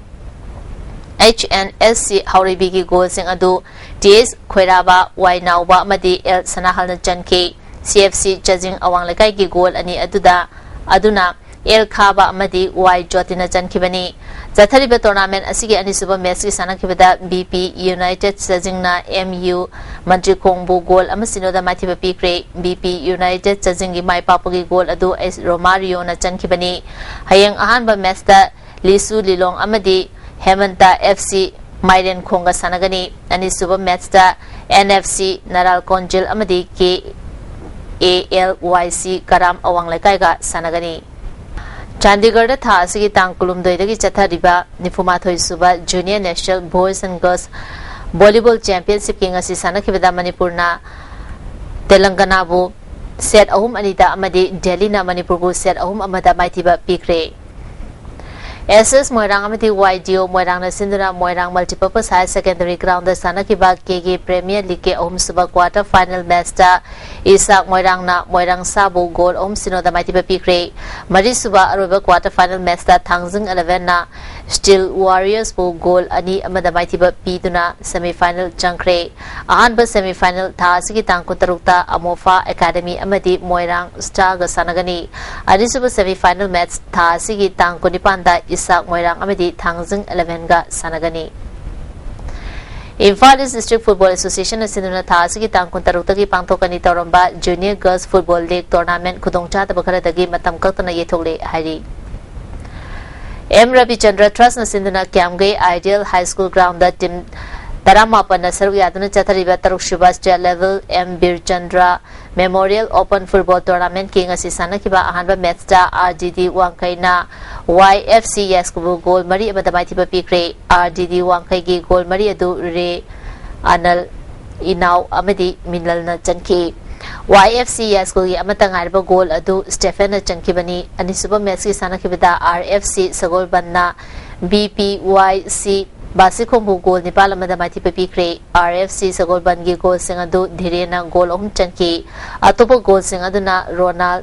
ꯑꯩꯆ ꯑꯦꯟ ꯑꯦꯁ ꯁꯤ ꯍꯥꯎꯔꯩꯕꯤꯒꯤ ꯒꯣꯜꯁꯤꯡ ꯑꯗꯨ ꯇꯤ ꯑꯦꯁ ꯈꯣꯏꯔꯥꯕ, ꯋꯥꯏ ꯅꯥꯎꯕ ꯑꯃꯗꯤ ꯑꯦꯜ ꯁꯅꯥꯍꯜꯅ ꯆꯟꯈꯤ꯫ ꯁꯤ ꯑꯦꯐ ꯁꯤ ꯆꯥꯖꯤꯡ ꯑꯋꯥꯡ ꯂꯩꯀꯥꯏꯒꯤ ꯒꯣꯜ ꯑꯅꯤ ꯑꯗꯨꯗ, ꯑꯗꯨꯅ ꯑꯦꯜ ꯈꯥꯕ ꯑꯃꯗꯤ ꯋꯥꯏ ꯖꯣꯇꯤꯅ ꯆꯟꯈꯤꯕꯅꯤ꯫ ꯆꯠꯊꯔꯤꯕ ꯇꯣꯔꯅꯥꯃꯦꯟꯠ ꯑꯁꯤꯒꯤ ꯑꯅꯤꯁꯨꯕ ꯃꯦꯠꯆꯀꯤ ꯁꯥꯟꯅꯈꯤꯕꯗ ꯕꯤ ꯄꯤ ꯌꯨꯅꯥꯏꯇꯦꯗ ꯆꯥꯖꯤꯡꯅ ꯑꯦꯝ ꯌꯨ ꯃꯟꯇ꯭ꯔꯤꯈꯣꯡꯕꯨ ꯒꯣꯜ ꯑꯃ ꯁꯤꯅꯣꯗ ꯃꯥꯏꯊꯤꯕ ꯄꯤꯈ꯭ꯔꯦ꯫ ꯕꯤ ꯄꯤ ꯌꯨꯅꯥꯏꯇꯦꯗ ꯆꯥꯖꯤꯡꯒꯤ ꯃꯥꯏ ꯄꯥꯛꯄꯒꯤ ꯒꯣꯜ ꯑꯗꯨ ꯑꯦꯁ ꯔꯣꯃꯥꯔꯤꯌꯣꯅ ꯆꯟꯈꯤꯕꯅꯤ꯫ ꯍꯌꯦꯡ ꯑꯍꯥꯟꯕ ꯃꯦꯠꯆꯇ ꯂꯤꯁꯨ ꯂꯤꯂꯣꯡ ꯑꯃꯗꯤ ꯍꯦꯃꯟꯇ ꯑꯦꯐ ꯁꯤ ꯃꯥꯏꯔꯦꯟꯈꯣꯡꯒ ꯁꯥꯟꯅꯒꯅꯤ꯫ ꯑꯅꯤꯁꯨꯕ ꯃꯦꯠꯆꯇ ꯑꯦꯟ ꯑꯦꯐ ꯁꯤ ꯅꯔꯥꯜ ꯀꯣꯟꯖꯤꯜ ꯑꯃꯗꯤ ꯀꯦ ꯑꯦ ꯑꯦꯜ ꯋꯥꯏ ꯁꯤ ꯀꯔꯥꯝ ꯑꯋꯥꯡ ꯂꯩꯀꯥꯏꯒ ꯁꯥꯟꯅꯒꯅꯤ꯫ ꯆꯥꯟꯗꯤꯒꯔꯗ ꯊꯥ ꯑꯁꯤꯒꯤ ꯇꯥꯡ ꯀꯨꯟꯍꯨꯝꯗꯣꯏꯗꯒꯤ ꯆꯠꯊꯔꯤꯕ ꯅꯤꯐꯨꯃꯥꯊꯣꯏ ꯁꯨꯕ junior national boys and girls Volleyball Championshipꯀꯤ ꯉꯁꯤ ꯁꯥꯟꯅꯈꯤꯕꯗ ꯃꯅꯤꯄꯨꯔꯅ ꯇꯦꯂꯪꯒꯅꯥꯕꯨ set ꯑꯍꯨꯝ ꯑꯅꯤꯗ ꯑꯃꯗꯤ ꯗꯦꯜꯂꯤꯅ ꯃꯅꯤꯄꯨꯔꯕꯨ set ꯑꯍꯨꯝ ꯑꯃꯗ ꯃꯥꯏꯊꯤꯕ ꯄꯤꯈ꯭ꯔꯦ꯫ ꯑꯦꯁ ꯑꯦꯁ ꯃꯣꯏꯔꯥꯡ ꯑꯃꯗꯤ ꯋꯥꯏ ꯗꯤ ꯑꯣ ꯃꯣꯏꯔꯥꯡꯅ ꯁꯤꯟꯗꯨꯅ ꯃꯣꯏꯔꯥꯡ Multipurpose Higher Secondary Groundꯗ ꯁꯥꯟꯅꯈꯤꯕ ꯀꯦ ꯀꯦ Premier Leagueꯀꯤ ꯑꯍꯨꯝꯁꯨꯕ quarter final matchꯇ ꯏꯁꯥꯛ ꯃꯣꯏꯔꯥꯡꯅ ꯃꯣꯏꯔꯥꯡ ꯁꯥꯕꯨ goal ꯑꯍꯨꯝ ꯁꯤꯅꯣꯗ ꯃꯥꯏꯊꯤꯕ ꯄꯤꯈ꯭ꯔꯦ꯫ ꯃꯔꯤꯁꯨꯕ ꯑꯔꯣꯏꯕ quarter final matchꯇ ꯊꯥꯡꯖꯤꯡ elevenꯅ Steel Warriorsꯕꯨ goal ꯑꯅꯤ ꯑꯃꯗ ꯃꯥꯏꯊꯤꯕ ꯄꯤꯗꯨꯅ semi final ꯆꯪꯈ꯭ꯔꯦ꯫ ꯑꯍꯥꯟꯕ semi final ꯊꯥ ꯑꯁꯤꯒꯤ ꯇꯥꯡ ꯀꯨꯟꯇꯔꯨꯛꯇ ꯑꯃꯣꯐꯥ Academy ꯑꯃꯗꯤ ꯃꯣꯏꯔꯥꯡ Starꯒ ꯁꯥꯟꯅꯒꯅꯤ꯫ ꯑꯅꯤꯁꯨꯕ semi final match ꯊꯥ ꯑꯁꯤꯒꯤ ꯇꯥꯡ ꯀꯨꯟꯅꯤꯄꯥꯟꯗ ꯏꯁꯥꯛ ꯃꯣꯏꯔꯥꯡ ꯑꯃꯗꯤ ꯊꯥꯡꯖꯤꯡ elevenꯒ ꯁꯥꯟꯅꯒꯅꯤ꯫ ꯏꯝꯐꯥꯜ East District Football Associationꯅ ꯁꯤꯟꯗꯨꯅ ꯊꯥ ꯑꯁꯤꯒꯤ ꯇꯥꯡ ꯀꯨꯟꯇꯔꯨꯛꯇꯒꯤ ꯄꯥꯡꯊꯣꯛꯀꯅꯤ ꯇꯧꯔꯝꯕ Junior Girls Football League Tournament ꯈꯨꯗꯣꯡꯆꯥꯗꯕ ꯈꯔꯗꯒꯤ ꯃꯇꯝ ꯀꯛꯇꯅ ꯌꯩꯊꯣꯛꯂꯦ ꯍꯥꯏꯔꯤ꯫ ꯑꯦꯝ ꯔꯕꯤꯆꯟꯗ꯭ꯔ Trustꯅ ꯁꯤꯟꯗꯨꯅ ꯀ꯭ꯌꯥꯝꯒꯩ Ideal High School Groundꯗ team ꯇꯔꯥꯃꯥꯄꯟꯅ ꯁꯔꯨꯛ ꯌꯥꯗꯨꯅ ꯆꯠꯊꯔꯤꯕ ꯇꯔꯨꯛꯁꯨꯕ State Level M Birchandra Memorial Open Football Tournamentꯀꯤ ꯉꯁꯤ ꯁꯥꯟꯅꯈꯤꯕ ꯑꯍꯥꯟꯕ matchꯇ ꯑꯥꯔ ꯗꯤ ꯗꯤ ꯋꯥꯡꯈꯩꯅ ꯋꯥꯏ ꯑꯦꯐ ꯁꯤ ꯌꯥꯏꯁ꯭ꯀꯨꯜꯕꯨ goal ꯃꯔꯤ ꯑꯃꯗ ꯃꯥꯏꯊꯤꯕ ꯄꯤꯈ꯭ꯔꯦ꯫ ꯑꯥꯔ ꯗꯤ ꯗꯤ ꯋꯥꯡꯈꯩꯒꯤ goal ꯃꯔꯤ ꯑꯗꯨ ꯔꯦ ꯑꯅꯜ, ꯏꯅꯥꯎ ꯑꯃꯗꯤ ꯃꯤꯅꯜꯅ ꯆꯟꯈꯤ꯫ ꯋꯥꯏ ꯑꯦꯐ ꯁꯤ ꯌꯥꯏꯁ꯭ꯀꯨꯜꯒꯤ ꯑꯃꯠꯇ ꯉꯥꯏꯔꯕ goal ꯑꯗꯨ ꯁ꯭ꯇꯦꯐꯦꯟꯅ ꯆꯟꯈꯤꯕꯅꯤ꯫ ꯑꯅꯤꯁꯨꯕ matchꯀꯤ ꯁꯥꯟꯅꯈꯤꯕꯗ R F C ꯁꯒꯣꯜꯕꯟꯅ B P ꯋꯥꯏ ꯁꯤ ꯕꯥꯁꯤꯈꯣꯡꯕꯨ goal ꯅꯤꯄꯥꯜ ꯑꯃꯗ ꯃꯥꯏꯊꯤꯕ ꯄꯤꯈ꯭ꯔꯦ꯫ ꯑꯥꯔ ꯑꯦꯐ ꯁꯤ ꯁꯒꯣꯜꯕꯟꯒꯤ goalꯁꯤꯡ ꯑꯗꯨ ꯙꯤꯔꯦꯟꯅ goal ꯑꯍꯨꯝ ꯆꯟꯈꯤ꯫ ꯑꯇꯣꯞꯄ goalꯁꯤꯡ ꯑꯗꯨꯅ ꯔꯣꯅꯥꯜ,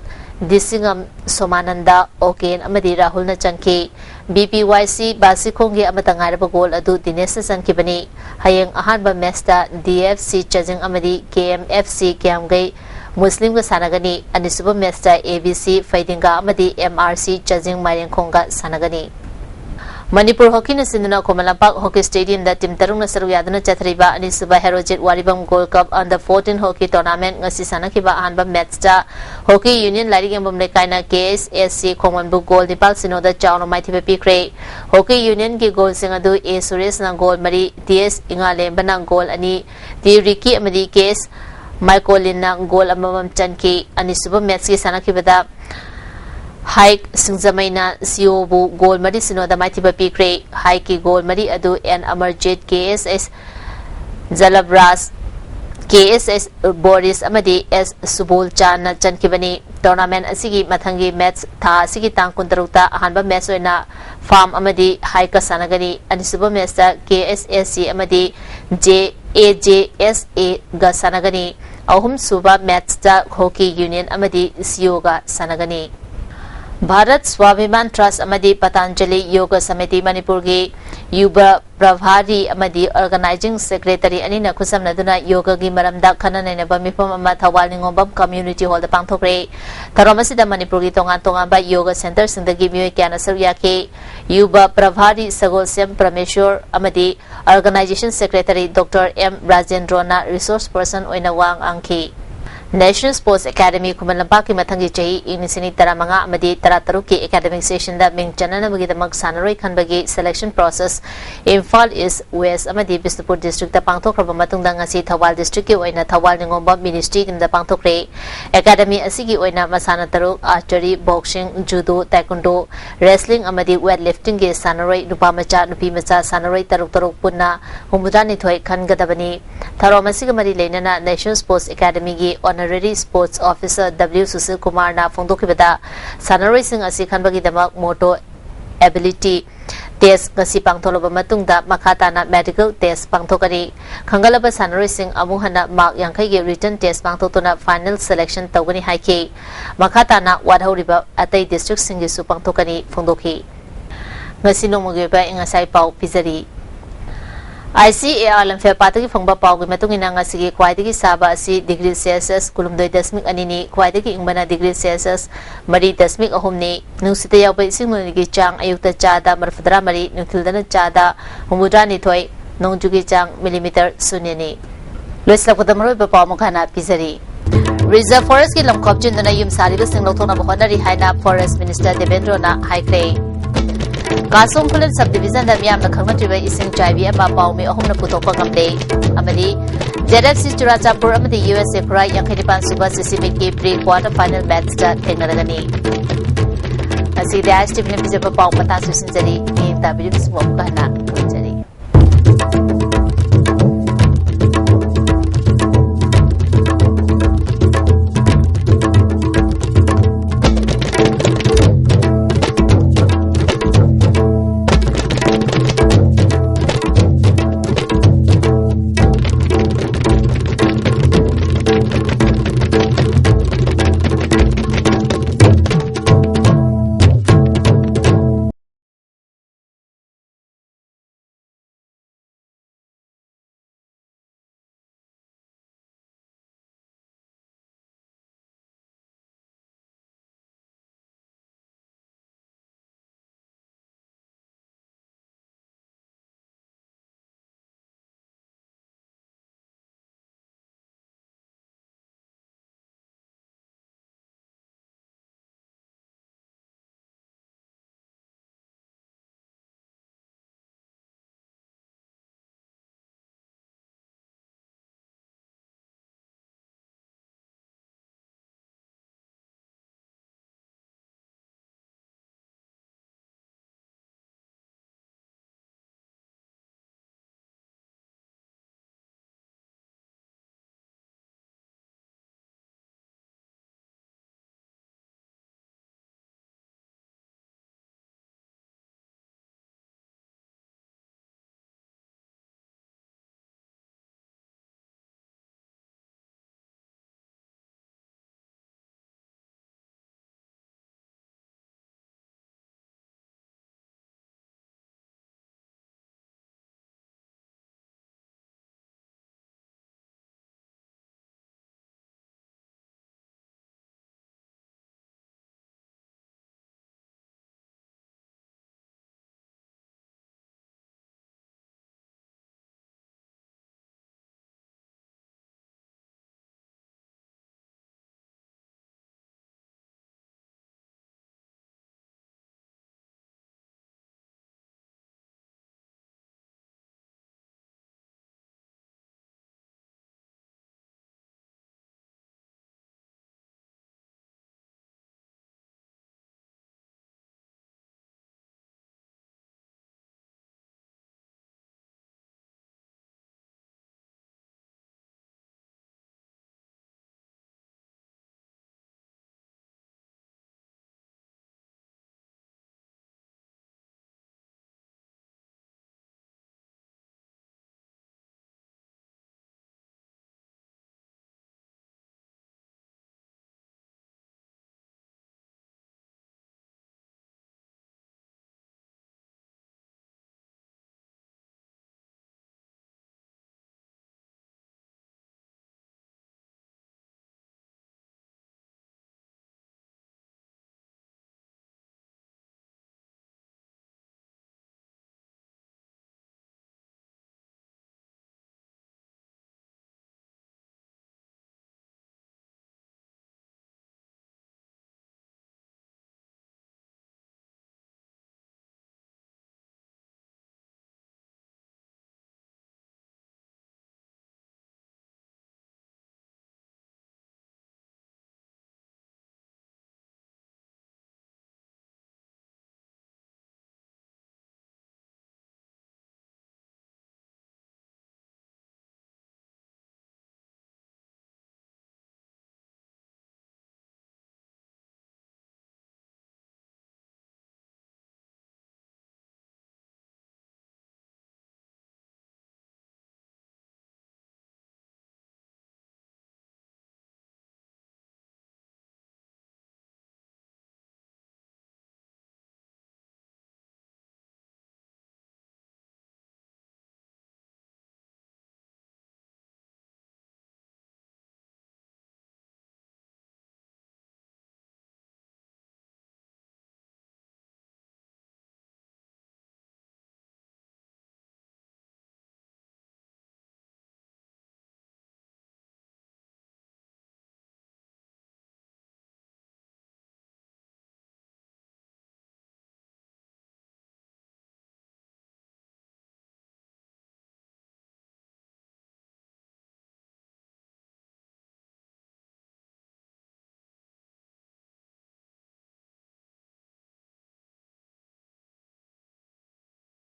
ꯗꯤꯁꯤꯉꯝ, ꯁꯣꯃꯥꯅꯟꯗ, ꯑꯣꯀꯦꯟ ꯑꯃꯗꯤ ꯔꯥꯍꯨꯜꯅ ꯆꯟꯈꯤ꯫ ꯕꯤ ꯄꯤ ꯋꯥꯏ ꯁꯤ ꯕꯥꯁꯤꯈꯣꯡꯒꯤ ꯑꯃꯠꯇ ꯉꯥꯏꯔꯕ goal ꯑꯗꯨ ꯗꯤꯅꯦꯁꯅ ꯆꯟꯈꯤꯕꯅꯤ꯫ ꯍꯌꯦꯡ ꯑꯍꯥꯟꯕ matchꯇ ꯗꯤ ꯑꯦꯐ ꯁꯤ ꯆꯥꯖꯤꯡ ꯑꯃꯗꯤ ꯀꯦ ꯑꯦꯝ ꯑꯦꯐ ꯁꯤ ꯀ꯭ꯌꯥꯝꯒꯩ ꯃꯨꯁꯂꯤꯝꯒ ꯁꯥꯟꯅꯒꯅꯤ꯫ ꯑꯅꯤꯁꯨꯕ matchꯇ ꯑꯦ ꯕꯤ ꯁꯤ ꯐꯩꯗꯤꯡꯒꯥ ꯑꯃꯗꯤ ꯑꯦꯝ ꯑꯥꯔ ꯁꯤ ꯆꯥꯖꯤꯡ ꯃꯥꯏꯔꯦꯡꯈꯣꯡꯒ ꯁꯥꯟꯅꯒꯅꯤ꯫ ꯃꯅꯤꯄꯨꯔ ꯍꯣꯀꯤꯅ ꯁꯤꯟꯗꯨꯅ ꯈꯨꯃꯟ ꯂꯝꯄꯥꯛ ꯍꯣꯀꯤ ꯁ꯭ꯇꯦꯗꯤꯌꯝꯗ team ꯇꯔꯨꯛꯅ ꯁꯔꯨꯛ ꯌꯥꯗꯨꯅ ꯆꯠꯊꯔꯤꯕ ꯑꯅꯤꯁꯨꯕ Herojit ꯋꯥꯔꯤꯕꯝ Gold Cup Under fourteen Hockey Tournament ꯉꯁꯤ ꯁꯥꯟꯅꯈꯤꯕ ꯑꯍꯥꯟꯕ matchꯇ ꯍꯣꯀꯤ ꯌꯨꯅꯤꯌꯟ ꯂꯥꯏꯔꯤꯛ ꯌꯦꯡꯐꯝ ꯂꯩꯀꯥꯏꯅ ꯀꯦ ꯑꯦꯁ ꯑꯦꯁ ꯁꯤ ꯈꯣꯡꯃꯟꯕꯨ goal ꯅꯤꯄꯥꯜ ꯁꯤꯅꯣꯗ ꯆꯥꯎꯅ ꯃꯥꯏꯊꯤꯕ ꯄꯤꯈ꯭ꯔꯦ꯫ ꯍꯣꯀꯤ ꯌꯨꯅꯤꯌꯟꯒꯤ goalꯁꯤꯡ ꯑꯗꯨ ꯑꯦ ꯁꯨꯔꯦꯁꯅ goal ꯃꯔꯤ, ꯇꯤ ꯑꯦꯁ ꯏꯉꯥꯂꯦꯝꯕꯅ goal ꯑꯅꯤ, ꯇꯤ ꯔꯤꯀꯤ ꯑꯃꯗꯤ ꯀꯦ ꯑꯦꯁ ꯃꯥꯏꯀꯣꯂꯤꯟꯅ goal ꯑꯃꯃꯝ ꯆꯟꯈꯤ꯫ ꯑꯅꯤꯁꯨꯕ matchꯀꯤ ꯁꯥꯟꯅꯈꯤꯕꯗ ꯍꯥꯏꯛ ꯁꯤꯡꯖꯃꯩꯅ ꯁꯤꯑꯣꯕꯨ goal ꯃꯔꯤ ꯁꯤꯅꯣꯗ ꯃꯥꯏꯊꯤꯕ ꯄꯤꯈ꯭ꯔꯦ꯫ ꯍꯥꯏꯛꯀꯤ goal ꯃꯔꯤ ꯑꯗꯨ and Amarjeet, K S S ꯖꯂꯕꯔꯥꯖ, K S ꯑꯦꯁ ꯕꯣꯔꯤꯁ ꯑꯃꯗꯤ ꯑꯦꯁ ꯁꯨꯕꯣꯜ ꯆꯥꯟꯅ ꯆꯟꯈꯤꯕꯅꯤ꯫ ꯇꯣꯔꯅꯥꯃꯦꯟ ꯑꯁꯤꯒꯤ ꯃꯊꯪꯒꯤ ꯃꯦꯠꯆ ꯊꯥ ꯑꯁꯤꯒꯤ ꯇꯥꯡ ꯀꯨꯟꯇꯔꯨꯛꯇ ꯑꯍꯥꯟꯕ ꯃꯦꯠꯆ ꯑꯣꯏꯅ ꯐꯥꯝ ꯑꯃꯗꯤ ꯍꯥꯏꯀ ꯁꯥꯟꯅꯒꯅꯤ꯫ ꯑꯅꯤꯁꯨꯕ ꯃꯦꯠꯆꯇ ꯀꯦ ꯑꯦꯁ ꯑꯦꯁ ꯁꯤ ꯑꯃꯗꯤ ꯖꯦ ꯑꯦ ꯖꯦ ꯑꯦꯁ ꯑꯦꯒ ꯁꯥꯟꯅꯒꯅꯤ꯫ ꯑꯍꯨꯝꯁꯨꯕ ꯃꯦꯠꯆꯇ ꯍꯣꯀꯤ ꯌꯨꯅꯤꯌꯟ ꯑꯃꯗꯤ ꯁꯤꯌꯣꯒ ꯁꯥꯟꯅꯒꯅꯤ꯫ ꯚꯥꯔꯠ ꯁ꯭ꯋꯥꯚꯤꯃꯥꯟ ꯇ꯭ꯔꯁ ꯑꯃꯗꯤ ꯄꯇꯥꯟꯖꯂꯤ ꯌꯣꯒ ꯁꯃꯤꯇꯤ ꯃꯅꯤꯄꯨꯔꯒꯤ ꯌꯨꯕ ꯄ꯭ꯔꯚꯥꯔꯤ ꯑꯃꯗꯤ ꯑꯣꯔꯒꯅꯥꯏꯖꯤꯡ ꯁꯦꯀ꯭ꯔꯦꯇꯔꯤ ꯑꯅꯤꯅ ꯈꯨꯠꯁꯝꯅꯗꯨꯅ ꯌꯣꯒꯒꯤ ꯃꯔꯝꯗ ꯈꯟꯅ ꯅꯩꯅꯕ ꯃꯤꯐꯝ ꯑꯃ ꯊꯧꯕꯥꯜ ꯅꯤꯉꯣꯝꯕꯝ ꯀꯝꯃ꯭ꯌꯨꯅꯤꯇꯤ ꯍꯣꯜꯗ ꯄꯥꯡꯊꯣꯛꯈ꯭ꯔꯦ꯫ ꯊꯧꯔꯝ ꯑꯁꯤꯗ ꯃꯅꯤꯄꯨꯔꯒꯤ ꯇꯣꯉꯥꯟ ꯇꯣꯉꯥꯟꯕ ꯌꯣꯒ ꯁꯦꯟꯇꯔꯁꯤꯡꯗꯒꯤ ꯃꯤꯑꯣꯏ ꯀꯌꯥꯅ ꯁꯔꯨꯛ ꯌꯥꯈꯤ꯫ ꯌꯨꯕ ꯄ꯭ꯔꯚꯥꯔꯤ ꯁꯒꯣꯜꯁꯦꯝ ꯄ꯭ꯔꯃꯦꯁꯣꯔ ꯑꯃꯗꯤ ꯑꯣꯔꯒꯅꯥꯏꯖꯦꯁꯟ ꯁꯦꯀ꯭ꯔꯦꯇꯔꯤ ꯗꯣꯛꯇꯔ ꯑꯦꯝ ꯔꯥꯖꯦꯟꯗ꯭ꯔꯣꯅ ꯔꯤꯁꯣꯔꯁ ꯄꯔꯁꯟ ꯑꯣꯏꯅ ꯋꯥ ꯉꯥꯡꯈꯤ꯫ ꯅꯦꯁꯅꯦꯜ ꯁ꯭ꯄꯣꯔꯠꯁ ꯑꯦꯀꯥꯗꯃꯤ ꯈꯨꯃꯟ ꯂꯝꯄꯥꯛꯀꯤ ꯃꯊꯪꯒꯤ ꯆꯍꯤ ꯏꯪ ꯂꯤꯁꯤꯡ ꯑꯅꯤ ꯇꯔꯥꯃꯉꯥ ꯑꯃꯗꯤ ꯇꯔꯥꯇꯔꯨꯛꯀꯤ ꯑꯦꯀꯥꯗꯃꯤꯛ ꯁꯦꯁꯟꯗ ꯃꯤꯡ ꯆꯟꯅꯅꯕꯒꯤꯗꯃꯛ ꯁꯥꯟꯅꯔꯣꯏ ꯈꯟꯕꯒꯤ ꯁꯦꯂꯦꯛꯁꯟ ꯄ꯭ꯔꯣꯁꯦꯁ ꯏꯝꯐꯥꯜ ꯏꯁ, ꯋꯦꯁ ꯑꯃꯗꯤ ꯕꯤꯁꯅꯨꯄꯨꯔ ꯗꯤꯁꯇ꯭ꯔꯤꯛꯇ ꯄꯥꯡꯊꯣꯛꯈ꯭ꯔꯕ ꯃꯇꯨꯡꯗ ꯉꯁꯤ ꯊꯧꯕꯥꯜ ꯗꯤꯁꯇ꯭ꯔꯤꯛꯀꯤ ꯑꯣꯏꯅ ꯊꯧꯕꯥꯜ ꯅꯤꯉꯣꯝꯕꯝ ꯃꯤꯅꯤ ꯁ꯭ꯇꯦꯗꯤꯌꯝꯗ ꯄꯥꯡꯊꯣꯛꯈ꯭ꯔꯦ꯫ ꯑꯦꯀꯥꯗꯃꯤ ꯑꯁꯤꯒꯤ ꯑꯣꯏꯅ ꯃꯁꯥꯟꯅ ꯇꯔꯨꯛ, archery, boxing, judo, taekwondo, wrestling ꯑꯃꯗꯤ ꯋꯦꯠ ꯂꯤꯐꯇꯤꯡꯒꯤ ꯁꯥꯟꯅꯔꯣꯏ ꯅꯨꯄꯥ ꯃꯆꯥ, ꯅꯨꯄꯤ ꯃꯆꯥ ꯁꯥꯟꯅꯔꯣꯏ ꯇꯔꯨꯛ ꯇꯔꯨꯛ ꯄꯨꯟꯅ ꯍꯨꯝꯐꯨꯇꯔꯥꯅꯤꯊꯣꯏ ꯈꯟꯒꯗꯕꯅꯤ꯫ ꯊꯧꯔꯝ ꯑꯁꯤꯒ ꯃꯔꯤ ꯂꯩꯅꯅ ꯅꯦꯁꯅꯦꯜ ꯁ꯭ꯄꯣꯔꯠꯁ ꯑꯦꯀꯥꯗꯃꯤꯒꯤ honorary sports officer W Sushil ꯀꯨꯃꯥꯔꯅ ꯐꯣꯡꯗꯣꯛꯈꯤꯕꯗ, ꯁꯥꯟꯅꯔꯣꯏꯁꯤꯡ ꯑꯁꯤ ꯈꯟꯕꯒꯤꯗꯃꯛ ꯃꯣꯇꯣ ꯑꯦꯕꯤꯂꯤꯇꯤ ꯇꯦꯁ ꯉꯁꯤ ꯄꯥꯡꯊꯣꯛꯂꯕ ꯃꯇꯨꯡꯗ ꯃꯈꯥ ꯇꯥꯅ ꯃꯦꯗꯤꯀꯦꯜ ꯇꯦꯁ ꯄꯥꯡꯊꯣꯛꯀꯅꯤ꯫ ꯈꯟꯒꯠꯂꯕ ꯁꯥꯟꯅꯔꯣꯏꯁꯤꯡ ꯑꯃꯨꯛ ꯍꯟꯅ ꯃꯥꯔꯛ ꯌꯥꯡꯈꯩꯒꯤ ꯔꯤꯇꯟ ꯇꯦꯁ ꯄꯥꯡꯊꯣꯛꯇꯨꯅ ꯐꯥꯏꯅꯦꯜ ꯁꯦꯂꯦꯛꯁꯟ ꯇꯧꯒꯅꯤ ꯍꯥꯏꯈꯤ꯫ ꯃꯈꯥ ꯇꯥꯅ ꯋꯥꯠꯍꯧꯔꯤꯕ ꯑꯇꯩ ꯗꯤꯁꯇ꯭ꯔꯤꯛꯁꯤꯡꯒꯤꯁꯨ ꯄꯥꯡꯊꯣꯛꯀꯅꯤ ꯐꯣꯡꯗꯣꯛꯈꯤ꯫ ꯉꯁꯤ ꯅꯣꯡꯃꯒꯤ ꯑꯣꯏꯕ ꯑꯏꯪ ꯑꯁꯥꯒꯤ ꯄꯥꯎ ꯄꯤꯖꯔꯤ꯫ ꯑꯥꯏ ꯁꯤ ꯑꯦ ꯑꯥꯔ ꯂꯝꯐꯦꯜ ꯄꯥꯠꯇꯒꯤ ꯐꯪꯕ ꯄꯥꯎꯒꯤ ꯃꯇꯨꯡ ꯏꯟꯅ, ꯉꯁꯤꯒꯤ ꯈ꯭ꯋꯥꯏꯗꯒꯤ ꯁꯥꯕ ꯑꯁꯤ ꯗꯤꯒ꯭ꯔꯤ ꯁꯦꯜꯁꯤꯌꯁ ꯀꯨꯟꯍꯨꯝꯗꯣꯏ ꯗꯁꯃꯤꯛ ꯑꯅꯤꯅꯤ, ꯈ꯭ꯋꯥꯏꯗꯒꯤ ꯏꯪꯕꯅ ꯗꯤꯒ꯭ꯔꯤ ꯁꯦꯜꯁꯤꯌꯁ ꯃꯔꯤ ꯗꯁꯃꯤꯛ ꯑꯍꯨꯝꯅꯤ꯫ ꯅꯨꯡꯁꯤꯠꯇ ꯌꯥꯎꯕ ꯏꯁꯤꯡ ꯅꯣꯡꯂꯤꯒꯤ ꯆꯥꯡ ꯑꯌꯨꯛꯇ ꯆꯥꯗ ꯃꯔꯤꯐꯨꯇꯔꯥ ꯃꯔꯤ, ꯅꯨꯡꯊꯤꯜꯗꯅ ꯆꯥꯗ ꯍꯨꯝꯐꯨꯇꯔꯥꯅꯤꯊꯣꯏ, ꯅꯣꯡꯖꯨꯒꯤ ꯆꯥꯡ ꯃꯤꯂꯤꯃꯤꯇꯔ ꯁꯨꯟꯌꯅꯤ꯫ ꯂꯣꯏꯁꯤꯜꯂꯛꯄꯗ ꯃꯔꯨꯑꯣꯏꯕ ꯄꯥꯎ ꯑꯃꯨꯛ ꯍꯟꯅ ꯄꯤꯖꯔꯤ꯫ ꯔꯤꯖꯔꯚ ꯐꯣꯔꯦꯁ꯭ꯠꯀꯤ ꯂꯝ ꯈꯣꯞꯆꯤꯟꯗꯨꯅ ꯌꯨꯝ ꯁꯥꯔꯤꯕꯁꯤꯡ ꯂꯧꯊꯣꯛꯅꯕ ꯍꯣꯠꯅꯔꯤ ꯍꯥꯏꯅ ꯐꯣꯔꯦꯁ꯭ꯠ ꯃꯤꯅꯤꯁꯇꯔ ꯗꯦꯕꯦꯟꯗ꯭ꯔꯣꯅ ꯍꯥꯏꯈ꯭ꯔꯦ꯫ ꯀꯥꯁꯣꯡ ꯈꯨꯂꯦꯟ ꯁꯕ ꯗꯤꯕꯤꯖꯟꯗ ꯃꯤꯌꯥꯝꯅ ꯈꯪꯅꯗ꯭ꯔꯤꯕ ꯏꯁꯤꯡ ꯆꯥꯏꯕꯤ ꯑꯃ ꯄꯥꯎꯃꯤ ꯑꯍꯨꯝꯅ ꯄꯨꯊꯣꯛꯄ ꯉꯝꯂꯦ꯫ ꯑꯃꯗꯤ ꯖꯦꯗ ꯑꯦꯐ ꯁꯤ ꯆꯨꯔꯥꯆꯥꯟꯄꯨꯔ ꯑꯃꯗꯤ ꯌꯨ ꯑꯦꯁ ꯑꯦ ꯈꯨꯔꯥꯏ ꯌꯥꯡꯈꯩ ꯅꯤꯄꯥꯟ ꯁꯨꯕ ꯁꯤ ꯁꯤ ꯃꯤꯠꯀꯤ ꯄ꯭ꯔꯤ ꯀ꯭ꯋꯥꯔꯇꯔ ꯐꯥꯏꯅꯦꯜ ꯃꯦꯠꯆꯇ ꯊꯦꯡꯅꯔꯒꯅꯤ꯫ ꯉꯁꯤꯗꯤ ꯑꯥꯏ ꯑꯦꯁ ꯇꯤ ꯚꯤꯅ ꯄꯤꯖꯕ ꯄꯥꯎ ꯃꯇꯥꯡ ꯂꯣꯏꯁꯤꯟꯖꯔꯤ꯫ ꯃꯤꯠꯌꯦꯡ ꯇꯥꯕꯤꯔꯤꯕꯁꯤꯡꯕꯨ ꯑꯃꯨꯛꯀ ꯍꯟꯅ